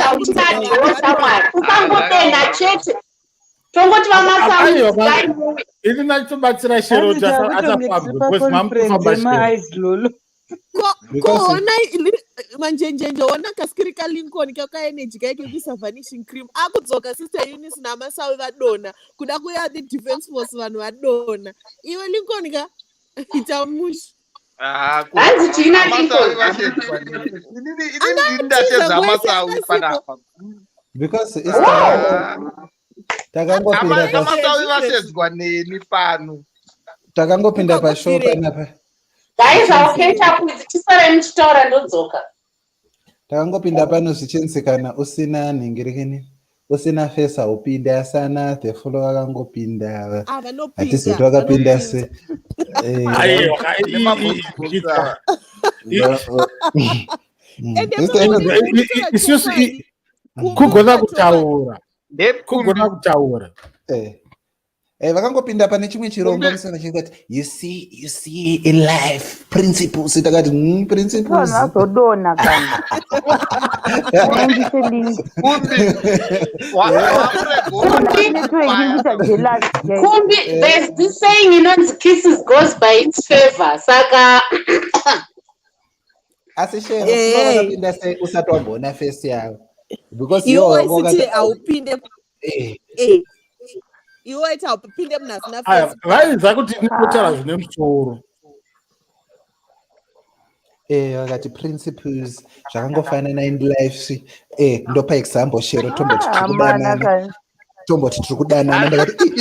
[SPEAKER 4] hauchina dhoo shamwari, ukangodenha chete tongoti vaMasawi
[SPEAKER 2] Aiwa,
[SPEAKER 4] zai muwe.
[SPEAKER 2] Ini ndachitobatsira Shero
[SPEAKER 14] Hanzi
[SPEAKER 2] kuti asafambwe
[SPEAKER 14] takutomixipa
[SPEAKER 2] because
[SPEAKER 14] conference
[SPEAKER 2] mamutofamba Shero.
[SPEAKER 14] yema-ice lolo.
[SPEAKER 8] Ko honai manjenjenje, ona kaskiri kaLincoln kakaenergy kaike kuisa vanishing cream, akudzoka. Sister Eunice naMasawi vadonha, kuda kuya the defense force, vanhu vadonha. Iwe Lincoln ka, ita musha.
[SPEAKER 4] Hanzi china Lincoln?
[SPEAKER 5] Inini ndini ndashedza
[SPEAKER 8] Angatiza kwese
[SPEAKER 5] Masawi
[SPEAKER 8] akasipo.
[SPEAKER 5] panapa.
[SPEAKER 10] Because isu takangopinda pa
[SPEAKER 5] Amasawi vasedzwa neni pano.
[SPEAKER 10] Takangopinda pashow panapa.
[SPEAKER 4] Guys, I'll catch up with chisarai muchitaura, ndodzoka.
[SPEAKER 10] Takangopinda pano zvichinzi kana usina nhingirikini, usina face, haupinde. Asana The Follow vakangopinda.
[SPEAKER 8] Ah, vanopinda.
[SPEAKER 10] Hatizivi kuti vakapinda se
[SPEAKER 2] Aiwa,
[SPEAKER 8] Ende
[SPEAKER 2] isusu kugona kutaura, kugona kutaura.
[SPEAKER 10] Vakangopinda pane chimwe chirongwa musana chingati, "You see, you see, in life principles." Takati, principles."
[SPEAKER 12] Vanhu vazodonha kana endise link. Network iri kuita jealous, guys.
[SPEAKER 4] Kumbi, there's this saying inonzi "Kisses goes by its favor", saka
[SPEAKER 10] Asi Shero, vakapinda sei usati wamboona face yavo? Because
[SPEAKER 8] iwe
[SPEAKER 10] iwo
[SPEAKER 8] waisiti haupinde. Iwe waiti haupinde munhu asina
[SPEAKER 2] Aya,
[SPEAKER 8] face.
[SPEAKER 2] Vaiziva kuti ndinotaura zvine musoro.
[SPEAKER 10] Vakati principles zvakangofanana in life. Ndopa example, Shero, tomboti tiri
[SPEAKER 12] Ah, mana
[SPEAKER 10] kudanana.
[SPEAKER 12] kani.
[SPEAKER 10] Tomboti tiri kudanana. Ndakati,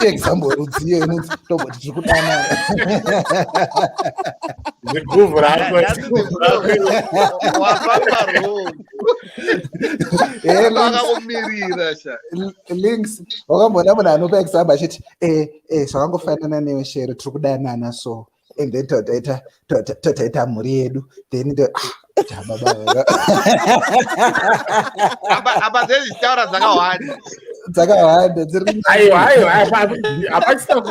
[SPEAKER 10] example rudziyo inonzi tomboti tiri kudanana?"
[SPEAKER 2] Ziguvhu rako, ziguvhu rako.
[SPEAKER 5] Wafamba wrong. Vakakumirira sha.
[SPEAKER 10] Links, wakamboona munhu anopa example achiti, zvakangofanana newe Shero, tiri kudanana so, and then totaita mhuri yedu, then ah, baba vaka."
[SPEAKER 5] Apa dzezvitaura dzakawanda.
[SPEAKER 10] Dzakawanda dziri.
[SPEAKER 2] Aiwa, aiwa, hapachina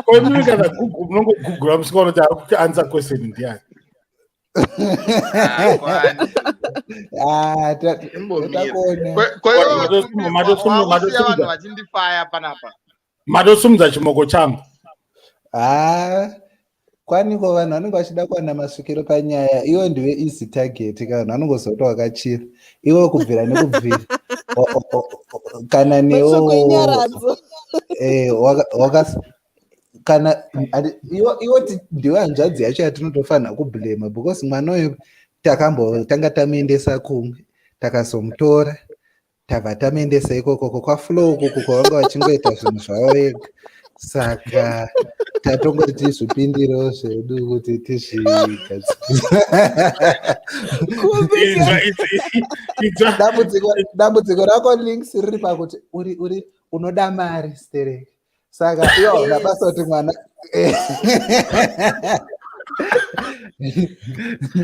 [SPEAKER 2] koimimi. Kana Google, munongogugura musikaona kuti ari kuti answer question ndiani.
[SPEAKER 10] Ah, takuona.
[SPEAKER 5] Koiwakusiya vanhu vachindifaya panapa.
[SPEAKER 2] Matosumudza chimoko changu.
[SPEAKER 10] Ha, kwaniko vanhu vanenge vachida kuwana masvikiro panyaya. Iwe ndiwe easy target ka. Vanhu vanongozoti wakachira iwe kubvira nekubvira kana
[SPEAKER 8] Mashoko
[SPEAKER 10] newo
[SPEAKER 8] enyaradzo.
[SPEAKER 10] Kana iwo ndiwe hanzvadzi yacho yatinotofanira kublema, because mwana uyu takambotanga tamuendesa kumwe, takazomutora, tabva tamuendesa ikokoko kwaFlow ukoko kwavanga vachingoita zvinhu zvavo vega. Saka tatongoti tizvipindirewo zvedu kuti tizvigadzire. Dambudziko rako, Links, riri pakuti uri unoda mari stereki, saka iwo hauna basa kuti mwana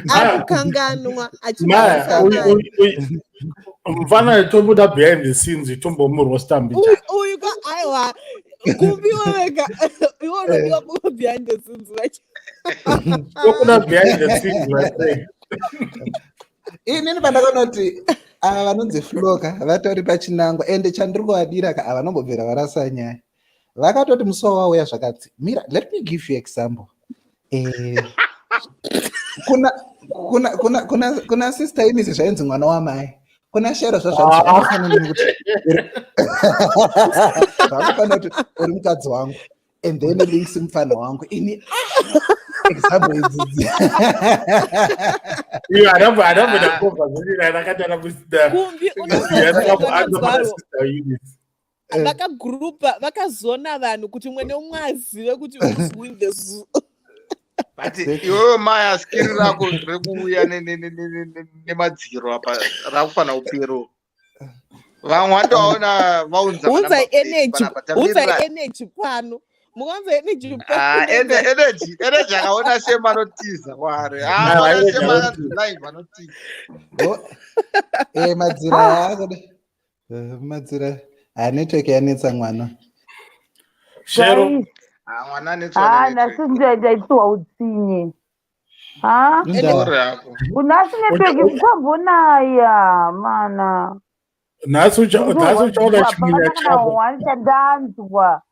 [SPEAKER 8] Akukanganwa.
[SPEAKER 2] Maya,
[SPEAKER 8] achimhanyisa mari.
[SPEAKER 2] Mufana tomboda behind the scenes, tombomurwasta mbija.
[SPEAKER 8] Uyu ka, aiwa, kumbiwe wega. Iwe unodiwa kuva behind the scenes vacho.
[SPEAKER 2] Tokuda behind the scenes, my friend.
[SPEAKER 10] Inini pandakaona kuti ava vanonzi Floka vatori pachinangwa, ende chandiri kuvadira ka, havanombobvira varasa nyaya. Vakatoti musi wawauya zvakati, "Mira, let me give you example." Kuna sister Inisi zvainzi mwana wamai, kuna Shero zvazvanzi nekuti zvakufanira kuti uri mukadzi wangu, and then Links mufana wangu. Ini example idzidzi.
[SPEAKER 2] Iyo handamboda conversation yakatana.
[SPEAKER 8] Kumbi
[SPEAKER 2] Sister.
[SPEAKER 8] Vakagurupa, vakazona vanhu kuti umwe neumwe azive kuti who's who in the zoo.
[SPEAKER 5] But iwewe maya, skiri rako rekuuya nemadziro apa rakufanira kupero. Vamwe vandovaona vaunza.
[SPEAKER 8] Unzai energy, unzai energy pano. Mukaunza energy.
[SPEAKER 5] Ah, energy, energy akaona Shema anotiza kwari. Ah, Shema akanzi live, anotiza.
[SPEAKER 10] Madziro akuda madziro. Network yanetsa mwana.
[SPEAKER 2] Shero.
[SPEAKER 5] Ah, mwana anetswa.
[SPEAKER 12] Ha, nhasi ndaitiwa utsinye. Ha,
[SPEAKER 5] Sorry hako.
[SPEAKER 12] Nhasi network kwambonaya mana.
[SPEAKER 2] Nhasi uchaona chimunya chako.
[SPEAKER 12] One chandanzwa.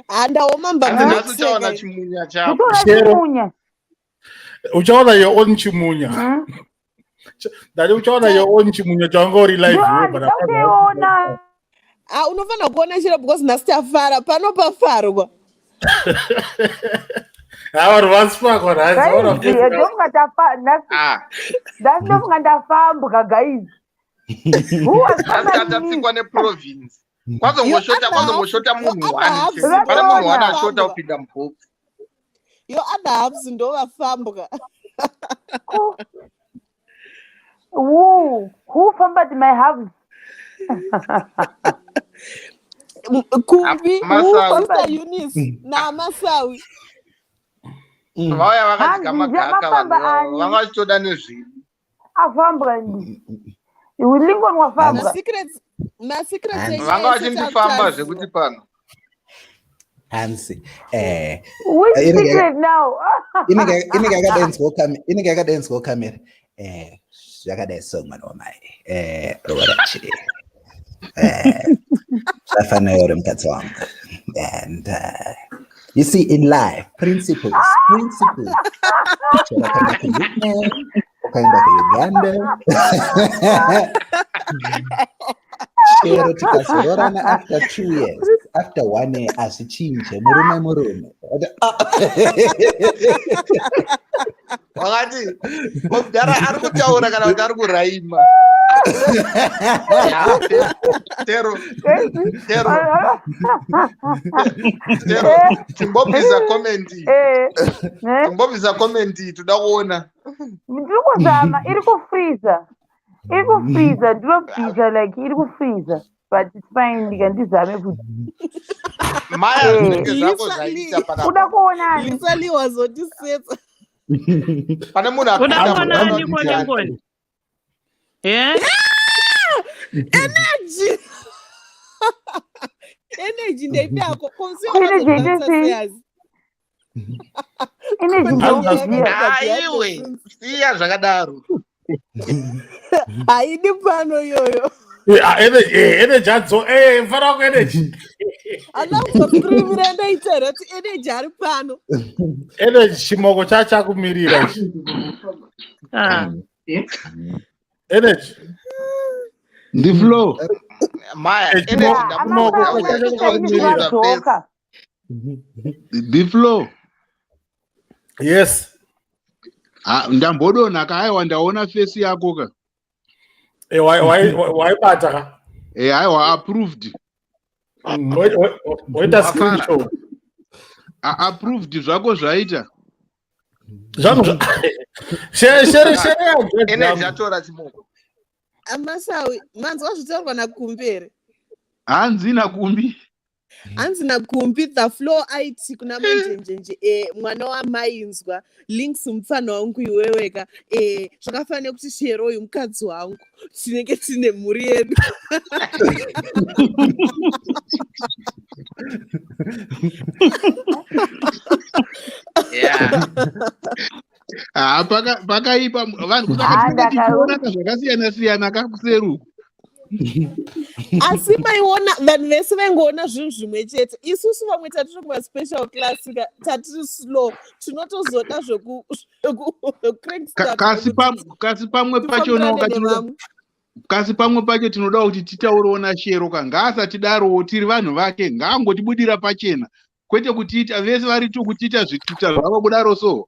[SPEAKER 8] Handaoma.
[SPEAKER 5] Hanzi nhasi uchaona chimunya chako.
[SPEAKER 12] Kutoona
[SPEAKER 2] Shero.
[SPEAKER 12] chimunya.
[SPEAKER 2] Uchaona your own chimunya. Ndati uchaona your own chimunya chawanga uri live iwe, but hapana.
[SPEAKER 12] Ndautoiona.
[SPEAKER 8] Ah, unofanira kuona chiro because nhasi tafara pano, pafarwa.
[SPEAKER 2] Vanhu vasipakwa
[SPEAKER 12] Guys, ndofunga tafa nhasi nhasi ndofunga ndafambwa guys. Who was
[SPEAKER 5] Nhasi
[SPEAKER 12] fambani me?
[SPEAKER 5] tatsikwa neprovince. Kwazongoshota kwazongoshota munhu one
[SPEAKER 8] halves
[SPEAKER 5] chete. Pane munhu one
[SPEAKER 12] Vakaona.
[SPEAKER 5] ashota kupinda mubox.
[SPEAKER 8] Your other halves ndovafambwa.
[SPEAKER 12] Who fambad my halves?
[SPEAKER 8] Kumbi,
[SPEAKER 5] Masawi.
[SPEAKER 8] Sister Eunice naMasawi.
[SPEAKER 5] Vauya vakadya
[SPEAKER 12] Hanzi
[SPEAKER 5] magaka
[SPEAKER 12] mafamba
[SPEAKER 5] vanhu ivavo.
[SPEAKER 12] ani?
[SPEAKER 5] Vanga vachitoda nezvinhu.
[SPEAKER 12] Afambwa ndi. Lincoln wafambwa.
[SPEAKER 8] Masecrets, masecrets
[SPEAKER 10] Hanzi.
[SPEAKER 8] enyu
[SPEAKER 5] Vanga
[SPEAKER 8] ese
[SPEAKER 5] vachindifamba
[SPEAKER 8] takutaziva.
[SPEAKER 5] zvekuti pano.
[SPEAKER 10] Hanzi
[SPEAKER 12] Which
[SPEAKER 10] inenge
[SPEAKER 12] secret now?
[SPEAKER 10] inenge yakadaidzwawo inenge yakadaidzwawo kamera, zvakadai so mwana wamai, rorachi, zvafanira uri mukadzi wangu, and you see, in life, principles, principles. Chero ukaenda kuVietnam, ukaenda kuUganda, chero tikazororana after 2 years, after one year, hazvichinje, murume murume.
[SPEAKER 5] Wakati mudhara ari kutaura kana kuti ari kuraima. Ya, Tero, Tero, Tero, timbobvisa comment iyi. Timbobvisa comment iyi, toda kuona.
[SPEAKER 12] Ndiri kuzama, iri kufreeza. Iri kufreeza, ndinobvisa like iri kufreeza. But it's fine, ndikandizame kuti.
[SPEAKER 5] Maya, zvinenge zvako zvaita
[SPEAKER 12] Uda
[SPEAKER 5] panapa.
[SPEAKER 12] kuonani?
[SPEAKER 8] Lisa Lee wazotisetsa.
[SPEAKER 5] Pane munhu
[SPEAKER 7] Uda
[SPEAKER 5] apinda
[SPEAKER 7] kuonani
[SPEAKER 5] munoona kuti
[SPEAKER 7] Koni
[SPEAKER 5] ndiani.
[SPEAKER 7] Koni? Eh?
[SPEAKER 8] Energy. Energy ndeipi yako? Komsi
[SPEAKER 12] Energy ite
[SPEAKER 8] wakazodansa
[SPEAKER 12] sei?
[SPEAKER 8] seyazi.
[SPEAKER 12] Energy ndouziva.
[SPEAKER 5] Aiwe, siya zvakadaro.
[SPEAKER 8] Haidi pano iyoyo.
[SPEAKER 2] Energy adzo, mfana wako Energy.
[SPEAKER 8] Handina kuzoscreamira ndaita here kuti Energy ari pano.
[SPEAKER 2] Energy, chimoko chachakumirira ichi.
[SPEAKER 7] Ah.
[SPEAKER 2] Energy.
[SPEAKER 9] Ndiflow.
[SPEAKER 5] Maya,
[SPEAKER 2] Eh,
[SPEAKER 5] Energy
[SPEAKER 2] chimoko
[SPEAKER 5] ndamubvunza uya
[SPEAKER 2] chachakumirira.
[SPEAKER 12] Vadzoka.
[SPEAKER 9] Ndiflow.
[SPEAKER 2] Yes.
[SPEAKER 9] Ah, ndambodonha ka, aiwa, ndaona face yako ka.
[SPEAKER 2] Waibata ka.
[SPEAKER 9] Aiwa, approved.
[SPEAKER 2] Waita screenshot.
[SPEAKER 9] Approved zvako zvaita.
[SPEAKER 2] Zvangu shere shere shere.
[SPEAKER 5] Energy atora chimoko.
[SPEAKER 8] Amasawi, manzwa zvitaurwa naKumbi here?
[SPEAKER 9] Hanzi naKumbi.
[SPEAKER 8] Hanzi naKumbi, the floor aiti kuna Manjenjenje, mwana wamainzwa Links, mupfana wangu iweweka, zvakafanira kuti Shero uyu mukadzi wangu, tinenge tine mhuri yedu.
[SPEAKER 5] Yeah.
[SPEAKER 9] Ah, pakaipa vanhu
[SPEAKER 12] Ah,
[SPEAKER 9] kusaka tinenge tichiona ka zvakasiyana siyana kakuseri uku.
[SPEAKER 8] Asi maiona vanhu vese vaingoona zvinhu zvimwe chete. Isusu vamwe tatiri kumaspecial class ka, tatiri slow, tinotozoda
[SPEAKER 9] Ka- kasi kasi pamwe pacho
[SPEAKER 8] tifambirane
[SPEAKER 9] noka tinoda
[SPEAKER 8] nevamwe.
[SPEAKER 9] Kasi pamwe pacho tinoda kuti titaurewo naShero ka, ngaasatidarowo, tiri vanhu vake, ngaangotibudira pachena, kwete kutiita vese vari tu kutiita zvituta zvavo kudaro so.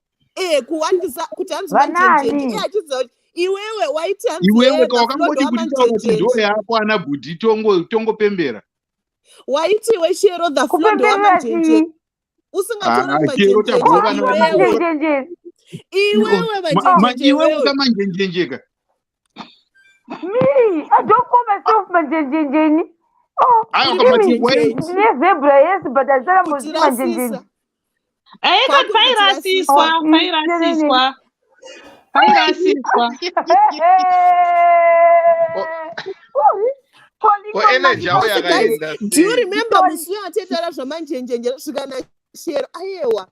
[SPEAKER 8] Kuwandisa kuti hanzi
[SPEAKER 12] Vanani?
[SPEAKER 8] Manjenjenje, iye achiziva kuti iwewe waiti hanzi
[SPEAKER 9] Iwewe
[SPEAKER 8] yeye
[SPEAKER 9] ka wakangoti
[SPEAKER 8] the
[SPEAKER 9] kuti taura kuti ndo
[SPEAKER 8] wamanjenjenje.
[SPEAKER 9] yako ana bhudhi, tongo tongopembera.
[SPEAKER 8] Waiti iwe Shero, the flow
[SPEAKER 12] Kupemberera
[SPEAKER 8] ndowamanjenjenje.
[SPEAKER 12] chii?
[SPEAKER 8] Usingatori
[SPEAKER 9] Ah, Shero
[SPEAKER 8] kumanjenjenje
[SPEAKER 9] tagova
[SPEAKER 8] iwewe.
[SPEAKER 12] Manjenjenje.
[SPEAKER 8] Iwewe manjenjenje.
[SPEAKER 9] Iwewe
[SPEAKER 8] Iwewe.
[SPEAKER 9] kamanjenjenjeka.
[SPEAKER 12] Me, I don't call myself manjenjenjeni. Oh,
[SPEAKER 9] Aiwa,
[SPEAKER 12] ndimi
[SPEAKER 9] kamati
[SPEAKER 12] ndine zebra, yes, but handisarambozviti manjenjenje.
[SPEAKER 8] Kutirasisa.
[SPEAKER 11] Aiko
[SPEAKER 8] Kwakuri
[SPEAKER 11] pairasiswa.
[SPEAKER 12] Oh,
[SPEAKER 11] Pairasiswa, pairasiswa.
[SPEAKER 5] Ko Energy auya
[SPEAKER 8] Guys,
[SPEAKER 5] akaenda
[SPEAKER 8] do you
[SPEAKER 5] sei?
[SPEAKER 8] remember musi uyo atetaura zvamanjenjenje svikana Shero ayewa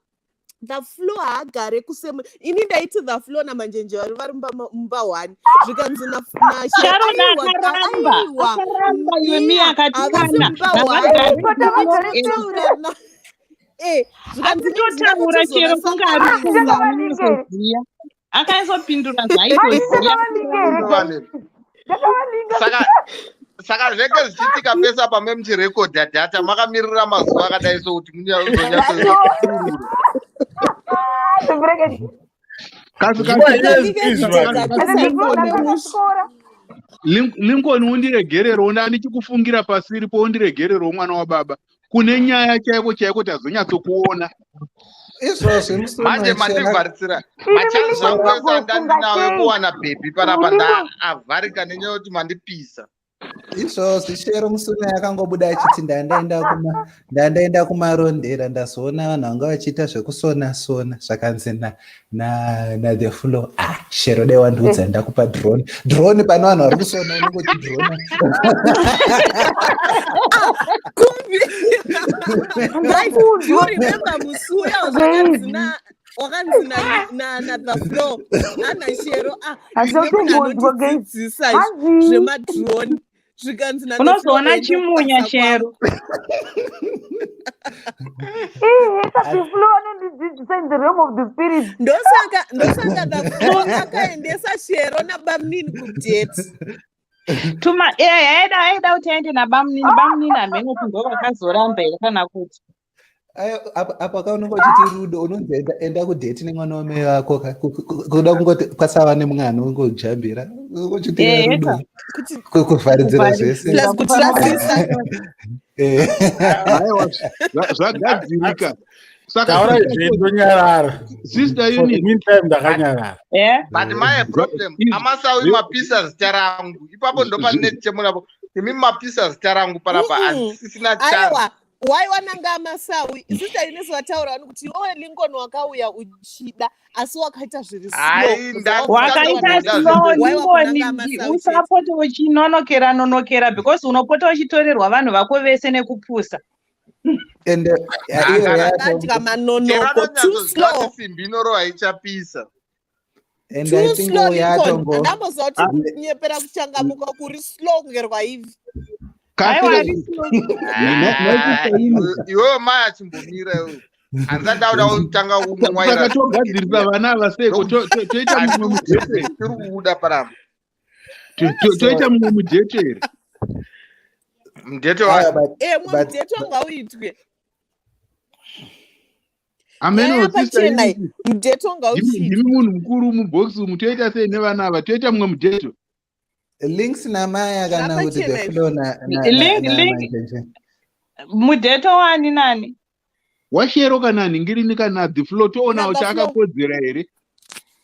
[SPEAKER 8] the flow haagare kusemu? Ini ndaiti the flow naManjenje vari mumba one, zvikanzi naShero
[SPEAKER 11] Sharon
[SPEAKER 8] aiwa
[SPEAKER 11] akaramba.
[SPEAKER 8] Aiwa,
[SPEAKER 11] Akaramba iwe miya,
[SPEAKER 8] Mia,
[SPEAKER 11] akati
[SPEAKER 8] havasi
[SPEAKER 11] kana
[SPEAKER 8] mumba one.
[SPEAKER 11] havagari.
[SPEAKER 8] Taurana, zvikanzi
[SPEAKER 11] Akutotaura chero kunge ari
[SPEAKER 8] ndakatozovasanganisa.
[SPEAKER 11] kunga anonyatsoziya, akaisopindura zvaaitoziya.
[SPEAKER 5] Saka zvenge zvichiitika pese apa memuchirekodha data makamirira mazuva akadai sokuti munyazonyatsokurura.
[SPEAKER 9] Kasi Lincoln undiregererewo ndandichikufungira pasiripo undiregererewo mwana wababa. Kune nyaya chaiko chaiko tazonyatsokuona.
[SPEAKER 10] Izvozvi
[SPEAKER 5] Manje mandivharisira machansi angu ese andandinawo ekuwana bhebhi panapa ndaavharika nenyaya yekuti mandipisa.
[SPEAKER 10] Izvozvi Shero Musune akangobuda achiti ndandaenda kumarondera, ndazoona vanhu vanga vachiita zvekusona sona zvakanzi na na na The Flow, ah, Shero, dai wandiudza ndakupa drone. Drone pane vanhu vari kusona unenge uchidrona.
[SPEAKER 8] Guys, do you remember musi uya wakanzi na The Flow ana Shero, ah,
[SPEAKER 12] Handina
[SPEAKER 8] ndine munhu
[SPEAKER 12] kutombonzwa, guys.
[SPEAKER 8] anotidzidzisa
[SPEAKER 12] Hanzi.
[SPEAKER 8] zvemadrone, zvikanzi na The Flow,
[SPEAKER 11] Unozoona
[SPEAKER 8] ende
[SPEAKER 11] chimunya,
[SPEAKER 8] kubasa
[SPEAKER 11] Shero.
[SPEAKER 8] kwangu.
[SPEAKER 12] Iheta The Flow anondidzidzisa in the realm of the spirit.
[SPEAKER 8] Ndosaka The Flow akaendesa Shero nabamnini kudate.
[SPEAKER 11] Tuma aida kuti aende nabamunini, bamunini hamene kuti ndo vakazoramba here kana kuti.
[SPEAKER 10] Ayo, apa kaunenge uchiti rudo unonzi enda kudate nemwana wamai vako ka kuda kungoti kwasava nemwana ungojambira uchiti rudo
[SPEAKER 11] Eheka.
[SPEAKER 8] Kuti
[SPEAKER 10] kuvharidzira zvese.
[SPEAKER 8] Plus kutirasisa.
[SPEAKER 9] Aiwa, zvagadzirika. Saka
[SPEAKER 2] Taura zvendonyarara.
[SPEAKER 9] Sister
[SPEAKER 2] For the
[SPEAKER 9] Eunice.
[SPEAKER 2] meantime ndakanyarara.
[SPEAKER 5] But my problem, amasawi mapisa zita rangu ipapo ndopane chemunapo imi mapisa zita rangu panapa handisisina chance.
[SPEAKER 8] Aiwa, waiwananga amasawi. Sister Eunice vataura vani kuti iwewe Lincoln wakauya uchida asi wakaita zviri
[SPEAKER 5] Hai,
[SPEAKER 8] slow.
[SPEAKER 11] Wakaita slow,
[SPEAKER 8] Waiwa
[SPEAKER 11] Lincoln.
[SPEAKER 8] kunanga amasawi chete.
[SPEAKER 11] Usapote uchinonokera nonokera because unopota uchitorerwa vanhu vako vese nekupusa.
[SPEAKER 10] Ende iyo
[SPEAKER 8] Akadya
[SPEAKER 5] Chero
[SPEAKER 8] manonoko too
[SPEAKER 5] anonyatsoziva
[SPEAKER 8] slow.
[SPEAKER 5] kuti simbi inorohwa ichapisa.
[SPEAKER 10] And I
[SPEAKER 8] Too
[SPEAKER 10] think
[SPEAKER 8] slow, Lincoln.
[SPEAKER 10] yatongo
[SPEAKER 8] Andamboziva kuti kunyepera kuchangamuka kuri slow kunge rwaivhi.
[SPEAKER 11] Aiwa,
[SPEAKER 9] Kasi
[SPEAKER 11] ari slow.
[SPEAKER 5] Ah, iwewe mai achimbomira iwewe handisati ndakuda kutanga kumwaira.
[SPEAKER 9] Saka togadzirisa vana ava seiko? Toita mumwe mudhete?
[SPEAKER 5] Tiri kubuda panapa.
[SPEAKER 9] Toita mumwe mudhete here?
[SPEAKER 5] Mudhete
[SPEAKER 10] Aya,
[SPEAKER 5] wacho.
[SPEAKER 10] but
[SPEAKER 8] Mwe
[SPEAKER 10] but
[SPEAKER 8] mudheto ngauitwe.
[SPEAKER 9] Ameno.
[SPEAKER 8] Nyaya
[SPEAKER 9] Sister
[SPEAKER 8] pachena iyi,
[SPEAKER 9] Eunice,
[SPEAKER 8] mudheto
[SPEAKER 9] ndimi
[SPEAKER 8] ngauchiitwe.
[SPEAKER 9] ndimi munhu mukuru mubhokisi umu, toita sei nevana ava? Toita mumwe mudheto?
[SPEAKER 10] Links namaya kana kuti The
[SPEAKER 8] Zvapachena izvi.
[SPEAKER 10] Flow na na na
[SPEAKER 11] Link
[SPEAKER 10] na
[SPEAKER 11] link
[SPEAKER 10] manjenje.
[SPEAKER 11] Mudheto wani nani?
[SPEAKER 9] WaShero kana nhingirini kana The Flow, toona kuti
[SPEAKER 8] Na The Flow.
[SPEAKER 9] akakodzera here.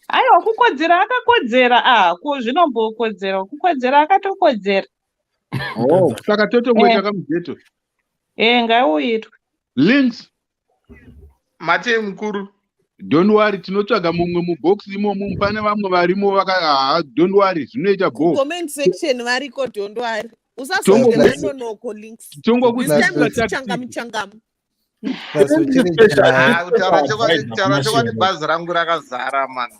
[SPEAKER 11] Aiwa, kukodzera akakodzera, ah, ko zvinombokodzera kukodzera, akatokodzera.
[SPEAKER 9] Oh, saka totongoita
[SPEAKER 11] Eh.
[SPEAKER 9] kamudheto.
[SPEAKER 11] Ngauitwe.
[SPEAKER 9] Links.
[SPEAKER 5] Mati mukuru.
[SPEAKER 9] Don't worry, tinotsvaga mumwe mubhokisi imomo, pane vamwe varimo vaka ha, don't worry, zvinoita go.
[SPEAKER 8] Comment section variko, don't worry.
[SPEAKER 9] Tongo
[SPEAKER 8] Usazodya
[SPEAKER 10] Plus
[SPEAKER 8] manonoko, Links. This
[SPEAKER 9] tongokudzidzisa
[SPEAKER 8] time
[SPEAKER 10] plus
[SPEAKER 8] kuti changamu
[SPEAKER 9] tactic.
[SPEAKER 8] changamu.
[SPEAKER 10] Plus uchiri
[SPEAKER 2] Special
[SPEAKER 10] jaya.
[SPEAKER 5] Ah, kutaura chokwadi
[SPEAKER 2] advisor
[SPEAKER 5] kutaura
[SPEAKER 2] kuna
[SPEAKER 5] chokwadi
[SPEAKER 2] Shero.
[SPEAKER 5] bhazi rangu rakazara mana.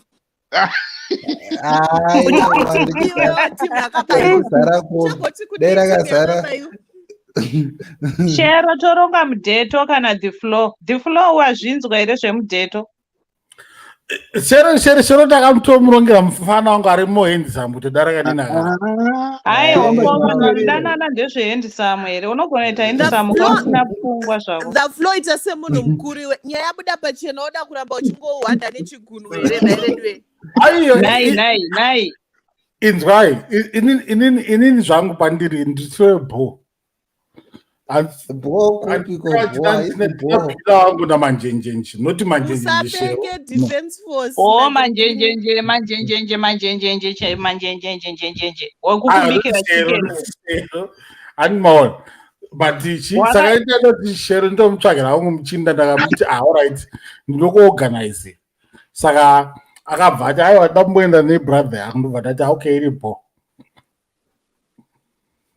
[SPEAKER 10] Aiwa,
[SPEAKER 8] Iwe watimu yakabaiwa.
[SPEAKER 10] rikuzara kombi
[SPEAKER 8] Chagoti
[SPEAKER 10] dai
[SPEAKER 8] kudii timu
[SPEAKER 10] rakazara.
[SPEAKER 8] yakabaiwa.
[SPEAKER 11] Shero, toronga mudheto kana The Flow? The Flow, wazvinzwa here zvemudheto?
[SPEAKER 2] Shero, Shero, Shero, ndakamutomurongera mufana wangu ari mohandsome kuti daraka ninaka.
[SPEAKER 11] Aiwa,
[SPEAKER 9] Toramba
[SPEAKER 11] ko vanhu
[SPEAKER 9] tichiteerera.
[SPEAKER 11] vanodanana ndezvehandsome here? Unogona kuita
[SPEAKER 8] The
[SPEAKER 11] handsome
[SPEAKER 8] Flow,
[SPEAKER 11] usina pfungwa zvako.
[SPEAKER 8] The Flow, ita semunhu mukuru iwe. Nyaya yabuda pachena, woda kuramba uchingohwanda nechigunwe here nairedwe?
[SPEAKER 2] Aiyo,
[SPEAKER 11] Nai nai nai.
[SPEAKER 2] Inzwai, inini zvangu pandiri nditwe bho.
[SPEAKER 10] Bho kupi ko? Bho haisi bho.
[SPEAKER 2] Ndinapila wangu namanjenjenje, noti manjenjenje Shero.
[SPEAKER 8] Usapenge defense force
[SPEAKER 11] O
[SPEAKER 8] na
[SPEAKER 11] manjenjenje manjenjenje manjenjenje chai manjenjenje njenjenje wekukubikira
[SPEAKER 2] Shero,
[SPEAKER 11] chicken.
[SPEAKER 2] Shero, handimaona, but ichi
[SPEAKER 11] Waka
[SPEAKER 2] saka ndinoti Shero ndomutsvagira wangu muchinda, ndakamuti, ah, alright, ndinokuorganize. Saka akabva ati, aiwa, ndamboenda nebrother yangu, ndobva ndati, ah, okay, iripo.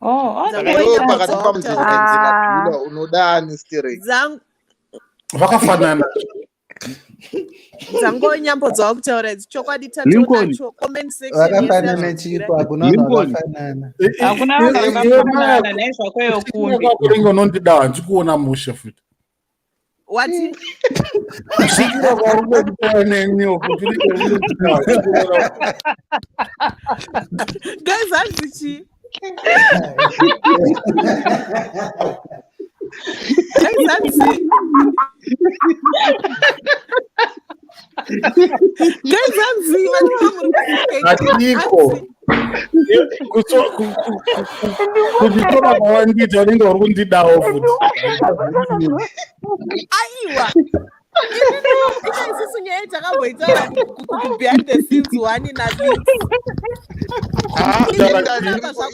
[SPEAKER 11] Oh,
[SPEAKER 5] Saka iwewe
[SPEAKER 11] okay.
[SPEAKER 5] pakati pamuzenzenze
[SPEAKER 12] Ah.
[SPEAKER 5] nabhula unoda ani sterek?
[SPEAKER 8] Dzangu
[SPEAKER 2] Vakafanana.
[SPEAKER 8] Dzango nyambo dzawakutaura idzi, chokwadi tatonacho.
[SPEAKER 9] Lincoln.
[SPEAKER 8] Comment section yese
[SPEAKER 10] Vakafanana
[SPEAKER 8] yazvibvira.
[SPEAKER 10] chipo, hakuna vanhu
[SPEAKER 9] Lincoln.
[SPEAKER 10] vakafanana.
[SPEAKER 11] Hakuna vanhu
[SPEAKER 2] Iwe
[SPEAKER 11] vakafanana
[SPEAKER 2] maya
[SPEAKER 11] naizvakweyo
[SPEAKER 2] kusvikira
[SPEAKER 11] kumbi.
[SPEAKER 2] kwako ringe unondida, handikuona mushe futi.
[SPEAKER 8] Wati?
[SPEAKER 2] Kusvikira kwauri neniwo kuti ringe unondida, handikuona.
[SPEAKER 8] Guys, hanzi chii? Guys, hanzi. Guys, hanzi vanhu muri kuseka.
[SPEAKER 2] Hatiko. Kunditora kwawandiita unenge uri kundidawo futi.
[SPEAKER 8] Aiwa. Ina isusu nyaya yatakamboitaura kubehind the scenes one naLinks.
[SPEAKER 5] Ah,
[SPEAKER 8] Ini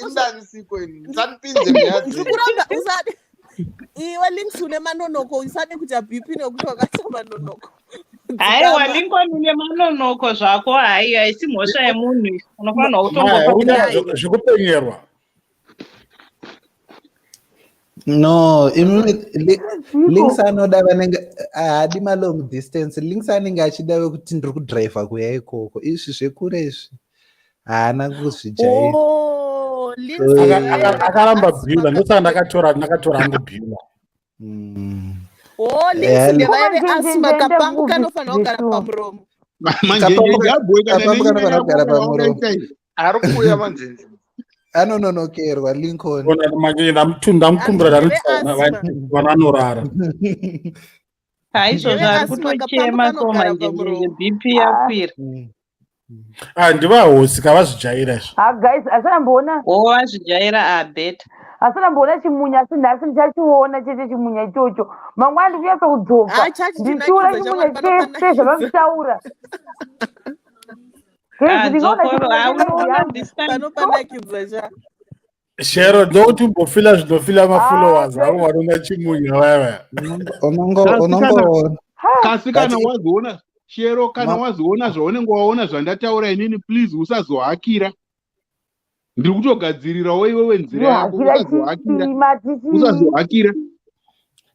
[SPEAKER 5] indanisiko ini musandipinze munyaya
[SPEAKER 8] Ndiri
[SPEAKER 5] dzenyu.
[SPEAKER 8] kuramba usade iwe Links une manonoko, usade kuita BP nekuti wakaita manonoko.
[SPEAKER 11] Haiwa.
[SPEAKER 8] Dzikama.
[SPEAKER 11] Lincoln, une manonoko zvako. Hai, haisi mhosva yemunhu, unofanirwa
[SPEAKER 2] Maya,
[SPEAKER 11] kutongopa.
[SPEAKER 2] unoita zvekupenyerwa.
[SPEAKER 10] No, imimi Links anoda vanenge haadi malong distance. Links anenge achida wekuti ndiri kudhiraivha kuya ikoko. Izvi zvekure izvi haana kuzvijaira.
[SPEAKER 8] Oh, Links
[SPEAKER 2] Akaramba bhula, ndosaka ndakatora hangu bhula.
[SPEAKER 8] Oh, Links ndevaya veasthma,
[SPEAKER 12] Manjenje
[SPEAKER 8] kapangu
[SPEAKER 12] ndaenda
[SPEAKER 8] kanofanira
[SPEAKER 12] kupi
[SPEAKER 8] kugara
[SPEAKER 12] zveshuwa?
[SPEAKER 8] pamuromo.
[SPEAKER 9] Manjenje ngaabhoikana
[SPEAKER 10] Kapangu
[SPEAKER 9] nenyaya
[SPEAKER 10] kanofanira
[SPEAKER 9] yako
[SPEAKER 10] kugara pamuromo.
[SPEAKER 9] yawakaita iyi.
[SPEAKER 5] Ari kuuya manjenje.
[SPEAKER 10] Anononokerwa Lincoln.
[SPEAKER 2] Ona manjenje ndamukumbira
[SPEAKER 8] Hanzi
[SPEAKER 2] ndati vananorara.
[SPEAKER 11] Haizvozvo, ari
[SPEAKER 8] Ndeveasthma, kapangu
[SPEAKER 11] kutochema so.
[SPEAKER 8] kanogara
[SPEAKER 11] Manjenjenje
[SPEAKER 8] pamuromo.
[SPEAKER 11] BP yakwira.
[SPEAKER 2] Ah, ndivahosi kavazvijaira izvi.
[SPEAKER 12] Ha guys, asanamboona.
[SPEAKER 11] O, vazvijaira abeta.
[SPEAKER 12] Asanamboona chimunya, asi nhasi ndichachiona chete chimunya ichocho. Mangwana ndikunyatsa kudzoka
[SPEAKER 8] Ha, chachi
[SPEAKER 12] ndichiona
[SPEAKER 8] chinakidza
[SPEAKER 12] chimunya
[SPEAKER 8] chamwari,
[SPEAKER 12] chese
[SPEAKER 8] panopanakidza.
[SPEAKER 12] zvavanotaura. Guys, ndikaona
[SPEAKER 11] Adzokoro
[SPEAKER 12] chimunya chelive
[SPEAKER 11] aunoona
[SPEAKER 12] yangu.
[SPEAKER 11] this time.
[SPEAKER 8] Panopanakidza cha.
[SPEAKER 2] Shero, ndokuti umbofila zvinofila
[SPEAKER 12] Ah,
[SPEAKER 2] mafollowers avo
[SPEAKER 12] guys.
[SPEAKER 2] vanoona chimunya vaya vaya.
[SPEAKER 10] Unongoona.
[SPEAKER 9] Kasi
[SPEAKER 10] But
[SPEAKER 9] kana wazoona, Shero, kana wazoona zvaunenge waona zvandataura inini, please usazohakira. Ndiri kutogadzirirawo iwewe nzira yako.
[SPEAKER 12] Kuhakira
[SPEAKER 9] Usazohakira.
[SPEAKER 12] chii matiti?
[SPEAKER 9] Usazohakira.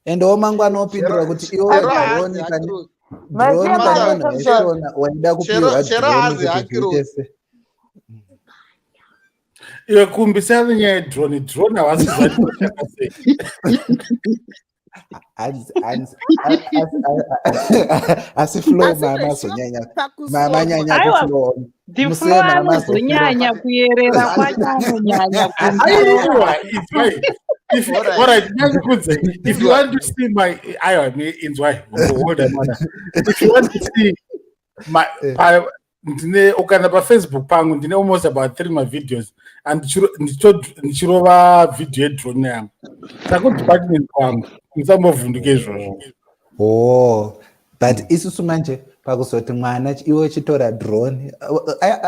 [SPEAKER 10] Endewo mangwana opindura kuti iwe
[SPEAKER 5] Shero haazi
[SPEAKER 10] drone pane
[SPEAKER 5] hakirosi.
[SPEAKER 10] drone
[SPEAKER 12] Masiya
[SPEAKER 10] pane vanhu
[SPEAKER 12] mari.
[SPEAKER 10] vaishona waida kupiwa
[SPEAKER 5] Shero
[SPEAKER 10] drone
[SPEAKER 5] haazi
[SPEAKER 10] kuti
[SPEAKER 5] hakirosi.
[SPEAKER 10] zviite se.
[SPEAKER 2] Iwe kumbisana nenyaya yedrone, drone havasi kuziva sei.
[SPEAKER 10] Asi Flow
[SPEAKER 8] Asi
[SPEAKER 10] mama
[SPEAKER 8] zveshuwa
[SPEAKER 10] azonyanya
[SPEAKER 8] pakusonwa.
[SPEAKER 10] mamanyanya
[SPEAKER 11] Aiwa,
[SPEAKER 10] kuflow
[SPEAKER 11] the
[SPEAKER 10] musiye
[SPEAKER 11] Flow
[SPEAKER 10] mama azoflow.
[SPEAKER 11] anozonyanya kuyerera kwacho, anonyanya kundorova.
[SPEAKER 2] Aiwa, inzwai. If
[SPEAKER 5] Alright.
[SPEAKER 2] alright, ndikudze. If you
[SPEAKER 5] Inzwai.
[SPEAKER 2] want to see my, aiwa, inzwai. Hold on, mana. If you want to see my pa, ndine ukaenda paFacebook pangu, ndine almost about three mavideos and ndichirova video yedrone yangu. Saka kudepartment kwangu musambovhunduke izvozvo.
[SPEAKER 10] Oh, but isusu manje pakuzoti mwana iwe uchitora drone,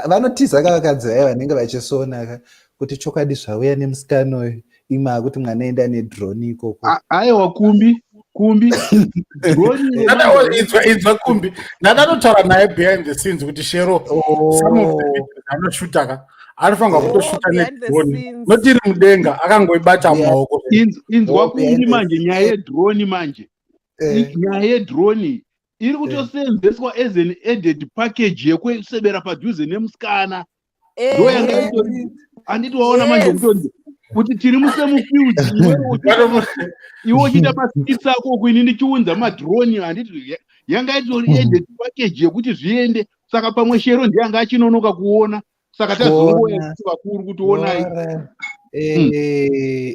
[SPEAKER 10] vanotiza ka vakadzi vaya vanenge vachisona ka kuti chokwadi zvauya nemusikana uyu, imwe akuti mwana enda nedrone ikoko.
[SPEAKER 9] Aiwa, Kumbi, Kumbi, drone iyo manje.
[SPEAKER 2] Inzwa, inzwa Kumbi, ndadatotaura naye behind the scenes kuti Shero, some of the videos anoshuta ka, anofanirwa
[SPEAKER 8] Oh,
[SPEAKER 2] kutoshuta
[SPEAKER 8] behind the
[SPEAKER 2] nedrone,
[SPEAKER 8] scenes.
[SPEAKER 2] not iri mudenga akangoibata mumaoko.
[SPEAKER 9] Inzwa
[SPEAKER 10] Oh, behind
[SPEAKER 9] Kumbi,
[SPEAKER 10] the
[SPEAKER 9] manje nyaya yedrone manje, nyaya yedrone iri kutosenzeswa as an added package yekusebera padhuze nemusikana. Ndo yanga itori, handiti? Waona manje kutonzi kuti tiri musame field, iwe uchiita maskits ako uku, ini ndichiunza madrone, handiti? Yanga itori added package yekuti zviende. Saka pamwe Shero ndiye anga achinonoka kuona, saka tazongoya
[SPEAKER 10] Kuona.
[SPEAKER 9] kuti vakuru kuti onai.
[SPEAKER 10] Ora.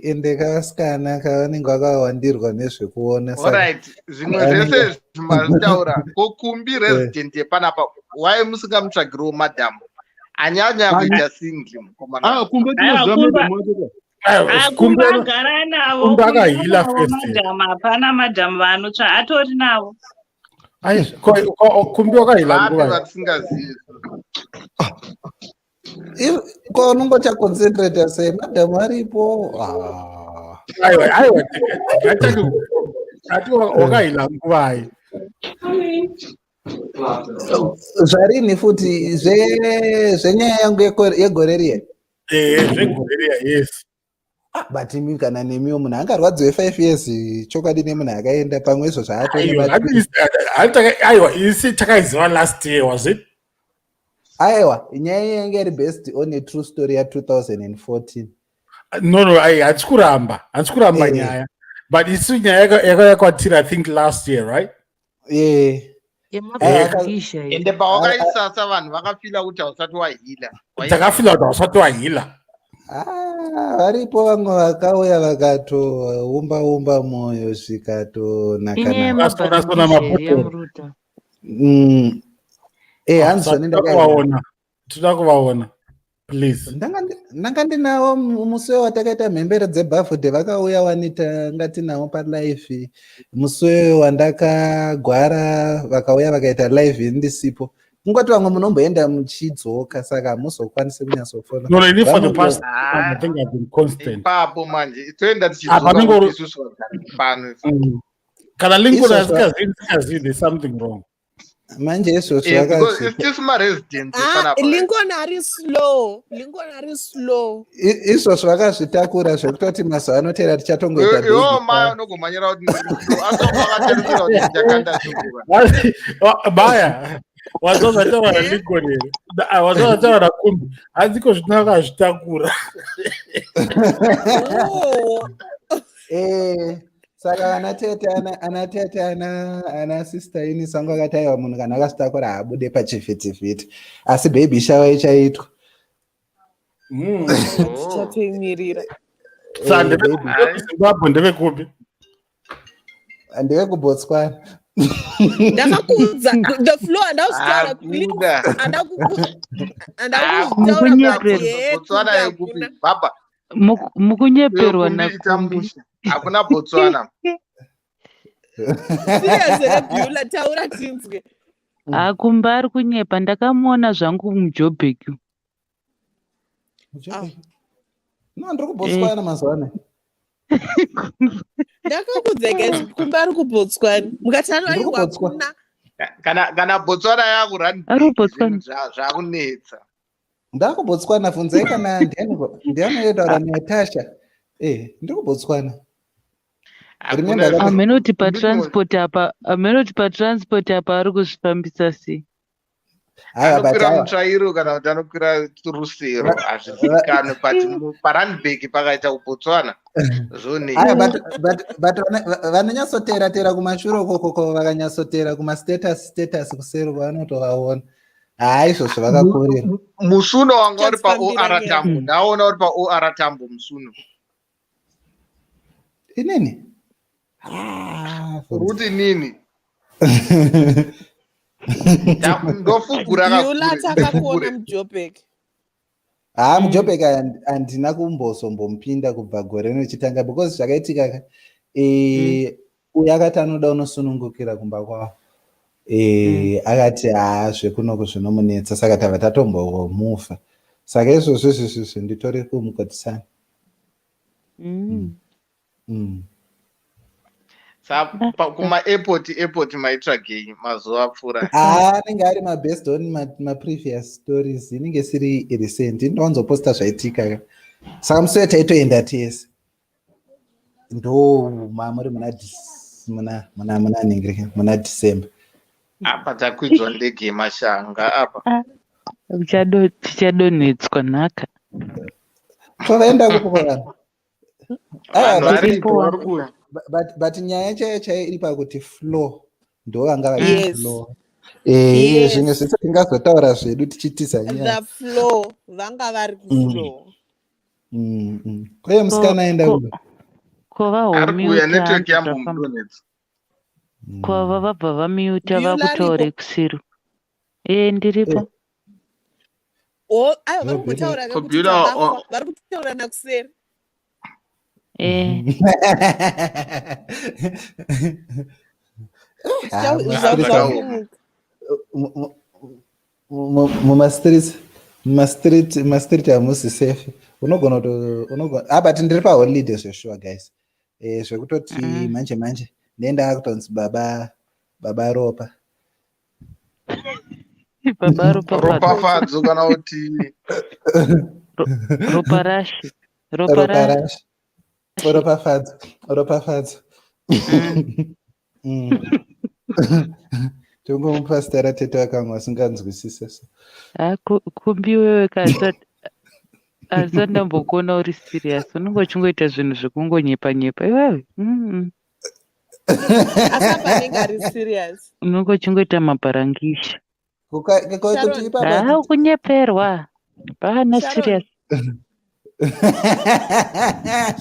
[SPEAKER 10] Ende kavasikana kavanenge vakawandirwa nezvekuona, saka
[SPEAKER 5] Alright, zvimwe zvese izvi mazvitaura. Ko Kumbi, resident yepanapa, wai musingamutsvagiriwo madhamu anyanya kuita single mukomana?
[SPEAKER 9] Ah, Kumbe
[SPEAKER 11] Aiwa,
[SPEAKER 9] tinoziva
[SPEAKER 11] Kumba.
[SPEAKER 9] madhamu acho ka.
[SPEAKER 11] Ah, Kumba agara navo.
[SPEAKER 2] Kumba
[SPEAKER 11] Kumba
[SPEAKER 2] akahila
[SPEAKER 11] navo
[SPEAKER 2] first.
[SPEAKER 11] madhamu, hapana madhamu vanotsva, atori navo.
[SPEAKER 2] Ai, Kumbi wakahila
[SPEAKER 5] Vapi
[SPEAKER 2] nguva?
[SPEAKER 5] vatisingazivi?
[SPEAKER 10] Ko unongochaconcentrata sei madhamu aripo? Ah.
[SPEAKER 2] Aiwa, aiwa, tingati ati wakahila nguvai?
[SPEAKER 10] Zvarini futi zvenyaya yangu yegore riya?
[SPEAKER 2] Ehe, zvegore riya, yes.
[SPEAKER 10] But imi, kana nemiwo, munhu angarwadziwe 5 years chokwadi nemunhu akaenda pamwe izvo zvaatone.
[SPEAKER 2] Aiwa, isi takaiziva last year, was it?
[SPEAKER 10] Aiwa, nyaya yange iri based on a true story ya2014.
[SPEAKER 2] No, ai, hatisi kuramba, hatisi kuramba nyaya, but isu nyaya yakauya kwatiri, I think, last year, right?
[SPEAKER 10] Yeah.
[SPEAKER 7] Yemabhakisha.
[SPEAKER 5] Ende pawakaisasa vanhu vakafila kuti hausati wahila.
[SPEAKER 2] Takafila kuti hausati wahila.
[SPEAKER 10] Ah, varipo vamwe vakauya vakatoumba umba mwoyo
[SPEAKER 7] Inyaya
[SPEAKER 10] zvikatonakanaka.
[SPEAKER 2] Vasona sona
[SPEAKER 7] yemabhakisha
[SPEAKER 2] mabhotoro.
[SPEAKER 7] yamuruta.
[SPEAKER 10] Eh, hanzi zvone ndakaenda.
[SPEAKER 2] Kuvaona, tinoda kuvaona, please.
[SPEAKER 10] Ndanga ndinawo musi watakaita mhembere dzebhavhudhe, vakauya wani, tanga tinawo palive. Musi wandakagwara vakauya vakaita live ini ndisipo. Kungoti vamwe munomboenda muchidzoka, saka hamuzokwanisi kunyatsofollow.
[SPEAKER 2] No, ini for the past, I think I've been constant.
[SPEAKER 5] Ipapo manje toenda
[SPEAKER 2] Apa
[SPEAKER 5] tichidzoka
[SPEAKER 2] ningoro-
[SPEAKER 5] kuti isusu vagari pano.
[SPEAKER 2] Kana Lincoln
[SPEAKER 10] Izvozvo-
[SPEAKER 2] asikazivi, ndisikazivi, there's something wrong.
[SPEAKER 10] Manje izvozvo
[SPEAKER 5] Eh, because
[SPEAKER 10] vakazviita.
[SPEAKER 5] tisu maresidents
[SPEAKER 8] Ah,
[SPEAKER 5] panapa.
[SPEAKER 8] Lincoln ari slow, Lincoln ari slow.
[SPEAKER 10] Izvozvo vakazvitakura zvekutoti mazuva anotera tichatongoita
[SPEAKER 5] Iwo
[SPEAKER 10] baby
[SPEAKER 5] maya
[SPEAKER 10] shower.
[SPEAKER 5] unogomhanyira kuti ndiri- asi wanga wakatarisira kuti ndichakanda shukuva.
[SPEAKER 2] Baya, wazwa zvataura naLincoln here? Wazwa zvataura naKumbi? Hanziko zvino akazvitakura.
[SPEAKER 8] Oh.
[SPEAKER 10] Eh, saka ana tete, ana tete, ana sister Eunice vangu vakati aiwa, munhu kana akazvitakura haabude pachivhitivhiti, asi baby shower ichaitwa.
[SPEAKER 8] Tichatoimirira.
[SPEAKER 2] Sa
[SPEAKER 10] Eh,
[SPEAKER 2] ndevekuZimbabwe, ndevekupi?
[SPEAKER 10] NdevekuBotswana.
[SPEAKER 8] Ndakakuudza the floor, handakuzvitaura.
[SPEAKER 5] Hakuna.
[SPEAKER 8] Handakuzvitaura.
[SPEAKER 7] Mukunyeperwa.
[SPEAKER 8] But ye
[SPEAKER 5] Botswana
[SPEAKER 8] kumbi
[SPEAKER 5] yekupi
[SPEAKER 8] hakuna.
[SPEAKER 5] baba?
[SPEAKER 7] Mukunyeperwa
[SPEAKER 5] Kumbi ita
[SPEAKER 7] naKumbi.
[SPEAKER 5] musha, hakuna Botswana.
[SPEAKER 8] Serious here, Beulah? Taura tinzwe.
[SPEAKER 7] Akumbi ari kunyepa, ndakamuona zvangu muJobek.
[SPEAKER 8] Ah.
[SPEAKER 10] No, ndiri kuBotswana mazuva ano.
[SPEAKER 8] Ndakakuudza guys, kumbi ari kuBotswana, mukati ano
[SPEAKER 10] Ndiri
[SPEAKER 8] aiwa
[SPEAKER 10] kuBotswana.
[SPEAKER 8] hakuna.
[SPEAKER 5] Kana Botswana yakurun
[SPEAKER 7] Ari kuBotswana.
[SPEAKER 5] zvakunetsa.
[SPEAKER 10] NdakuBotswana, bvunzai kana ndiani anotaura Natasha. Eh, ndiri kuBotswana. Remember
[SPEAKER 7] Hameno kuti patransport apa, hameno kuti patransport apa ari kuzvifambisa sei.
[SPEAKER 10] Aiwa, but
[SPEAKER 5] Anokwira
[SPEAKER 10] aiwa.
[SPEAKER 5] mutsvairo kana kuti anokwira rusero hazvizikanwi, but paRandburg pakaita kuBotswana
[SPEAKER 10] Aiwa,
[SPEAKER 5] zvonetsa.
[SPEAKER 10] but vanonyatsotera tera kumashure ukoko, vakanyatsotera kumastatus status kuseri vanotovaona. Haa, izvozvo vakakurira.
[SPEAKER 5] Musuno wanga uri paOR
[SPEAKER 8] Tichadzifambira nyaya.
[SPEAKER 5] Tambo, ndaona uri paOR Tambo musuno.
[SPEAKER 10] Inini? Ah,
[SPEAKER 5] Uri kuti nini? Ndofugura
[SPEAKER 8] Beulah,
[SPEAKER 5] kakure.
[SPEAKER 8] takakuona muJobek.
[SPEAKER 10] Haa, muJobek handina kumbozombompinda kubva gore rinochitanga, because zvakaitika ka, uyu akati anoda unosunungukira kumba kwavo. Akati haa, zvekunoku zvinomunetsa, saka tabva tatombomufa. Saka izvozvo izvozvo nditori kumukotisana.
[SPEAKER 5] Kumaairport airport maitsvagei mazuva apfuura?
[SPEAKER 10] Haa, anenge ari mabased on maprevious stories, inenge isiri recent. Ndinowanzoposta zvaitika ka. Saka musi taitoenda tese, ndo mamuri muna muna ningirike muna December.
[SPEAKER 5] Apa takwidzwa ndege yemashanga apa.
[SPEAKER 7] Tichadonhedzwa nhaka.
[SPEAKER 10] Tovaenda kupo vanhu? Aiwa,
[SPEAKER 5] Vanhu varipo vari kuuya.
[SPEAKER 10] But nyaya chaiyo chaiyo iri pakuti flow ndo vanga vachiflow. Zvimwe zvese tingazotaura zvedu tichitiza nyaya.
[SPEAKER 8] The flow, vanga vari kuflow.
[SPEAKER 10] Kweyo musikana aenda kupi?
[SPEAKER 7] Ko
[SPEAKER 5] Ari kuuya,
[SPEAKER 7] vahomiuta
[SPEAKER 5] network
[SPEAKER 7] hanzi zvafamba.
[SPEAKER 5] yambomudonhedza.
[SPEAKER 7] Kwava vabva vamiuta.
[SPEAKER 8] Beulah
[SPEAKER 7] Vakutaura
[SPEAKER 8] aripo?
[SPEAKER 7] kusiro. E, ndiripo.
[SPEAKER 8] O, aiwa, vari
[SPEAKER 10] No,
[SPEAKER 8] kumbotaura
[SPEAKER 5] Ko
[SPEAKER 8] kakuti
[SPEAKER 5] Beulah,
[SPEAKER 8] takafa, vari kutaura nakuseri.
[SPEAKER 7] E.
[SPEAKER 10] Ah,
[SPEAKER 5] Zvakaoma.
[SPEAKER 10] Mumastreets, mumastreet, mumastreet hamusi safe. Unogona kuto unogona, ah, but ndiri paholiday zvesure, guys. Zvekutoti manje manje ndenda kutonzi baba, baba Ropa.
[SPEAKER 7] Baba Ropafadzo.
[SPEAKER 5] Ropafadzo kana kuti
[SPEAKER 7] Ropa rashi, ropa
[SPEAKER 10] Ropa
[SPEAKER 7] rashi.
[SPEAKER 10] Rashi, Ropafadzo, Ropafadzo. Tongomupa zita ratete vakamwe vasinganzwisise so.
[SPEAKER 7] Ha, Kumbi wewe asati ndambokuona uri serious, unenge uchingoita zvinhu zvekungonyepa nyepa iwewe.
[SPEAKER 8] Asi apa anenge ari serious.
[SPEAKER 7] Unenge uchingoita mabharangisha.
[SPEAKER 10] Kuti
[SPEAKER 8] Sharon.
[SPEAKER 10] ipapa
[SPEAKER 7] Ha, kunyeperwa pana.
[SPEAKER 8] Sharon.
[SPEAKER 7] Serious.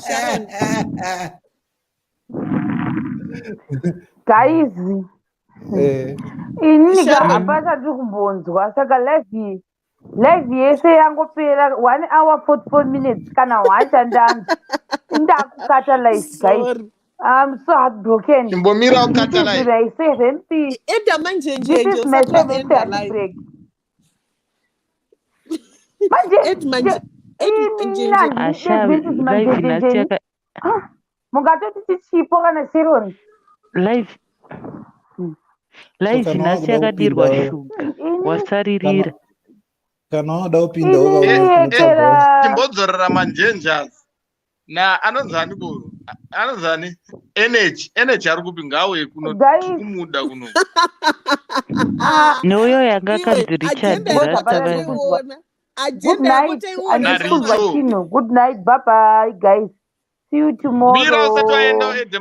[SPEAKER 8] Sharon.
[SPEAKER 12] Guys. Inini ka
[SPEAKER 8] Sharon.
[SPEAKER 12] hapana tiri kumbonzwa, saka live iyi, live yese yangopera 1 hour 44 minutes, kana hwachandanzwa indakukata live, guys.
[SPEAKER 8] Sorry.
[SPEAKER 12] I'm so heartbroken.
[SPEAKER 5] Chimbomira
[SPEAKER 12] This
[SPEAKER 5] ukata
[SPEAKER 12] is
[SPEAKER 5] live.
[SPEAKER 12] my seventh,
[SPEAKER 8] Enda
[SPEAKER 12] this
[SPEAKER 8] manjenjenje
[SPEAKER 12] is my
[SPEAKER 8] usati
[SPEAKER 12] seventh
[SPEAKER 8] waenda live.
[SPEAKER 12] heartbreak manje.
[SPEAKER 8] Ed manje, Ed
[SPEAKER 12] Ini
[SPEAKER 8] manjenje.
[SPEAKER 7] Asha,
[SPEAKER 12] handidi
[SPEAKER 7] live nhasi
[SPEAKER 12] manjenjenje.
[SPEAKER 7] yaka
[SPEAKER 12] Mungatoti chichipo kana Sharon.
[SPEAKER 7] Live
[SPEAKER 10] So
[SPEAKER 7] live
[SPEAKER 10] kana
[SPEAKER 7] nhasi
[SPEAKER 10] wakuda
[SPEAKER 7] yakadirwa
[SPEAKER 10] kupinda
[SPEAKER 7] shuga.
[SPEAKER 12] Ini
[SPEAKER 7] Wasaririra.
[SPEAKER 10] Kana wada kupinda
[SPEAKER 12] ini
[SPEAKER 10] ukauya kunotsvaga.
[SPEAKER 12] yekera.
[SPEAKER 5] Chimbodzorera manjenjas na anonzani ko, anonzani Energy. Energy ari kupi? Ngauye kuno.
[SPEAKER 12] Guys.
[SPEAKER 5] Kumuda kuno.
[SPEAKER 12] Ah,
[SPEAKER 7] Neuyo yanga
[SPEAKER 8] Iwe,
[SPEAKER 7] akanzi Richard
[SPEAKER 8] agenda yako
[SPEAKER 7] Rasta
[SPEAKER 12] hapana
[SPEAKER 7] vanhu.
[SPEAKER 12] kunzwa.
[SPEAKER 8] taiona.
[SPEAKER 12] Good
[SPEAKER 8] Agenda yako
[SPEAKER 12] night.
[SPEAKER 8] taiona.
[SPEAKER 12] Handisi kunzwa
[SPEAKER 5] Naricho.
[SPEAKER 12] chinhu. Good night, bye bye guys, see you
[SPEAKER 5] Mira usati waenda.
[SPEAKER 12] tomorrow.
[SPEAKER 5] Ede.